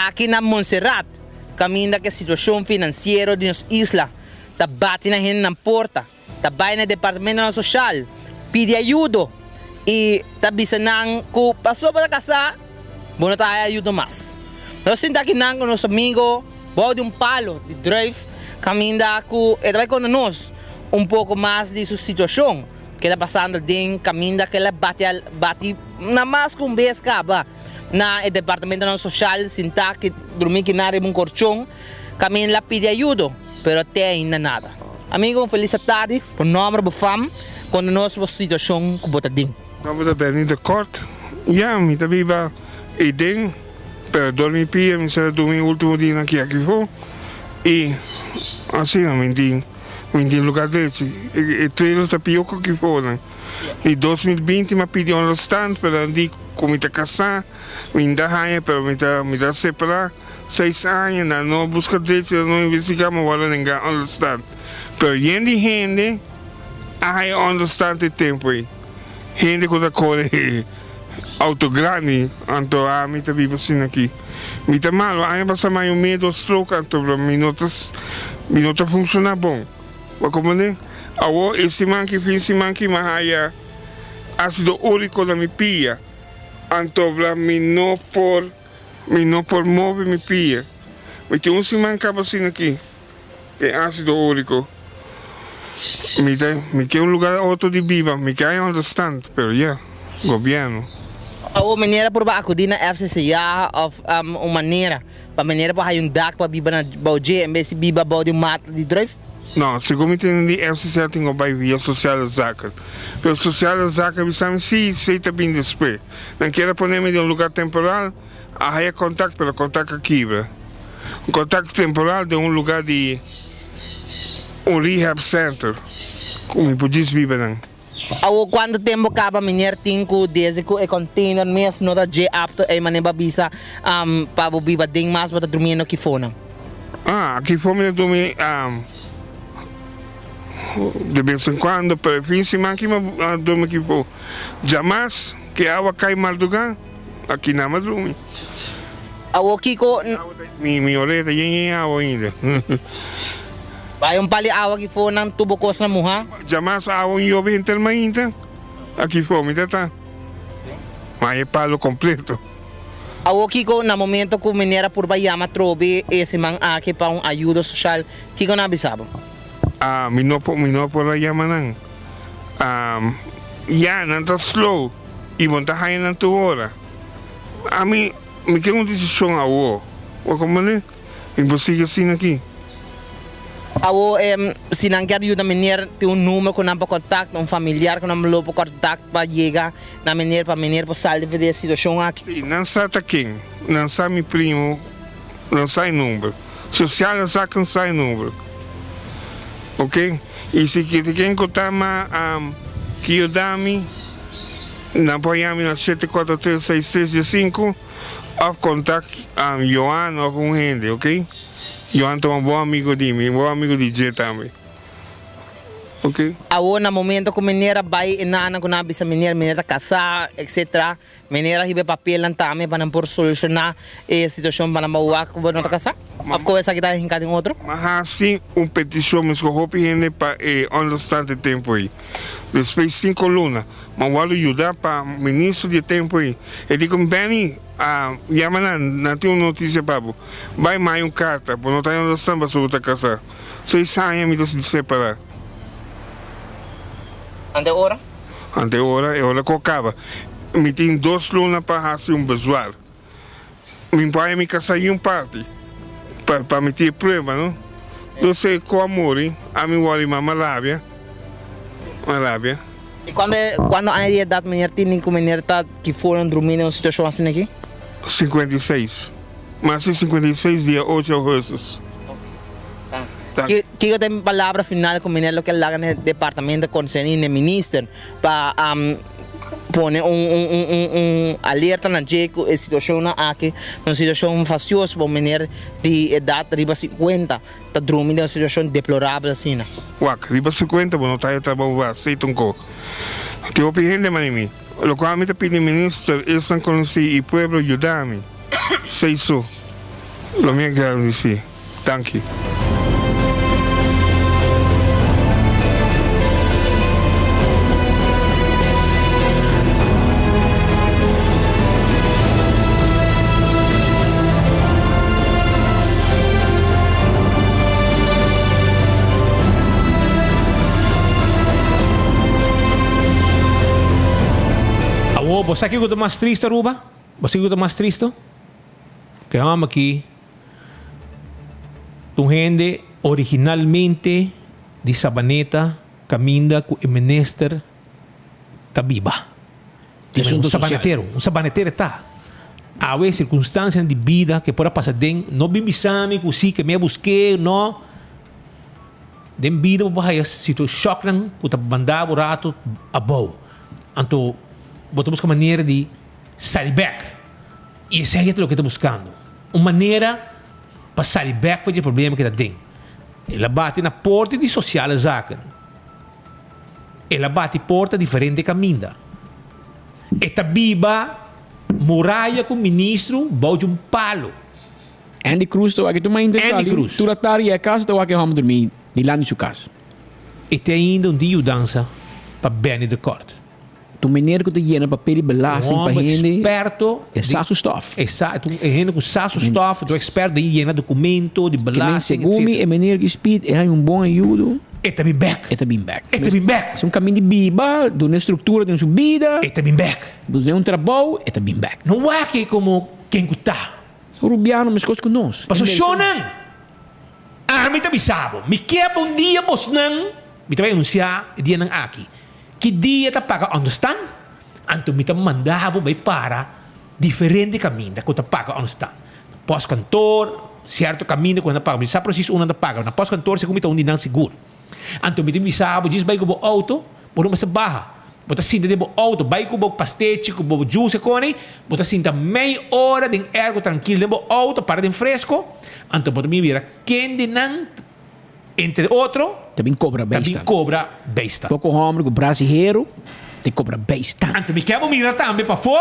aki na Montserrat kaminda ku e situashon finansiero di nos isla ta bati na hendenan porta. ta bai na departamentonan soshal pidi ayudo i ta bisa nan ku pasobra bo ta kasá bo no ta haya ayudo mas. Nos sinta aki nan ku nos amigo bou di un palo di druif kaminda ku e ta bai konta nos un poko mas di su situashon ke ta pasando den kaminda ku el a bati bati na mas ku un bes kaba na e departamentonan soshal sintá ki drumí kinan riba un korchon kaminda el a pidi ayudo pero te ainda nada. Amigo un felis atardi, bo nomber, bo fam, konta nos bo situacion ku bo ta den. Nomber ta Benny de Kort, ya mi ta biba eiden, pero dor mi pia mi sera dumi ultimo dianan aki aki fo y asina mi tin mi tin lugar drechi, e trailer ta pio ku aki fo nan. Di 2020 mi a pidi onderstand pero nan di ku mi ta kasá mi no ta haña pero mi ta mi ta separá. Seis aña nan no a buska drechi, nan no a investigá, ma wòrdu nengá onderstand. Pero yen di hende a haña onderstand e tempu ei. Hende ku ta kore outo grandi, anto ami ta biba asina aki. Mi ta malu, aña pasá mi a haña un miedo stroke, anto mi no ta mi no ta funshoná bon. Bo a komprendé? Awor e siman aki, fin siman aki, mi a haña ásido úriko na mi pia. Anto bla mi no por mi no por move mi pia. Mi tin un siman kaba asina aki den ácido úrico. Mi ta mi ke un lugar otro di biba mi ke hay understand pero ya gobierno. Awor manera por ba acudi na FCCA of un manera pa manera por haya un dak pa biba na bou dje en bes di biba bou di un mata di druif? No, segun mi tende di FCCA tin ku bai via Sociale Zaken. Pero Sociale Zaken bisa mi si esei ta bin despues. Nan kier a pone mi den un lugar temporal, a haya contact pero contact a kibra. Un contact temporal den un lugar di un rehab center ku mi por djis biba nan. Awor cuanto tempo caba meneer tin cu desde cu e container mes no ta dje apto ey manera bo a bisa pa bo biba den mas bo ta durmiendo kifonan? Ah, akifo mi ta durmi de bes en cuando pero e fin siman aki mi a durmi akifo. Djamas ke awa cay marduga aki nan mi a durmi. Awor kiko. Mi oreha ta yen yen awa ainda. Bai un pali awa aki for nan tubo kosnan muha. Djamas awa un yobe henter mainta aki for mi ta ta. Ma e palo kompleto. Awor kiko na momento ku meneer a purba yama trobe e siman aki pa un ayudo soshal kiko nan a bisa bo? Ah mi no por mi no por a yama nan. Ah ya nan ta slow i bo no ta haña nan tur ora. Ami mi ke un desishon awo. Bo komprende? Mi por sigui asina aki. Awo si nan kier yuda meneer tin un numero ku nan por kontakt, un familiar ku nan lo por kontakt pa yega na meneer pa meneer por sali for di e situashon aki. Si, nan sa ta ken, nan sa mi primo, nan sa e number. Sociale zaken sa e number. Ok, y si ke ken ku ta ma ki yuda mi, nan por yami na 743 6315. Of contact Johan of un hende ok. Johan ta un bon amigo di mi, un bon amigo di dje tambe ok. Awor na momento cu meneer a bay e nana cu nan a bisa meneer, meneer ta casa etc. Meneer a hiba e papelnan tambe pa nan por soluciona e situacion pa nan ba wak cu bo no ta casa? Of cu esaki ta hinca den otro? M'a haci un peticion mesco hopi hende pa e onderstand e tempo ey. Despues cinco luna. M'a wòrdu yuda pa ministro di e tempu ei. E di ku mi, Benny, a yama nan, nan tin un notisia pa bo. Bai maya un karta, bo no ta yanda samba pasobra bo ta kasá. Seis aña mi ta separá. Ante ora? Ante ora, e ora ku a kaba. Mi tin dos luna pa hasi un bezwaar. Mi por haña mi kasá yu parti pa pa mi tin e prueba no. Dos e ku a muri ami wòrdu mama rabia ma rabia. I kuando kuando aña di edat meneer tin ku meneer ta ki for drumi den un situashon asina aki? 56. Mas di 56 dia ocho augustus. Kiko ta e palabra final ku meneer lo ke laga na e departamento konserní na e minister pa pone un un alerta na dje ku e situashonnan aki ta un situashon fastioso pa un meneer di edat riba sinkuenta ta drumi den un situashon deplorabel asina. Wak, riba sinkuenta bo no ta haya trabou bo aseita un ko. Tin hopi hende mane mi. Lokual mi ta pidi minister, esnan konosí i pueblo yuda mi. Seiso. Lo mi a gradisí. Danki. Awor bo sa kiko ta mas tristo Aruba? Bo sa kiko ta mas tristo? Ke hòmber aki Ta un hende originalmente di Sabaneta caminda cu e minister ta biba. Di asunto Un social. sabanetero, un sabanetero e ta. Awe circunstancianan di bida ke por a pasa den, no bin bisa mi cu si ke mi a buske, no. Den bida bo por haya situ shocknan cu ta manda bo rato abou. Anto bo ta busca manera di sali bek. I esei ta loke e ta buskando, un manera pa sali bek for di e problema ku e ta den. El a bati na porta di Sociale Zaken. El a bati porta diferente kaminda. E ta biba muraya ku ministro bou di un palo. Andy Cruz ta wak tur mainta Andy sali Cruz. tur atardi e kas ta wak e hòmber drumí dilanti su kas. E tin ainda un di yudansa pa Benny de Kort. Ta un meneer ku ta yena papel di belasting pa hende. Experto. E sa su stof. E sa, e hende ku sa su stof, ta un experto den yena documento di belasting, Segun mi e meneer ki Speed e haña un bon ayudo. E ta bin bek. E ta bin bek. E ta bin bek. Es un kamin di biba, duna e struktura den su bida. E ta bin bek. Duna un trabou, e ta bin bek. No wak e komo ken ku ta. Rubiano meskos ku nos. Pasobra shownan, ami ta bisa bo, mi ke pa un dia bosnan, mi ta bai anunsiá e dianan aki. Ki dia ta paga onderstand? Anto mi ta manda bo bai para diferente kaminda ku ta paga onderstand. Na postkantoor, sierto kaminda ku nan ta paga. Mi sa presis unda nan ta paga. Na postkantoor segun mi ta un di nan sigur. Anto mi ta bisa bo djis bai ku bo outo, bo no mester baha. Bo ta sinta den bo outo, bai ku bo pastechi, ku bo juice e koni, bo ta sinta mei ora den ergo trankil den bo outo, para den fresko, anto bo ta bin mira ken di nan Entre otro, Ta bin cobra ta bin bijstand. cobra bijstand. Poco homber cu bras y hero ta cobra bijstand. Anto mi kier bo mira tambe pafó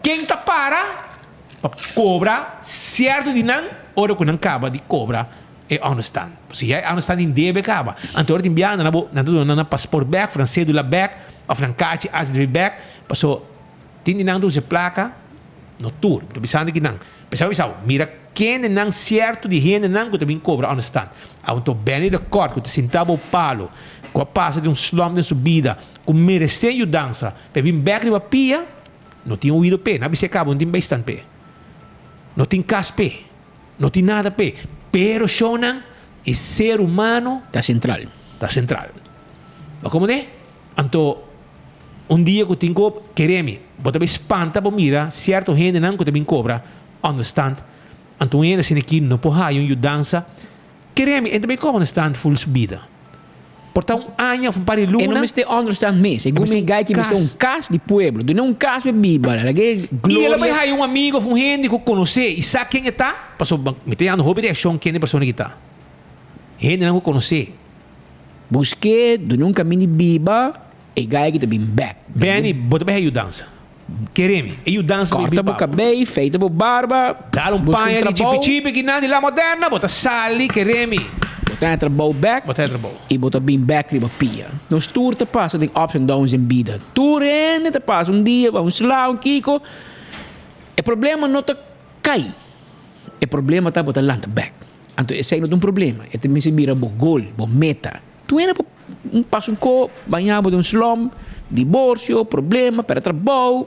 ken ta para pa cobra cierto di nan ora cu nan caba di cobra e onderstand. Pasobra ya e onderstand tin debe caba. Anto ora tin biaha nan bo nan ta duna nan nan paspoort bek of nan cedula bek of nan kachi asdv bek paso tin di nan ta usa e placa no tur. Mi ta bisando kinan. P'esei mi bisa bo mira Kendenan sierto di hendenan ku ta bin kobra ònderstant. Anto Benny de Kort ku ta sinta bou palo, ku a pasa di un slòm den su bida, ku meresé yudansa pa e bin bèk riba pia, no tin oido p'e. Nan a bis'é kaba no tin beistant p'e. No tin kas p'e. No tin nada p'e. Pero shownan, e ser humano. Ta sentral. Ta sentral. Bo komprendé? Anto un dia ku tin ku kere mi, bo ta bin spanta bo mira sierto hendenan ku ta bin kobra Understand? Anto un hende asina aki no por haya un yudansa. Kere mi, e ta bay koba understand ful su bida. Por ta un aña of un par di E no luna. mester understand mes. Segun E mester mi un guy ki mester kas. un kas di pueblo. Duna un kas pa biba. Laga e I el a bay gloria. haya un amigo of un hende ku konosé i sa ken e ta. Pasobra mi ta yanda hopi reakshon ken e persona ki ta. Hendenan ku konosé. Busk'é, duna un kamin di biba, e guy ki ta bin bek. Benny, bo ta bay haya yudansa. Kere mi, e yudansa lo Corta bin bo pa bo. cabey, feita bo barba, Dal un busca un paña di trabou. chipi chipi ki nan di La Moderna, bo ta sali, kere mi. Bo ta haña trabou bek. Bo ta haña trabou. I bo ta bin bek riba pia. Nos tur ta pasa den ups and downs den bida. Tur hende ta pasa un dia, un sla, un kiko. E problema no ta kai. E problema ta bo ta lanta bek. Anto esei no ta un problema. E ta mester bira bo goal, bo meta. Tur hende por Un pas un ko baña bo den un slum, diborsio, problema, perde trabou.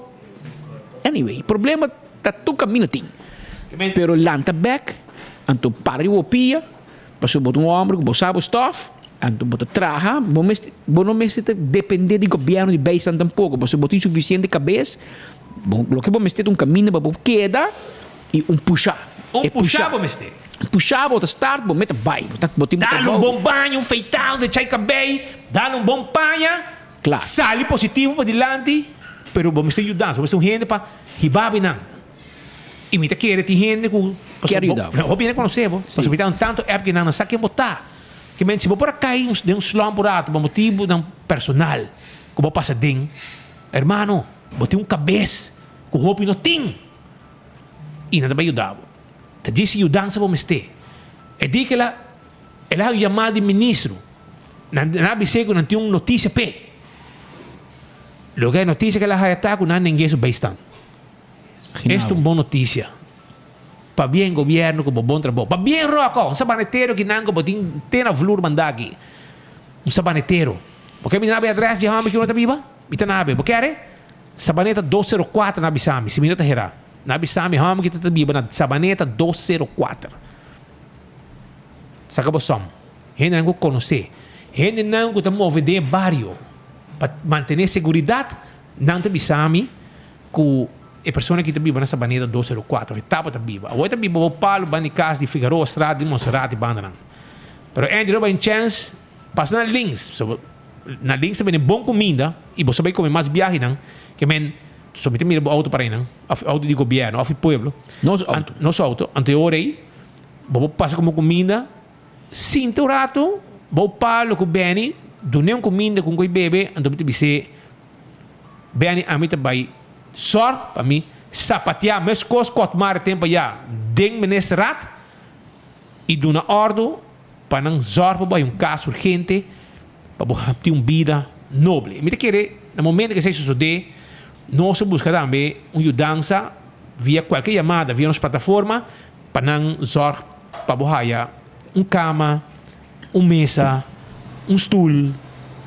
Anyway, problema ta tur kaminda tin. Pero lanta bek, anto para riba bo pia, pasobra bo ta un homber ku bo sa bo stof, anto bo ta traha, bo mester, bo no mester ta depende di gobièrnu di bijstand tampoko, pasobra bo tin sufisiente kabes, bo loke bo mester ta un kaminda pa bo keda i un pusha. Un pusha bo mester. Pusha bo ta start bo meta bai bo ta bo tin bo Dal un trabou. bon baño, un feitado, de chai kabei, dal un bon paña, Kla. sali positivo padilanti, pero bo mester yudansa, bo mester un hende pa hiba bo einan. I mi ta kere tin hende ku Kier pasobra bo yuda bo. hopi hende konosé bo, pasobra mi ta un tantu app ku nan sa ken bo ta. Ke men si bo por a kai den un slump un rato pa motibunan personal ku bo a pasa den, hermano, bo tin un kabes ku hopi no tin i nan ta bai yuda bo. Ta djis yudansa bo mester. E di kila el a yama di ministro. Nan nan a bis'é ku nan tin un notisia p'e. Loke e notisia ku el a haya ta ku nan neng'é su bijstand. Esta un bon notisia. Pabien gobierno ku bo bon trabou. Pabien Rocco, un sabanetero ki nan ku bo tin te na vloer manda aki. Un sabanetero. Bo ke mi na be adres di e hòmber ki unda ta biba? Mi ta na be. Bo kere? Sabaneta dos sero kuater nan a bisa mi, si mi no ta herá. Nan a bisa mi hòmber ki ta ta biba na Sabaneta dos sero kuater. Saka bo sòm. Hendenan ku konosé. Hendenan ku ta move den e bario pa mantené seguridat, nan ta bisa mi ku e persona ki ta biba na Sabaneta dos sero kuater, òf e tabata biba. Awor e ta biba bou palu banda di kas di Figaroa Straat di Monserrat i bandanan. Pero Andy lo bai un chèns pasa na links. Na links ta bini bon kuminda i bo sa bai kome mas biahenan ke men so mi ta mira bo outo para einan òf e outo di gobièrnu òf e pueblo. Nos outo. Nos outo. Anto e ora ei bo por pasa kome kuminda sinta un rato bo palo ku Benny dun'é un kuminda ku un koi bebe anto mi ta bis'é Benny ami ta bai sòrg pa mi sapateá meskos ku Otmar e tempu ayá den ministerraad i duna òrdu Pa nan zòrg pa bo hay un kas urgente pa bo tin un bida noble. Mi ta kere. Na momento ku esei sosodé, nos a buska tambe un yudansa via kualke yamada, via nos plataforma, pa nan zòrg pa bo haya un kama, un mesa, un stul,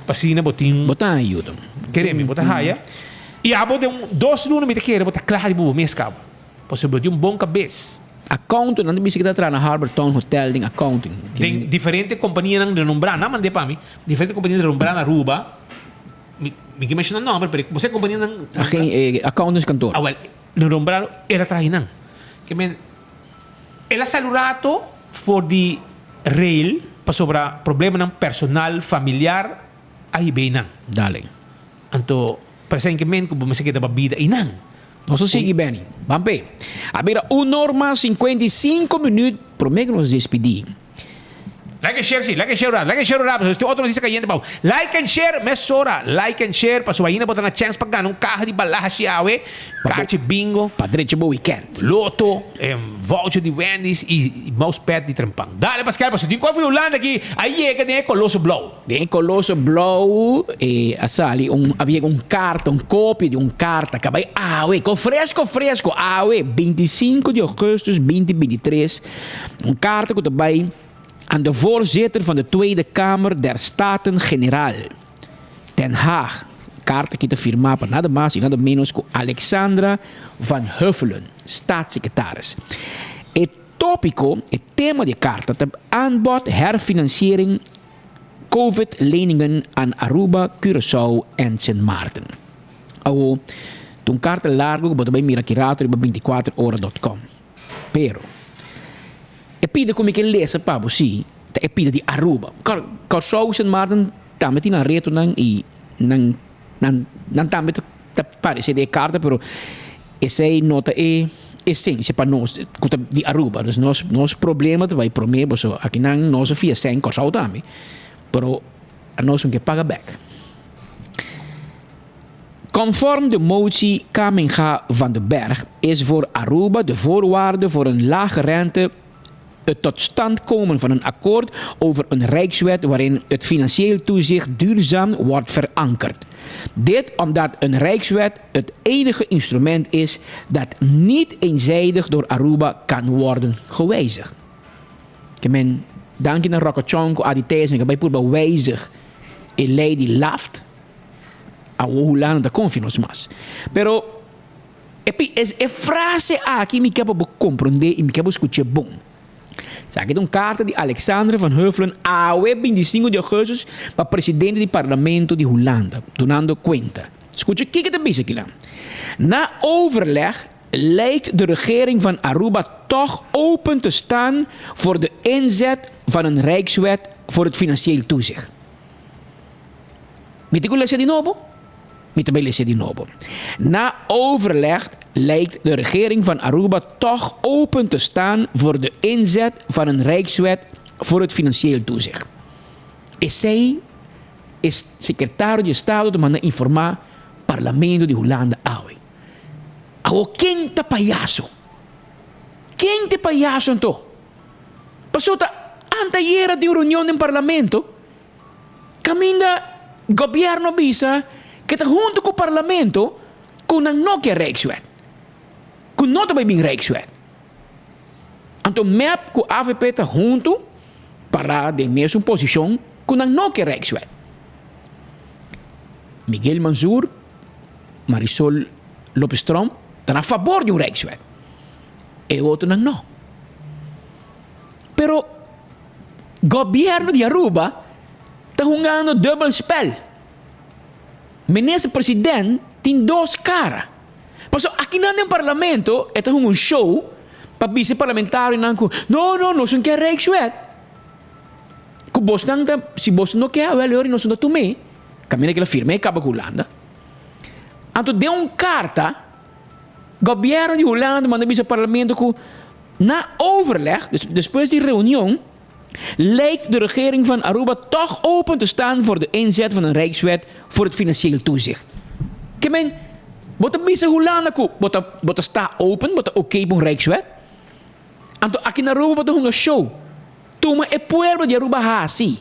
pa asina bo tin. Bo ta ayuda. Kere mi, bo ta haya. I abo den un dos luna mi ta kere bo ta kla riba bo mes kaba. Pasobra bo tin un bon kabes. Accountant, nan ta bisa ki ta traha na Harbor Town Hotel den accounting. Den diferente kompanianan renombrá, nan mand'é pa mi, diferente kompanianan renombrá na Aruba, mi mi ke menshoná nòmber, pero bo sa e kompanianan. Agen, accountantskantoor. Awel, renombrá, el a traha einan. Ke men, el a sali un rato for di rail pasobra problemanan personal, familiar a hib'é einan. Dale. Anto, presentemente ku bo mester keda pa bida einan. Nos a sigui Benny. Ban p'e. A bira un or mas 55 minuut prome ku nos despidí. Like and share si, like and share ora, like and share ora, pasobra tin otro noticia cayente pao. Like and share mesora, like and share pasobra ainda bo ta na chance pa gana un caha di balashi awe, kaartje bingo, Pa drecha bo weekend. Loto, voucher di Wendy's y mousepad di Trempan. Dale Pascal, pasobra tin koffie Hulanda aki a yega den e coloso blauw. Den e koloso blou e a sali un a yega un karta, un kopia di un karta ka bai awe, ko fresko fresko awe, 25 di augustus 2023, un karta ku ta bai aan de voorzitter van de Tweede Kamer der Staten-Generaal, Den Haag. Karta aki ta firmá pa nada mas i nada ménos ku Alexandra van Huffelen, staatssecretaris. E tópiko, e tema di e karta ta Aanbod herfinanciering Covid-leningen aan Aruba, Curaçao en Sint Maarten. Awo, ta un karta largo ku bo ta bai mira ki rato riba 24 ora dot com. Pero, e pida ku mi ke lesa pa bo si, ta e pida di Aruba. Curaçao i Sint Maarten tambe tin nan retonan i nan nan nan tambe ta ta parece den e karta, pero esei no ta e esencia pa nos ku ta di Aruba. Dus nos nos problema ta bai prome boso akinan nos a fia sèn Kòrsou tambe, pero anos no ke paga bèk. Conform de motie Kamminga van den Berg is voor Aruba de voorwaarde voor een lage rente het tot stand komen van een akkoord over een rijkswet waarin het financieel toezicht duurzaam wordt verankerd. Dit omdat een rijkswet het enige instrument is dat niet eenzijdig door Aruba kan worden gewijzigd. Ke men danki na Rocco Chong ku Adi Thijs men ka bai purba wijzig e lei di laft. Awo Hulanda no ta konfia nos mas. Pero E pi es e frase aki mi ke pa bo komprondé i mi ke bo skuch'é bon. Esaki ta un karta di Alexandra van Huffelen awe 25 di augustus pa presidente di parlamento di Hulanda, dunando kuenta. Skucha kiko e ta bisa kinan. Na overleg lijkt de regering van Aruba toch open te staan voor de inzet van een rijkswet voor het financieel toezicht. Mi tin ku lesa di nobo? Mi ta bai lesa di nobo. Na overleg lijkt de regering van Aruba toch open te staan voor de inzet van een rijkswet voor het financieel toezicht. Esei e secretario di estado ta manda informa parlamento di Hulanda awe. Awo ken ta payaso? Ken ta e payaso anto? Pasobra ta antayera tin un reunion den parlamento. Caminda gobierno a bisa ke ta hunto cu parlamento cu nan no ke Rijkswet. Cu no ta bay bin Rijkswet. Anto mep cu avp ta hunto para den mesun posicion cu nan no ke Rijkswet. Miguel Mansur, Marisol Lopez Tromp ta na fabor di un Rijkswet. E otronan no. Pero. Gobierno di Aruba ta hungando dubbel spel. Minister president tin dos cara. Pasobra akinan den parlamento e ta hunga un show pa bisa e parlamentarionan cu no no nos no kier Rijkswet. Cu bosnan ta si bos no kier wel e ora nos no ta tum'e. Caminda kila firma e caba cu Hulanda. Anto den un carta gobierno di Hulanda manda bisa parlamento cu Na overleg, dus despues di reunion, lijkt de regering van Aruba toch open te staan voor de inzet van een rijkswet voor het financieel toezicht. Ke men, bo ta bisa Hulanda ku bo ta bo ta sta open, bo ta oké pa un rijkswet? Anto aki na Aruba bo ta hunga show. Tuma e pueblo di Aruba hasi.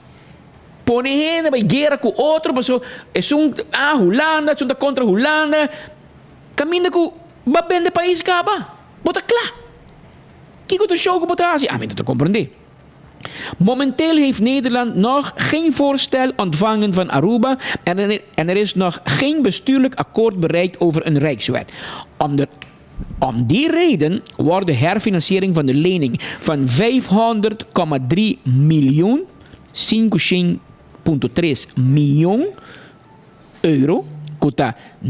Pone hende bai guera ku otro paso esun a Hulanda, esun ta kontra Hulanda. Kaminda ku bo a bende pais kaba, bo ta kla. Kiko ta show ku bo ta hasi? Ami no ta komprendé. Momenteel heeft Nederland nog geen voorstel ontvangen van Aruba en en er is nog geen bestuurlijk akkoord bereikt over een rijkswet. Om de Om die reden wordt de herfinanciering van de lening van 500,3 miljoen, 500.3 mion, euro, ku ta 915,5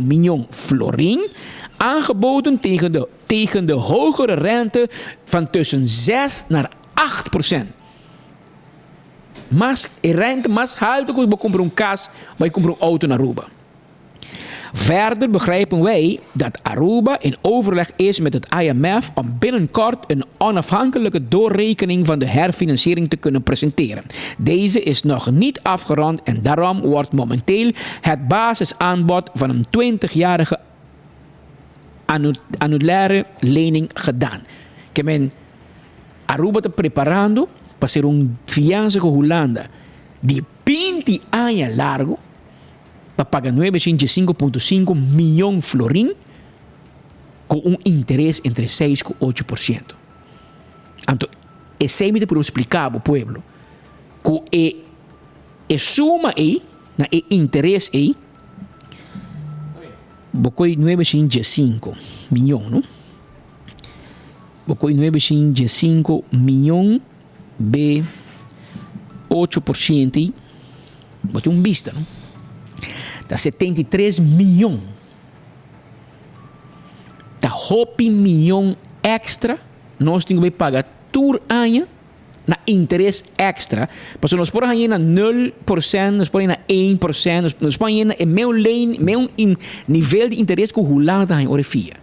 mion florin, aangeboden tegen de, tegen de hogere rente van tussen 6 naar 8 procent. Mas, e rente mas haltu ku bo kumpra un kas, bo kumpra un auto na Aruba. Verder begrijpen wij dat Aruba in overleg is met het IMF om binnenkort een onafhankelijke doorrekening van de herfinanciering te kunnen presenteren. Deze is nog niet afgerond en daarom wordt momenteel het basisaanbod van een 20-jarige annulaire lening gedaan. Ke men Aruba ta preparando pa ser un fiansa ku Hulanda di binti aña largo. pa paga nuebe shin djesinku punto sinku miyon florin ku un interes entre seis ku ocho por siento. Anto esei mi ta puru splika bo pueblo ku e e suma ei na e interes ei bo koi nuebe shin djesinku miyon no bo koi nuebe shin djesinku miyon be ocho por siento ei. Bo tin un bista, no? Ta 73 miyon. Ta hopi miyon extra nos tin ku bai paga tur aña na interes extra. Pasobra nos por hañ'é na nul por sènt, nos por hañ'é na één por sènt, nos por hañ'é na e meun leen, meun nivel di interes ku Hulanda ta haña ora e fia.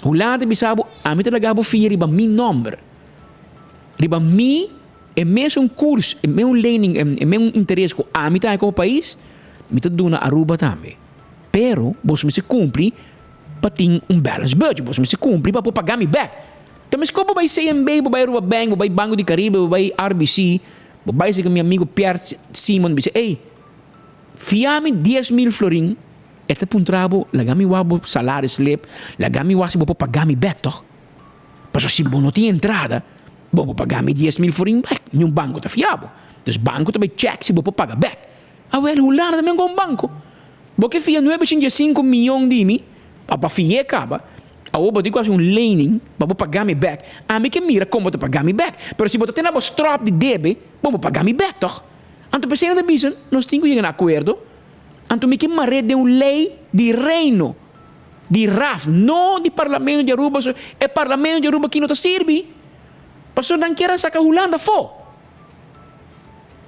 Hulanda ta bisa bo, ami ta laga bo fia riba mi nòmber, riba mi. E mesun kurs, e meun lening, e meun interes ku ami ta haña komo pais, mi ta duna Aruba tambe. Pero boso mester kumpli pa tin un balance budget, boso mester kumpli pa por paga mi bèk. Ta meskos bo bai CMB, bo bai Aruba Bank, bo bai Banco di Caribe, bo bai RBC, bo bai serka mi amigo Pierre Simon bisa, ey, fia mi 10,000 florin, e ta puntra bo, laga mi wak bo salaris slip, laga mi wak si bo por paga mi bèk tòg. Pasobra si bo no tin entrada, bo por paga mi 10,000 florin bek. Niun banko ta fia bo. Dus banko ta bai check si bo por paga bek. Awel, Hulanda tambe kon banko. Bo ke fia nuebe shin diesinku miyon di mi, pa bo fi'é kaba, awor bo tin ku hasi un lening pa bo paga mi bek. Ami ke mira kon bo ta paga mi bek. Pero si bo ta tene bo strop di debe, bo por paga mi bek tòg. Anto p'esei nan ta bisa, nos tin ku yega na akuerdo. Anto mi ke mar'é den un lei di reino. Di Raf, no di Parlamento di Aruba, so e Parlamento di Aruba aki no ta sirbi, pasobra nan kier a saca Hulanda afo.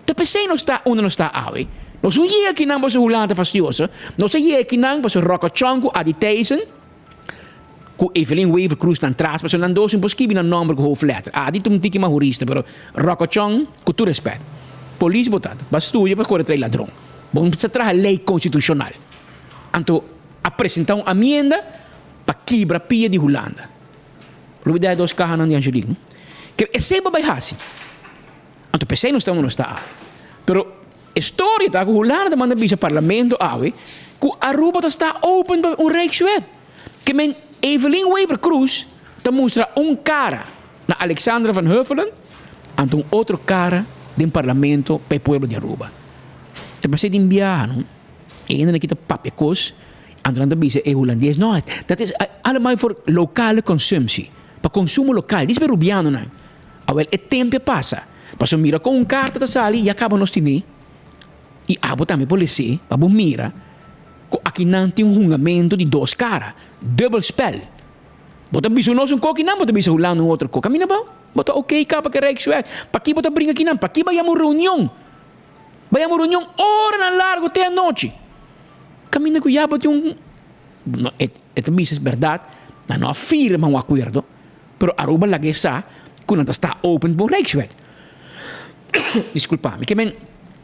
Ta p'esey nos ta unda nos ta awe. Nos no yega akinan pasobra Hulanda ta fastioso, nos a yega akinan pasobra Rocca Chong cu Adi Thijssen cu Evelyn Wever Croes nan tras, pasobra nan dos no por skibi nan nomber cu hoofdletter. Adi ta un tiki mas hurista, pero Rocca Chong, cu tur respet, polis bo ta, ba studia pa core trae ladron. Bo no sa traha ley constitucional. Anto a presenta un amienda pa kibra pia di Hulanda. Lubida e dos kahanan di Angelique, no? Ke esei bo bai hasi. Anto p'esei nos ta unda nos ta awe. Pero e storia ta ku Hulanda ta manda bisa parlamento awe ku Aruba ta sta open pa un rijkswet. Ke men Evelyn Wever Croes ta mustra un kara na Alexandra van Huffelen anto un otro kara den parlamento pa e pueblo di Aruba. Ta p'esei tin biaha, no? E hendenan ki ta papia kos, anto nan ta bisa e hulandes, no, dat is allemaal voor lokale consumptie, pa konsumo lokal, dis pa e rubianonan. Awel, e tempu a pasa, pasobra mira kon un karta ta sali, ya kaba nos tine, i abo tambe por les'é, pa bo mira ku akinan tin un hungamentu di dos kara, dubbel spel. Bo ta bisa nos un kos akinan, bo ta bisa hulanda un otro kos. Kaminda bo, bo ta oké kaba ku e Rijkswet, paki bo ta bringa akinan, paki bo a yama un reunion? Bai a un reunion oranan largo te anochi. Caminda cu ya bo tin un, no, e, e ta bisa es berdad, nan no a firma un acuerdo, pero Aruba laga e sa cu nan ta sta open pa un Rijkswet. Disculpa mi, ke men,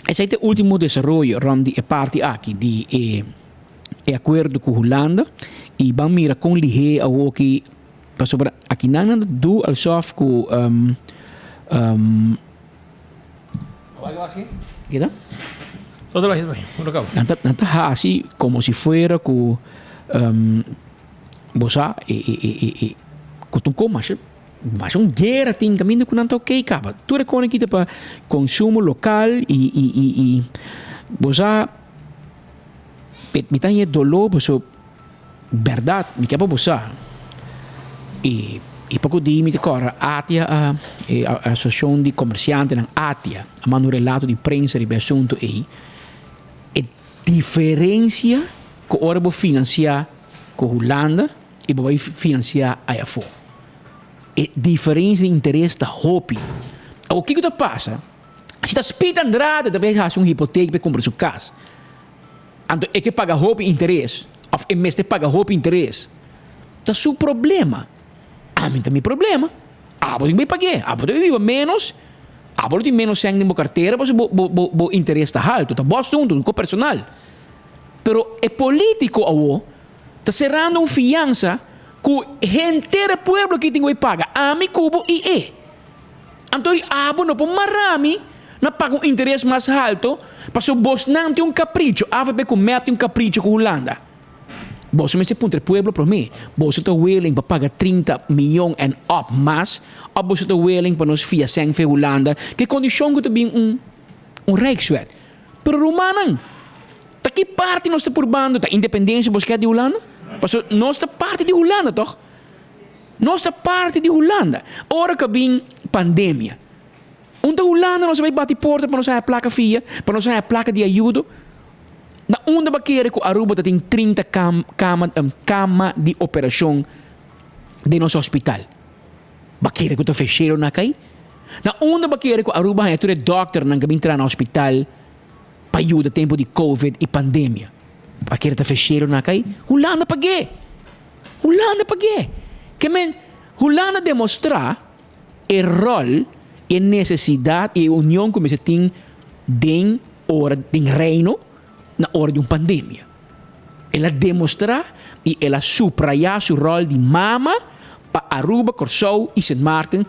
esey ta e ultimo desaroyo rond di e parti aki di e, e acuerdo cu Hulanda y ban mira con lihe awoki, pasobra akinan nan ta do alsof cu, um, um. Kita? Nan ta, nan ta hasi como si fuera ku um, bo sa e, e, e, e, e, ku ta un kon masha, masha un guera tin kaminda ku nan ta okay kaba. Tur e kos kita pa konsumo lokal i, i, i, i bo sa mi ta haña doló paso Bèrdat, mi ke pa bo sa. I i poko di mi ta kòrda ATIA a, e Asosiashon di Komersiantenan ATIA, a manda un relato di prensa riba e asuntu ei. E diferensia ku ora bo finansiá ku Hulanda i bo bai finansiá aya afó. E diferensia di interes ta hopi. Awor kiko ta pasa? Si ta Speed Andrade ta bai hasi un hipotek pa e kumpra su kas. Anto e ke paga hopi interes of e mester paga hopi interes ta su problema. Ami ta mi problema. Abo tin ku bai pag'é. Abo ta bai biba ménos, abo lo tin ménos sèn den bo kartera pasobra bo bo bo interes ta haltu. Ta bo asuntu, un kos personal. Pero e polítiko awo ta serando un fiansa ku henter e pueblo aki tin ku bai paga, ami ku bo i e. Anto di abo no por mara mi na paga un interes mas halto pasobra bosnan tin un capricho, avp cu mep tin un capricho cu Hulanda. Boso mester puntra e pueblo prome, boso ta willing pa paga 30 miyon en op mas of boso ta willing pa nos fia sèn fe Hulanda cu e condicion cu ta bin un un rijkswet. Pero rumannan, ta ki parti nos ta purbando? Ta independencia boso kier di Hulanda? Pasobra nos ta parti di Hulanda toch? Nos ta parti di Hulanda. Ora ku a bin pandemia, un ta Hulanda nos a bai bati porta pa nos haña plaka fia, pa nos haña plaka di ayudo. Na unda bo a kere ku Aruba ta tin 30 kama kama di operashon den nos hospital? Bo a kere ku ta feshero na kai? Na unda bo a kere ku Aruba haña tur e dòkternan ku a bin traha na hospital pa yuda tempu di covid i pandemia? Bo a kere ta feshero na kai? Hulanda pag'é! Hulanda pag'é. Ke men, Hulanda demostrá e ròl, e nesesidat i e union ku mester tin den ora den Reino na ora di un pandemia. El a demostrá i el a suprayá su ròl di mama pa Aruba, Kòrsou i Sint Maarten,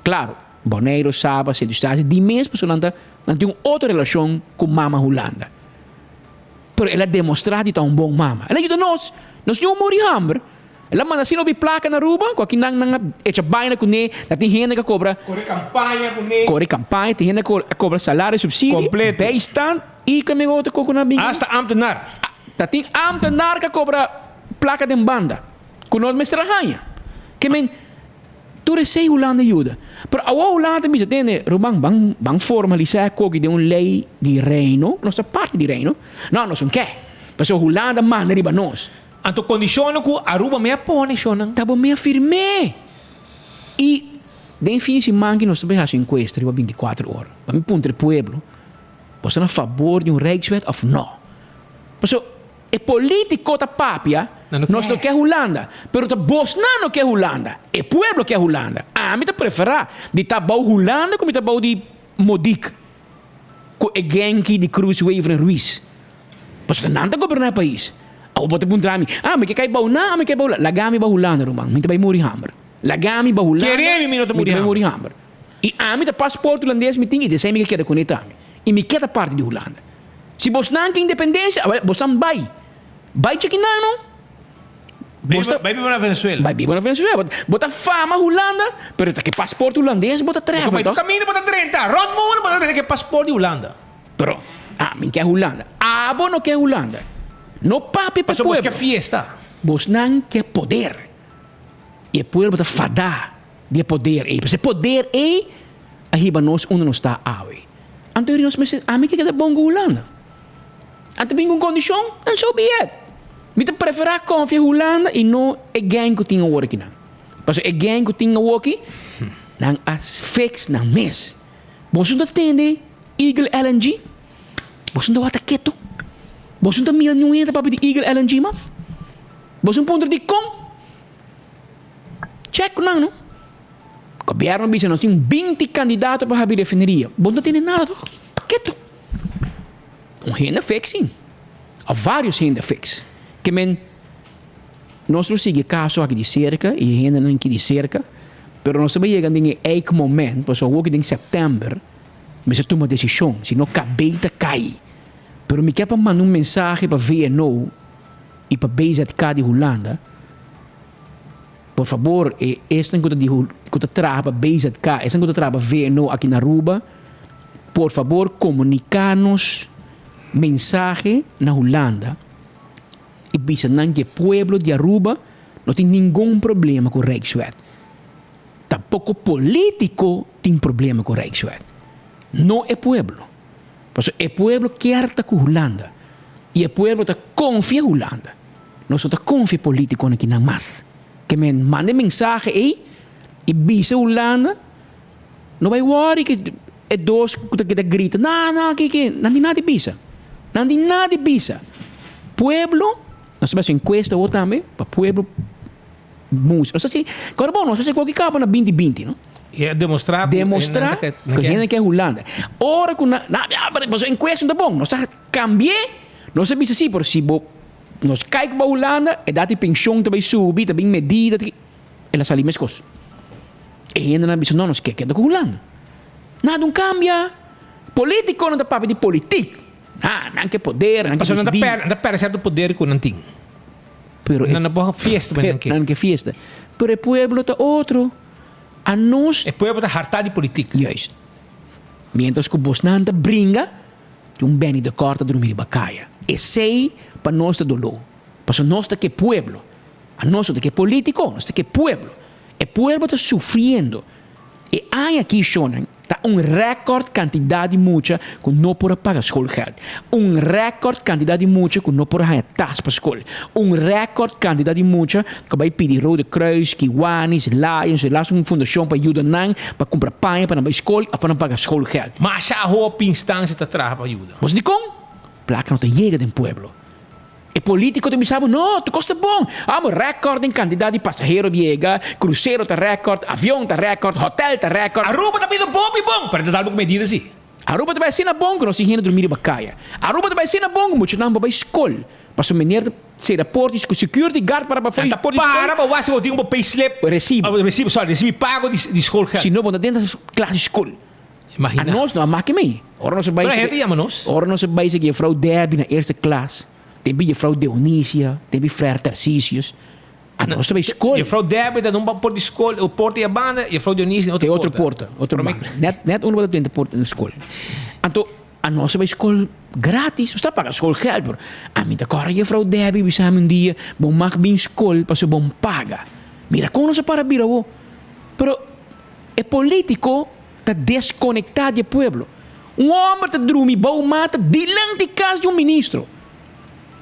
klaro, Boneiru, Saba, Sint Eustatius, di mes pasobra nan ta nan tin un otro relashon ku mama Hulanda. Pero el a demostrá di ta un bon mama. El a yuda nos. Nos no muri hamber. El a manda asina hopi plaka na Aruba ku aki nan nan a echa baina kuné. Ta tin hende ku a kobra. Kore kampaña kuné. Kore kampaña. Tin hende ku a kobra salario, supsidio. Kompleto. Bijstand i kende otro kos ku nan a bin. Asta ámtenar. Ta tin ámtenar ku a kobra plaka den banda ku nos mester a haña. Ke men. Tur esei Hulanda yuda. Pero awor Hulanda ta bisa, tende, ruman, ban, ban formalisa e koki den un lei di Reino, nos ta parti di Reino. No, nos un ke. Pasobra Hulanda manda riba nos. Anto kondishonnan ku Aruba mea pone, shonnan. Ta bo mea firm'é. I den fin di siman ki nos ta bai hasi enkuesta riba bintikuater ora. Pa mi puntra e pueblo, bo sta na fabor di un Rijkswet òf no? Pasobra. E politico ta papia, nos no ke Hulanda, pero ta bosnan no ke Hulanda, e pueblo ke Hulanda. Ami ta prefera di ta bou Hulanda ku mi ta bou di Modik ku e genki di Cruz Wever en Ruiz. Pasobra nan ta goberna e pais. Awor bo ta puntra mi, ah mi ke kai bou nan, ami ke bou la. Laga mi bou Hulanda ruman, mi ta bai muri hamber. Laga mi bou Hulanda, mi ta bai muri hamber. I ami ta paspoort Hulandes mi tin i desei mi ke keda kuné tambe. I mi ke ta parti di Hulanda. Si bosnan ke independensia, awel bosnan bai. Bai chekinan no. Bos ta, bai biba na Venezuela. Bai biba na Venezuela. Bo ta fama Hulanda, pero ta ke paspoort Hulandes bo ta travel Bai tur kaminda bo ta drenta, rond mundo bo ta drenta ke paspoort di Hulanda. Pero ami ke Hulanda. Abo no ke Hulanda. No papia pa pueblo. Pasobra bos ke fiesta. Bosnan ke poder. I e pueblo ta fada di e poder ei. Pasobra e poder ei a hiba nos unda nos ta awe. Anto nos mester, ami ke keda bon ku Hulanda. Anto bin ku kondishon, and so be it. Mi ta preferá konfia Hulanda i no e gang ku tin awor akinan. Pasobra e gang ku tin awor aki, nan a fix nan mes. Boso no ta tende Eagle LNG? Boso no ta wak ta ketu? Boso no ta mira niun hende ta papia di Eagle LNG mas? Boso no puntra dikon? Check ku nan no. Gobierno bisa nos tin 20 candidato pa habri refineria. Bo no tene nada toch? Ketu. Un hende fix sin. Of varios hende fix. Ke men nos lo sigui e caso aki di cerca y e hendenan aki di cerca. Pero nos ta bay yega den e eik moment, pasobra awoki den september. Mester tuma desishon, si no kabei ta kai. Pero mi ke pa manda un mensahe pa VNO i pa BZK di Hulanda, por fabor e esnan ku ta di ku ta traha pa BZK, esnan ku ta traha pa VNO aki na Aruba, por fabor komuniká nos mensahe na Hulanda i bisa nan ku e pueblo di Aruba no tin ningun problema ku Rijkswet. Tampoko politico tin problema cu Rijkswet. No e pueblo. Pasobra e pueblo kier ta cu Hulanda. Y e pueblo ta confia Hulanda. Nos no ta confia politiconan kinan mas. Ke men manda e mensahe ey y bisa Hulanda no bay worry ke e dos cu ta keda grita na na ke ke nan tin nada di bisa. Nan tin nada di bisa. Pueblo nos ta bay haci encuesta awor tambe pa pueblo. Música. Nos ta si, kòrda bon, nos ta si koki kaba na binti binti, no? I a demostrá ku Demostrá ku hende ke Hulanda. Ora ku nan, nan, ya, pero pasobra enkuesta no ta bon. Nos ta kambi'é, nos ta bisa si, pero si bo, nos kai ku bo Hulanda, edat di penshon ta bai subi, ta bin medida, ta ki, el a sali meskos. E hendenan a bisa, no, nos ke keda ku Hulanda. Nada un kambia. Politikonan ta papia di politik. Ha, nan ke poder, nan ke Pasobra nan ta disidí. pèrdè, nan ta pèrdè sierto poder ku nan tin. Pero e Nan no por fiesta pa nan ke. Nan ke fiesta. Pero e pueblo ta otro. A nos. E pueblo ta hartá di politik. Juist. Mientras ku bosnan ta bringa, tin un Benny de Kort ta drumi riba kaya. Esei pa nos ta doló. Pasobra nos ta ke pueblo. A nos no ta ke politiko, nos ta ke pueblo. E pueblo ta sufriendo. E aña aki shownan ta un record cantidad di mucha cu no por a paga schoolgeld. Un record cantidad di mucha cu no por a haña tas pa school. Un record cantidad di mucha cu a bay pidi Rode Kruis, Kiwanis, Lions, e las un fundacion pa yuda nan pa cumpra paña pa nan bay school of pa nan paga schoolgeld. Masha hopi instancia ta traha pa yuda. Bo sa dicon? Placa no ta yega den pueblo. E politico ta bisa bo, no, tur cos ta bon. Amo record den cantidad di pasahero yega, crucero ta record, avion ta record, hotel ta record. Aruba ta bida bon pi bon, pero ta dal bo cu medida si. Aruba ta bai asina bon cu nos tin hende drumi riba caya. Aruba ta bai asina bon cu muchanan bo bai scol, pasobra meneer ta cera porta y security guard para pafó di porta di scol. Para pa wak si bo tin un payslip. Recibo. Recibo, sorry, recibo pago di schoolgeld. Si no bo ta den klas di scol. Imagina. A nos no a maki mei. Ora nos a bai Pero hende yama nos. Ora nos a bai seki juffrouw Debbie na eerste klas, den bi juffrouw Deonisia, den bi frère Tarcisius. A nos a bai skol. Juffrouw Debbie ta un por di skol, un porta y a banda, juffrouw Deonisia na otro porta. Otro porta, otro banda. Net net unda bo ta drenta porta na skol. Anto a nos a bai skol gratis, nos ta paga schoolgeld, pero ami ta kòrda juffrouw Debbie bisa mi un dia, bo mag bin skol pasobra bo paga. Mira kon nos a para bira awo. Pero e politico ta desconecta di e pueblo. Un homber ta drumi bou mata dilanti cas di un ministro.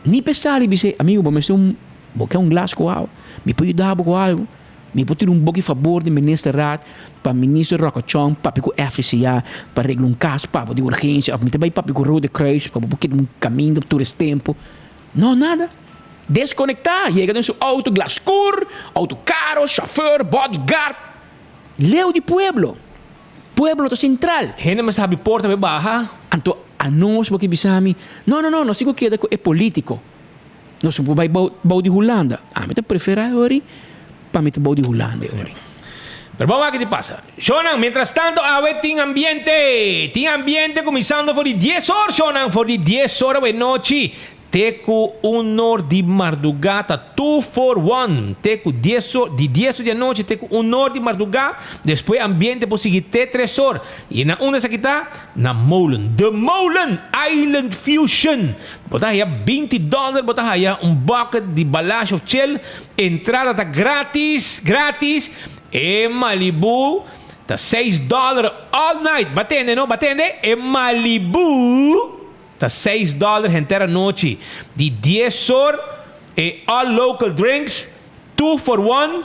Ni pe sali bis'é, amigo bo mester un, bo ke un glas cu awa? Mi por yuda bo cu algo? Mi por tira un boki fabor di ministerraad pa minister Rocochon papia cu FCCA pa regla un cas pa bo di urgencia of mi ta bay papia cu Rode Kruis pa bo por keda un caminda tur es tempo. No, nada. Desconecta, yega den su auto glas scur, auto caro, chauffeur, bodyguard. Leu di pueblo. Pueblo ta sentral. Hende mester habri porta pa e baha. Anto anos bo ke bisa mi, no, no, no, nos tin ku keda ku e politiko. Nos no por bai bou di Hulanda. Ami ta prefera e ori pa mi ta bou di Hulanda e ori. Pero bon wak di pasa. Shownan, mientras tanto awe tin ambiente. Tin ambiente kuminsando for di dies or, shownan, for di dies or awe nochi. Te ku un or di mardugá ta two for one, te ku dies or, di dies or di anochi te ku un or di mardugá, despues ambiente por sigui te tres or. I na unda esaki ta? Na Molen. De Molen! Island Fusion! Bo ta haya binti dòler, bo ta haya un bucket di balashi of chel, entrada ta gratis, gratis, e Malibu ta seis dòler all night, bo a tende no? Bo a tende? E Malibu! Ta seis dollar henter anochi di dies or e all local drinks two for one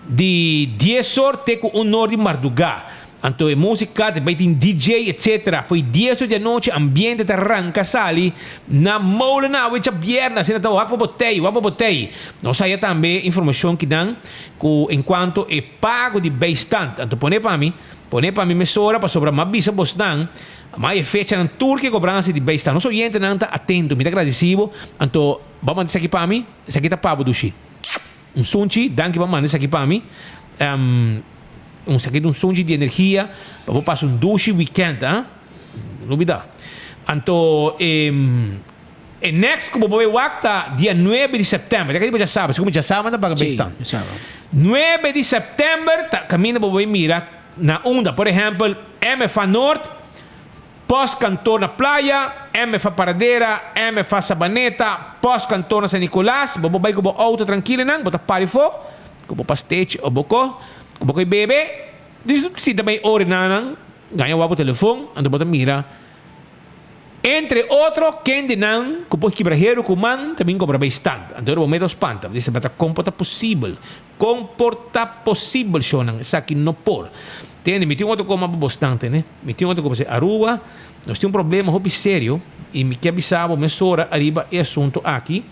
di dies or te ku un or di marduga. Anto e musica ta bay tin DJ etc. Fo'i dies or di anochi ambiente ta ranca sali na molen awe djabièrnè asina ta wak pa botey wak pa botey. Nos haya tambe informacion kinan ku encuanto e pago di bijstand. Anto pone pa mi pone pa mi mesora pasobra m'a bisa bosnan Ma e fechanan tur ke kobransa di bay sta. Nos oyentenan ta atento. Mi ta gradisi bo. Anto, bo a manda esaki pa mi. Esaki ta pa bo, Dushi. Un sunchi. Danki bo a manda esaki pa mi. Un esaki ta un sunchi di energia pa bo pasa un dushi weekend, ah. No lubida. Anto e e next ku bo por bai wak ta dia nuebe di sèptèmber. Ta riba djasabra, segun mi djasabra ta paga Sí, bestan. djasabra. Nuebe di sèptèmber ta kaminda bo bai mira na unda, por ehèmpel, MFA Noord, Postkantoor na Playa, MFA Paradera, MFA Sabaneta, Postkantoor na San Nicolas. Bo por bai ku bo outo trankilnan, bo ta pari fo ku bo pastechi o bo ko ku bo koi bebe. Dis si ta bay ori nan gaña wak bo telefon anto bo ta mira entre otro ken di nan ku por kibra heru ku man ta bin kobra bay stand anto ora bo meta spanta bo dice bata kon por ta posibel kon por ta posibel shownan esaki no por tende mi tin otro koma pa bosnan tende mi tin otro koma pasobra Aruba nos tin un problema hopi serio y mi ke bisa bo mesora ariba e asunto aki.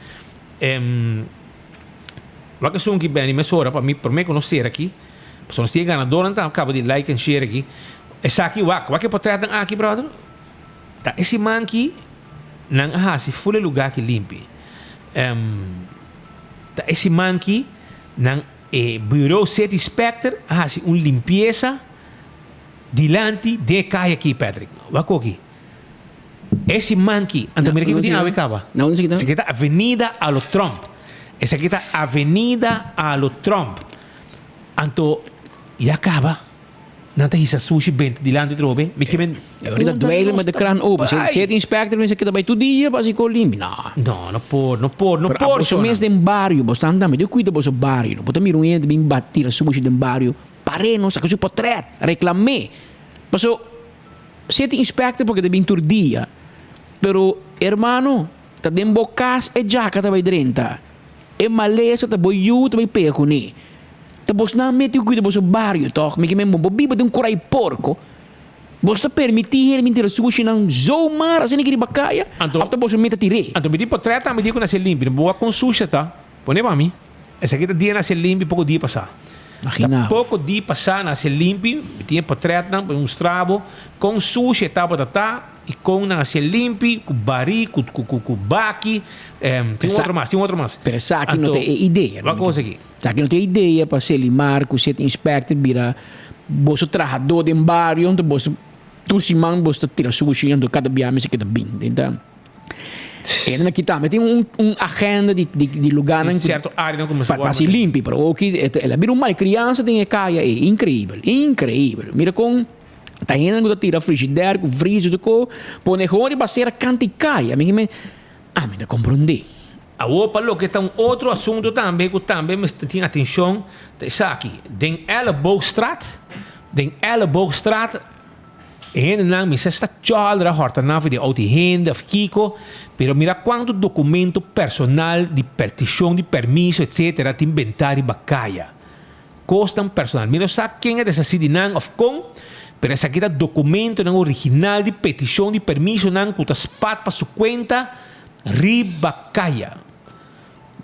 Wak esun ki beni mesora pa mi prome ku nos sera aki. Pasobra nos tin e ganadornan ta kaba di like en share aki. Esaki wak, wak e potretnan aki brother. Ta e siman ki nan a hasi ful e luga aki limpi. Ta e siman ki nan e Bureau City Inspector a hasi un limpiesa dilanti den e kaya aki Patrick. Wak oki. E siman ki, anto mira kiko tin awe kaba. Na unda esaki ta? Esaki ta Avenida Alo Tromp. Esaki ta Avenida Alo Tromp. Anto ya kaba nan ta hisa sushi benta dilanti trobe. Mi ke men Ahorita dweilen met de kraan open. Si si het inspector mester keda bai tur dia pa hasi kos limpi. No. No, no por, no por, no Pero por aboso shownan. mes den bario, bo stan tambe. Dios cuida boso bario. No por ta mira un hende bin bat tira sushi den bario. Par'é no, saka su potret, reklam'é. Paso Si e tin inspector porque ta bin tur dia. Pero hermano, ta den bo cas e djaka ta bay drenta. E malesa ta bo yu ta bay pega cune. Ta bosnan mete cu cuida boso bario toch? Mi ke men bo biba den un curai porco. Bos ta permiti hende bin tira sushinan zomaar asina ki riba caya? Of ta boso meta tir'é? Anto mi tin potret tambe di cu na ser limpi. Bo wak con susha ta. Pone pa mi. Esaki ta dia na ser limpi poko dia pasá. Imagina. Ta poko dia pasá na ser limpi, mi tin e potretnan pa mi mustra bo kon sushi e tabata ta i kon nan a ser limpi ku barí, ku ku baki. Tin un otro mas, tin un otro mas. Pero esaki no ta e idea. Wak kos aki. Esaki no ta e idea pa Selimar ku City Inspector bira boso trahadó den bario, anto boso tur siman boso ta tira sushi anto kada bia mester keda bin. E na kita tambe tin un un agenda di di di lugarnan Di cierto áreanan ku mester pa wòrdu hasi limpi, pero oki el a bira un malcriansa den e kaya ei, increibel, increibel. Mira kon ta hendenan ku ta tira frigidaire ku freezer tur ko pone gewoon riba sera kanta e kaya. Mi mi ami ta komprondé. Awor pa loke ta un otro asunto tambe ku tambe mester tin atenshon ta esaki, den Elleboogstraat, den Elleboogstraat E hendenan mester sta chòlder a hòrta nan for di outo di hende òf kiko, pero mira kuantu dokumento personal di pertishon di permiso etsetera tin bentá riba kaya. Kosnan personal. Mi no sa ken a deshasí di nan òf kon, pero esaki ta dokumentonan original di petishon di permisonan ku ta spat pa su kuenta riba kaya.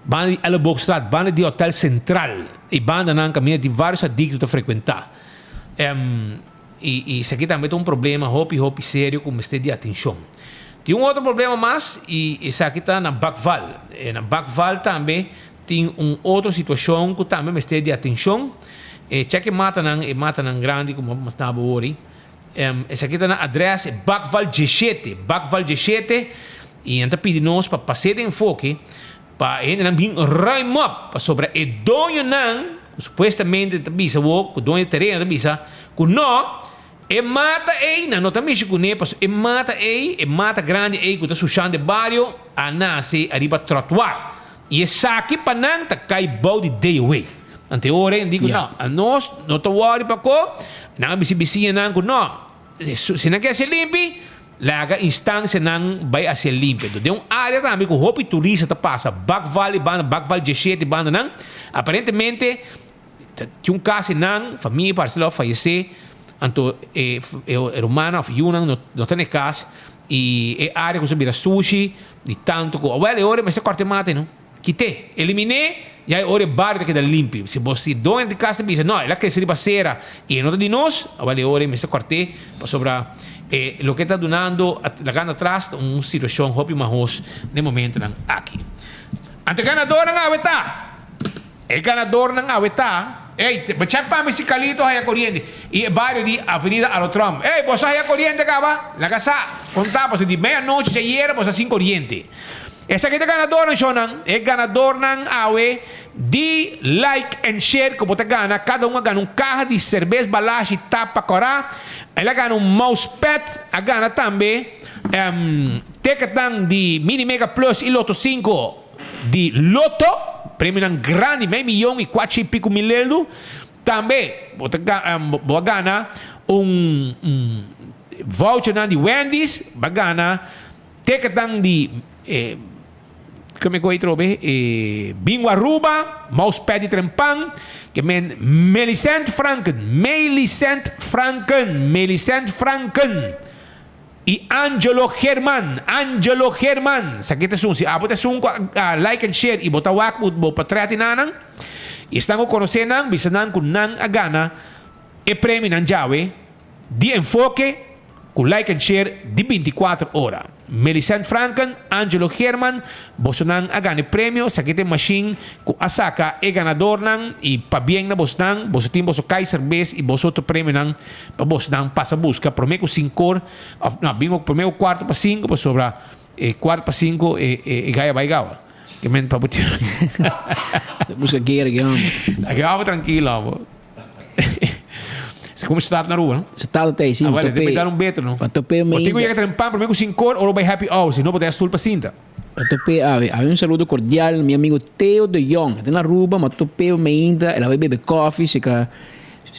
Banda di Elleboogstraat, banda di Hotel Central, e bandanan kaminda tin vários adikto ta frekuentá. I esaki tambe ta un problema hopi hopi serio ku mester di atenshon. Tin un otro problema mas i esaki ta na Bakval. Na Bakval tambe tin un otro situashon ku tambe mester di atenshon. E chèk e matanan, e matanan grandi ku mi a bo wori. Esaki ta na adrès Bakval diesshete, Bakval diesshete, i nan ta pidi nos pa pas'é den enfoke Pa e hendenan bin ruim op, pasobra e doñonan ku supuestamente ta bisa bo, ku doño di tereno ta bisa ku no, e mata ei nan no ta mishi kuné, pasobra e mata ei, e mata grandi ei ku ta sushando e bario a nase ariba trottoir. I esaki pa nan ta kai bou di DOW. Anto e ora ei nan di ku no, anos no ta wòri pako, nan a bisa e bisiñanan ku no, Si nan ke hacia limpi, laga instancianan bai hacia limpi. Enton den un area tambe cu hopi turista ta pasa, Bakval y banda, Bakval diesshete y bandanan, aparentemente ta tin un cas eynan, famia parece lo a fayece, anto e e rumannan of yunan no no ta na e cas y e area cuminsa bira sushi di tanto cu, awel e ora mester corta e mata no. Kit'é, eliminé, ya e ora e bario ta keda limpi. Si bo si doño di kas ta bisa, no, el a krese riba sera i e no ta di nos, awor e ora e mester kòrt'é, pasobra e loke e ta dunando, lagando atras ta un situashon hopi mahos na e momentonan aki. Anto e ganadornan awe ta, e ganadornan awe ta. Ey, check pa mi si Calito haya coriente. Y e bario di Avenida Arotrom. Ey, boso haya coriente caba? Laga sa. Conta boso di meia nochi djayer boso a sin coriente. Esaki ta ganadornan shownan. E ganadornan awe di like and share cu bo ta gana. Cada un a gana un caha di cerbes Balashi tapa cora. El a gana un mousepad. A gana tambe ticketnan di Mini Mega Plus y Lotto cinco di Lotto. Premionan grandi, mei miyon y cuachi y pico mil eldo. Tambe bo ta bo a gana un vouchernan di Wendy's. Bo a gana ticketnan di kome ku atrobe e Bingo Aruba, mousepad di Trempan, ke men Melicent Franken, Melicent Franken, Melicent Franken i Angelo German, Angelo German. Esaki ta esun, si abo ta esun ku a like and share i bo ta wak bo patria tin nan, i esnan ku konosé nan, bisa nan ku nan a gana e premionan djawe di Enfoke ku like and share di bintikuater ora. Melicent Franken, Angelo Geerman, bosonan a gana e premio, esaki ta e mashin ku a saka e ganadornan i pabien na bosnan, boso tin boso Kaiser bes i boso otro premionan pa bosnan pasa buska prome ku sinkor of no bin prome ku kuarto pa sinku pasobra e kuart pa sinku e e gaya bai gawa. Ke men pa bo tin. Buska gera ke homber. Ke homber trankilo homber. Como staat na Aruba, no? Staat ta sí. Ah, vale, te dar un beter, no? Pa tope me. Tengo llega tren pan, primero sin cor, oro by happy hour, si no botar stoel pa cinta. Pa tope, a ver, un saludo cordial, mi amigo Theo de Jong. Está na Aruba, ma tope me intra, ela vai beber coffee, se ka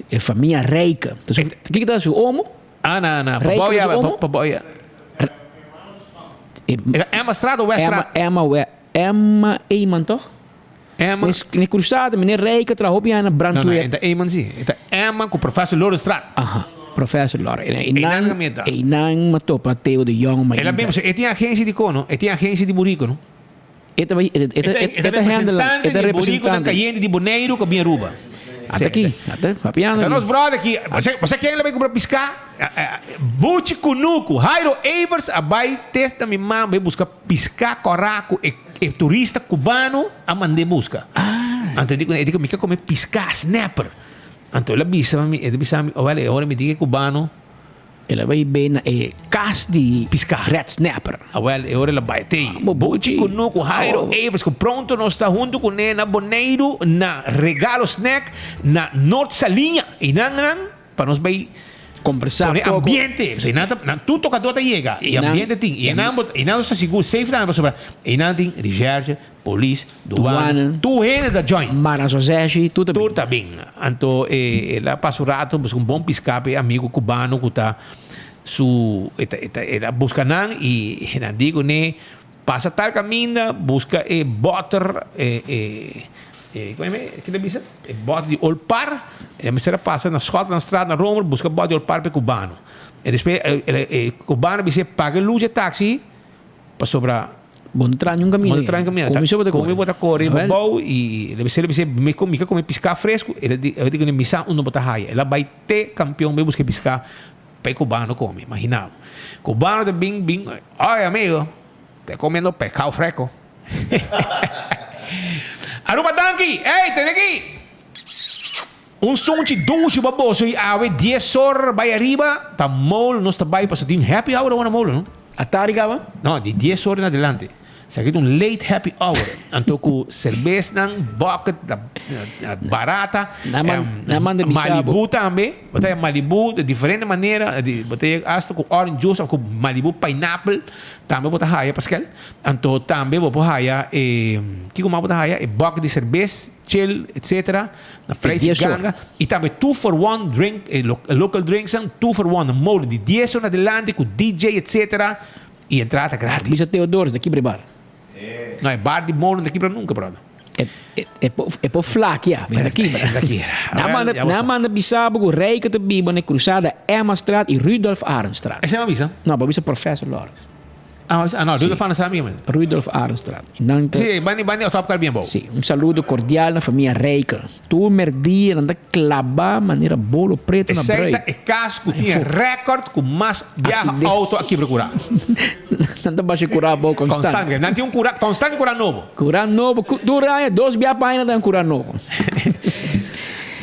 e familia rijka. Entonces, kiko ta su omo? Ah, na, na, pa boya, pa boya. Emma Straat of West Straat? Emma, Emma, Emma Eman, toch? Emma. Ne cruzada, meneer Rijken traha hopi aña na brandweer. No, no, e ta Eman si. E ta Emma cu Professor Lorenstraat. Aha, Professor Loren. Einan camia ta. Einan m'a topa Theo de Jong ma El a bin, e tin agencia di cono, e tin agencia di burico, no? E ta e ta e ta handle, e ta di burico nan cayente di Boneiru cu bin Aruba. Ata aki, ata papiando. Ata nos brother aki, bo sa ken la bay cumpra pisca? Buchi Cunucu, Jairo Evers a bay test na mi mama bay busca pisca cora cu e E turista cubano a mand'é busca. Anto e di cu e di cu mi ke come pisca, snapper. Anto el a bisa mi, el a bisa mi, owel e ora mi di cu e cubano. El a bay bay na e cas di pisca, red snapper. Awel e ora el a bay te. Buchi cu cu Jairo Evers cu pronto nos ta hunto cu ne na Boneiru na Regalo Snack na Noord Saliña. Y nan nan. Pa nos bay Combersa pone poco. ambiente. Pasobra einan ta, nan tur tocador ta yega. Y Einan- ambiente tin. Y einan bo, einan nos ta sigur safe tambe pasobra einan tin recherche, polis, douane. Douane. Tur hende ta join. Mara Soseshi, tur ta bin. Tur ta bin. Anto e, el a pasa un rato busca un bon pisca pa e amigo cubano cu ta su, e ta, e ta, el a busca nan y nan di cune pasa tal caminda busca e boter, e, e. E ku e kila bisa? E bòt di Olpar, e mester a pasa na Schotlandstraat na Romer buska bòt di Olpar pa e kubano. E despues e kubano bisa e paga e lus e taxi pasobra Bo no traha niun kaminda. Bo no traha niun kaminda. Kuminsó bo ta kore. Kuminsó bo ta kore bo bou i el a bisa el a bisa mi mi ka kome piská fresku el a di el a di mi sa unda bo ta haya. El a bai te kampion bai buska e piská pa e kubano kome. Imagina bo. Kubano ta bin bin oye amigo te komiendo peskao freko. Aruba danki! Ey, tene aki! Un sunchi dushi pa boso y awe dies or bay ariba ta mole nos ta bay paso tin happy hour awor na mole no. Atari caba? No, di dies or en adelante. Esaki ta un late happy hour. Anto cu cerbesnan, bucket, barata, Nan manda bisa bo. Malibu tambe. Bo ta haya Malibu di diferente manera. Bo ta haya hasta cu orange juice of cu Malibu pineapple tambe bo ta haya paskel. Anto tambe bo por haya e, kiko mas bo ta haya? E bok di serbes, chill, etcetera, na prijs di ganga. I tambe two for one drink, e local drinksnan, two for one na mole di dies ora adelante ku DJ, etcetera, i entrada ta gratis. Bisa Theodorus ta kibra e bar. No, e bar di mole no ta kibra nunka, brother. E por flakia, pero ta kibra. Ta kibra. Nan manda, nan manda bisa bo ku Rijke ta biba na e krusada Emmastraat i Rudolf Arendstraat. Esei mi a bisa? No, bo a bisa Professor Lawrence. Ah, ah no, Rudolf Arendstraat mi a bisa. Rudolf Arendstraat. I nan ta. Si, bani bani stop kar bien bo. Si, un saludo kordial na famia Rijke. Tur merdia nan ta klabá manera bolo preto na Esei brui. ta e kas ku tin e rèkòrt ku mas biaha outo a kibra kurá. Nan ta basha kurá abou konstant. Konstant. Nan tin un kurá, konstant kurá nobo. Kurá nobo. Tur aña, dos bia pa aña nan ta un kurá nobo.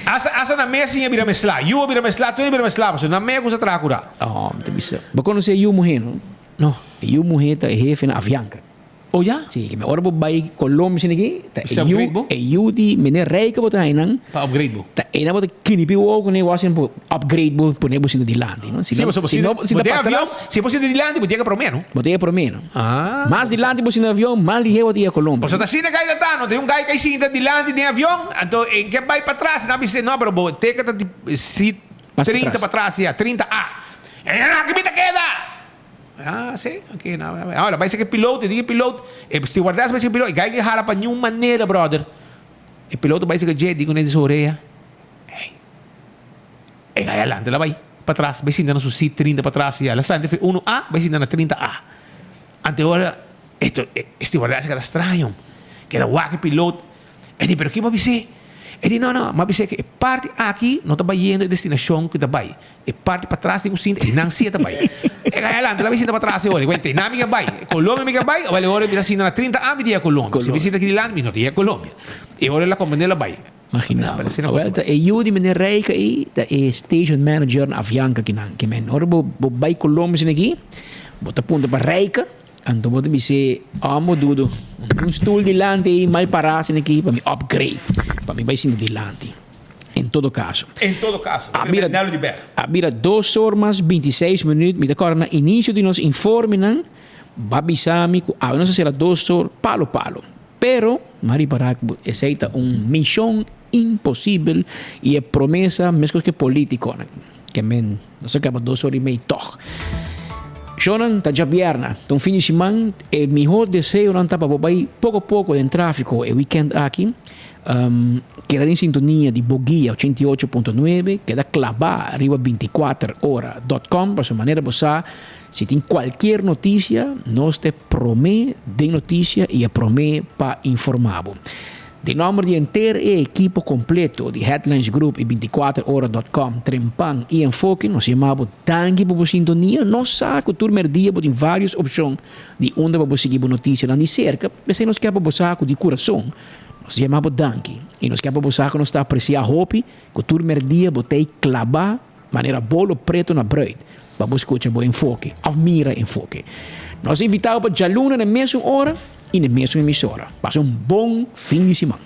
Asa asa na mes sin a bira mesla. Yu a bira mesla, tur a bira mesla pasobra nan me a kusa traha kura. Oh, mi ta bisa. Bo konosé yu muhé no? No. E yu muhé ta e hefe na Avianca. Oh ya? Sí, ke ora bo bai Colombia esei aki, ta e Bisa upgrade yu, bo? e yu di meneer Rijke bo ta haña nan. Pa upgrade bo. Ta einan bo ta kinipi wowo kuné washing bo upgrade bo pone bo sinta dilanti, no? Si Sí, no, pasobra si si no bo sinta den pa avion, atras. si bo sinta dilanti bo yega promé, no? Bo ta yega promé, no? Ah. Mas dilanti bo sinta avion, mas lihé bo ta yega Colombia. Pasobra ta asina kai ta ta, no? Tin un gai kai sinta dilanti den avion, anto e ke bai patras, nan a bisa, no, pero bo teka ta di seat Mas 30 patras. patras ya, 30 A. E nan aki mi ta keda! Ah, sí, ok, no, ahora bai ser que piloto, di piloto, e stewardess bai ser piloto, e gai que jala pa niun manera, brother. E piloto bai ser que dje, di con e di su orea, hey, e gai adelante la bai, pa tras, bai sinta na su seat 30 pa tras, ya, la sali fe 1A, bai sinta na 30A. Ante ora, esto, e stewardess keda straño, keda wak e piloto, E di, pero ki bo a bis'é? E di, no, no, mi a bis'é ku e parti aki no ta bayendo e destinashon ku ta bai. E parti patras tin ku sinta, e nan sí e ta bai. E kai adelante, la mi sinta patras e ora. Wente, nan mi ke bai. Colombia mi ke bai, awel e ora mi ta sinta na 30 a mi ta yega Colombia. Si mi sinta aki dilanti, mi no ta yega Colombia. E ora el a komprendé, el a bai. Imagina bo. Awel ta e yu di meneer Rijke ei ta e station manager na Avianca kinan. Ke men ora bo bai Colombia esaki aki, bo ta puntra pa Rijke. Anto bo ta bis'é, Amo dudu, un stoel dilanti ei mal pará asina aki pa mi upgrade, pa mi bai sinta dilanti. En todo kaso. En todo kaso, A bira, a bira dos or mas bintiseis minuut, mi ta kòrda na inisio di nos informenan, bo a bisa mi ku awe nos a sera dos or palo palo. Pero, mi a ripará ku esei ta un mishon imposibel i e promesa meskos ku e politikonan. Ke men, nos a kaba dos or i mei tòg. Shownan ta djabièrna, ta un fin di siman, e mihó deseonan ta pa bo bai poko poko den tráfiko e wikènt aki. Keda den sintonia di bo guia 88.9, keda klabá riba bintikuater ora dòt kòm pasobra manera bo sa si tin kualkier notisia nos ta e promé den notisia i e promé pa informá bo. Den nomber di henter e ekipo kompleto di Headlines Group i bintikuater ora dòt kòm, Trempan i Enfoke, nos yama bo danki pa bo sintonia. Nos sa ku tur merdia bo tin vários opshon di unda pa bo sigui bo notisianan di serka, p'esei nos ke pa bo sa ku di kurason nos ta yama bo danki i nos ke pa bo sa ku nos ta apresiá hopi ku tur merdia bo ta ei klabá manera bolo preto na bruid pa bo skucha bo Enfoke òf mira Enfoke. Nos ta invitá bo pa djaluna na e mesun ora i na e mesun emisora. Pasa un bon fin di siman.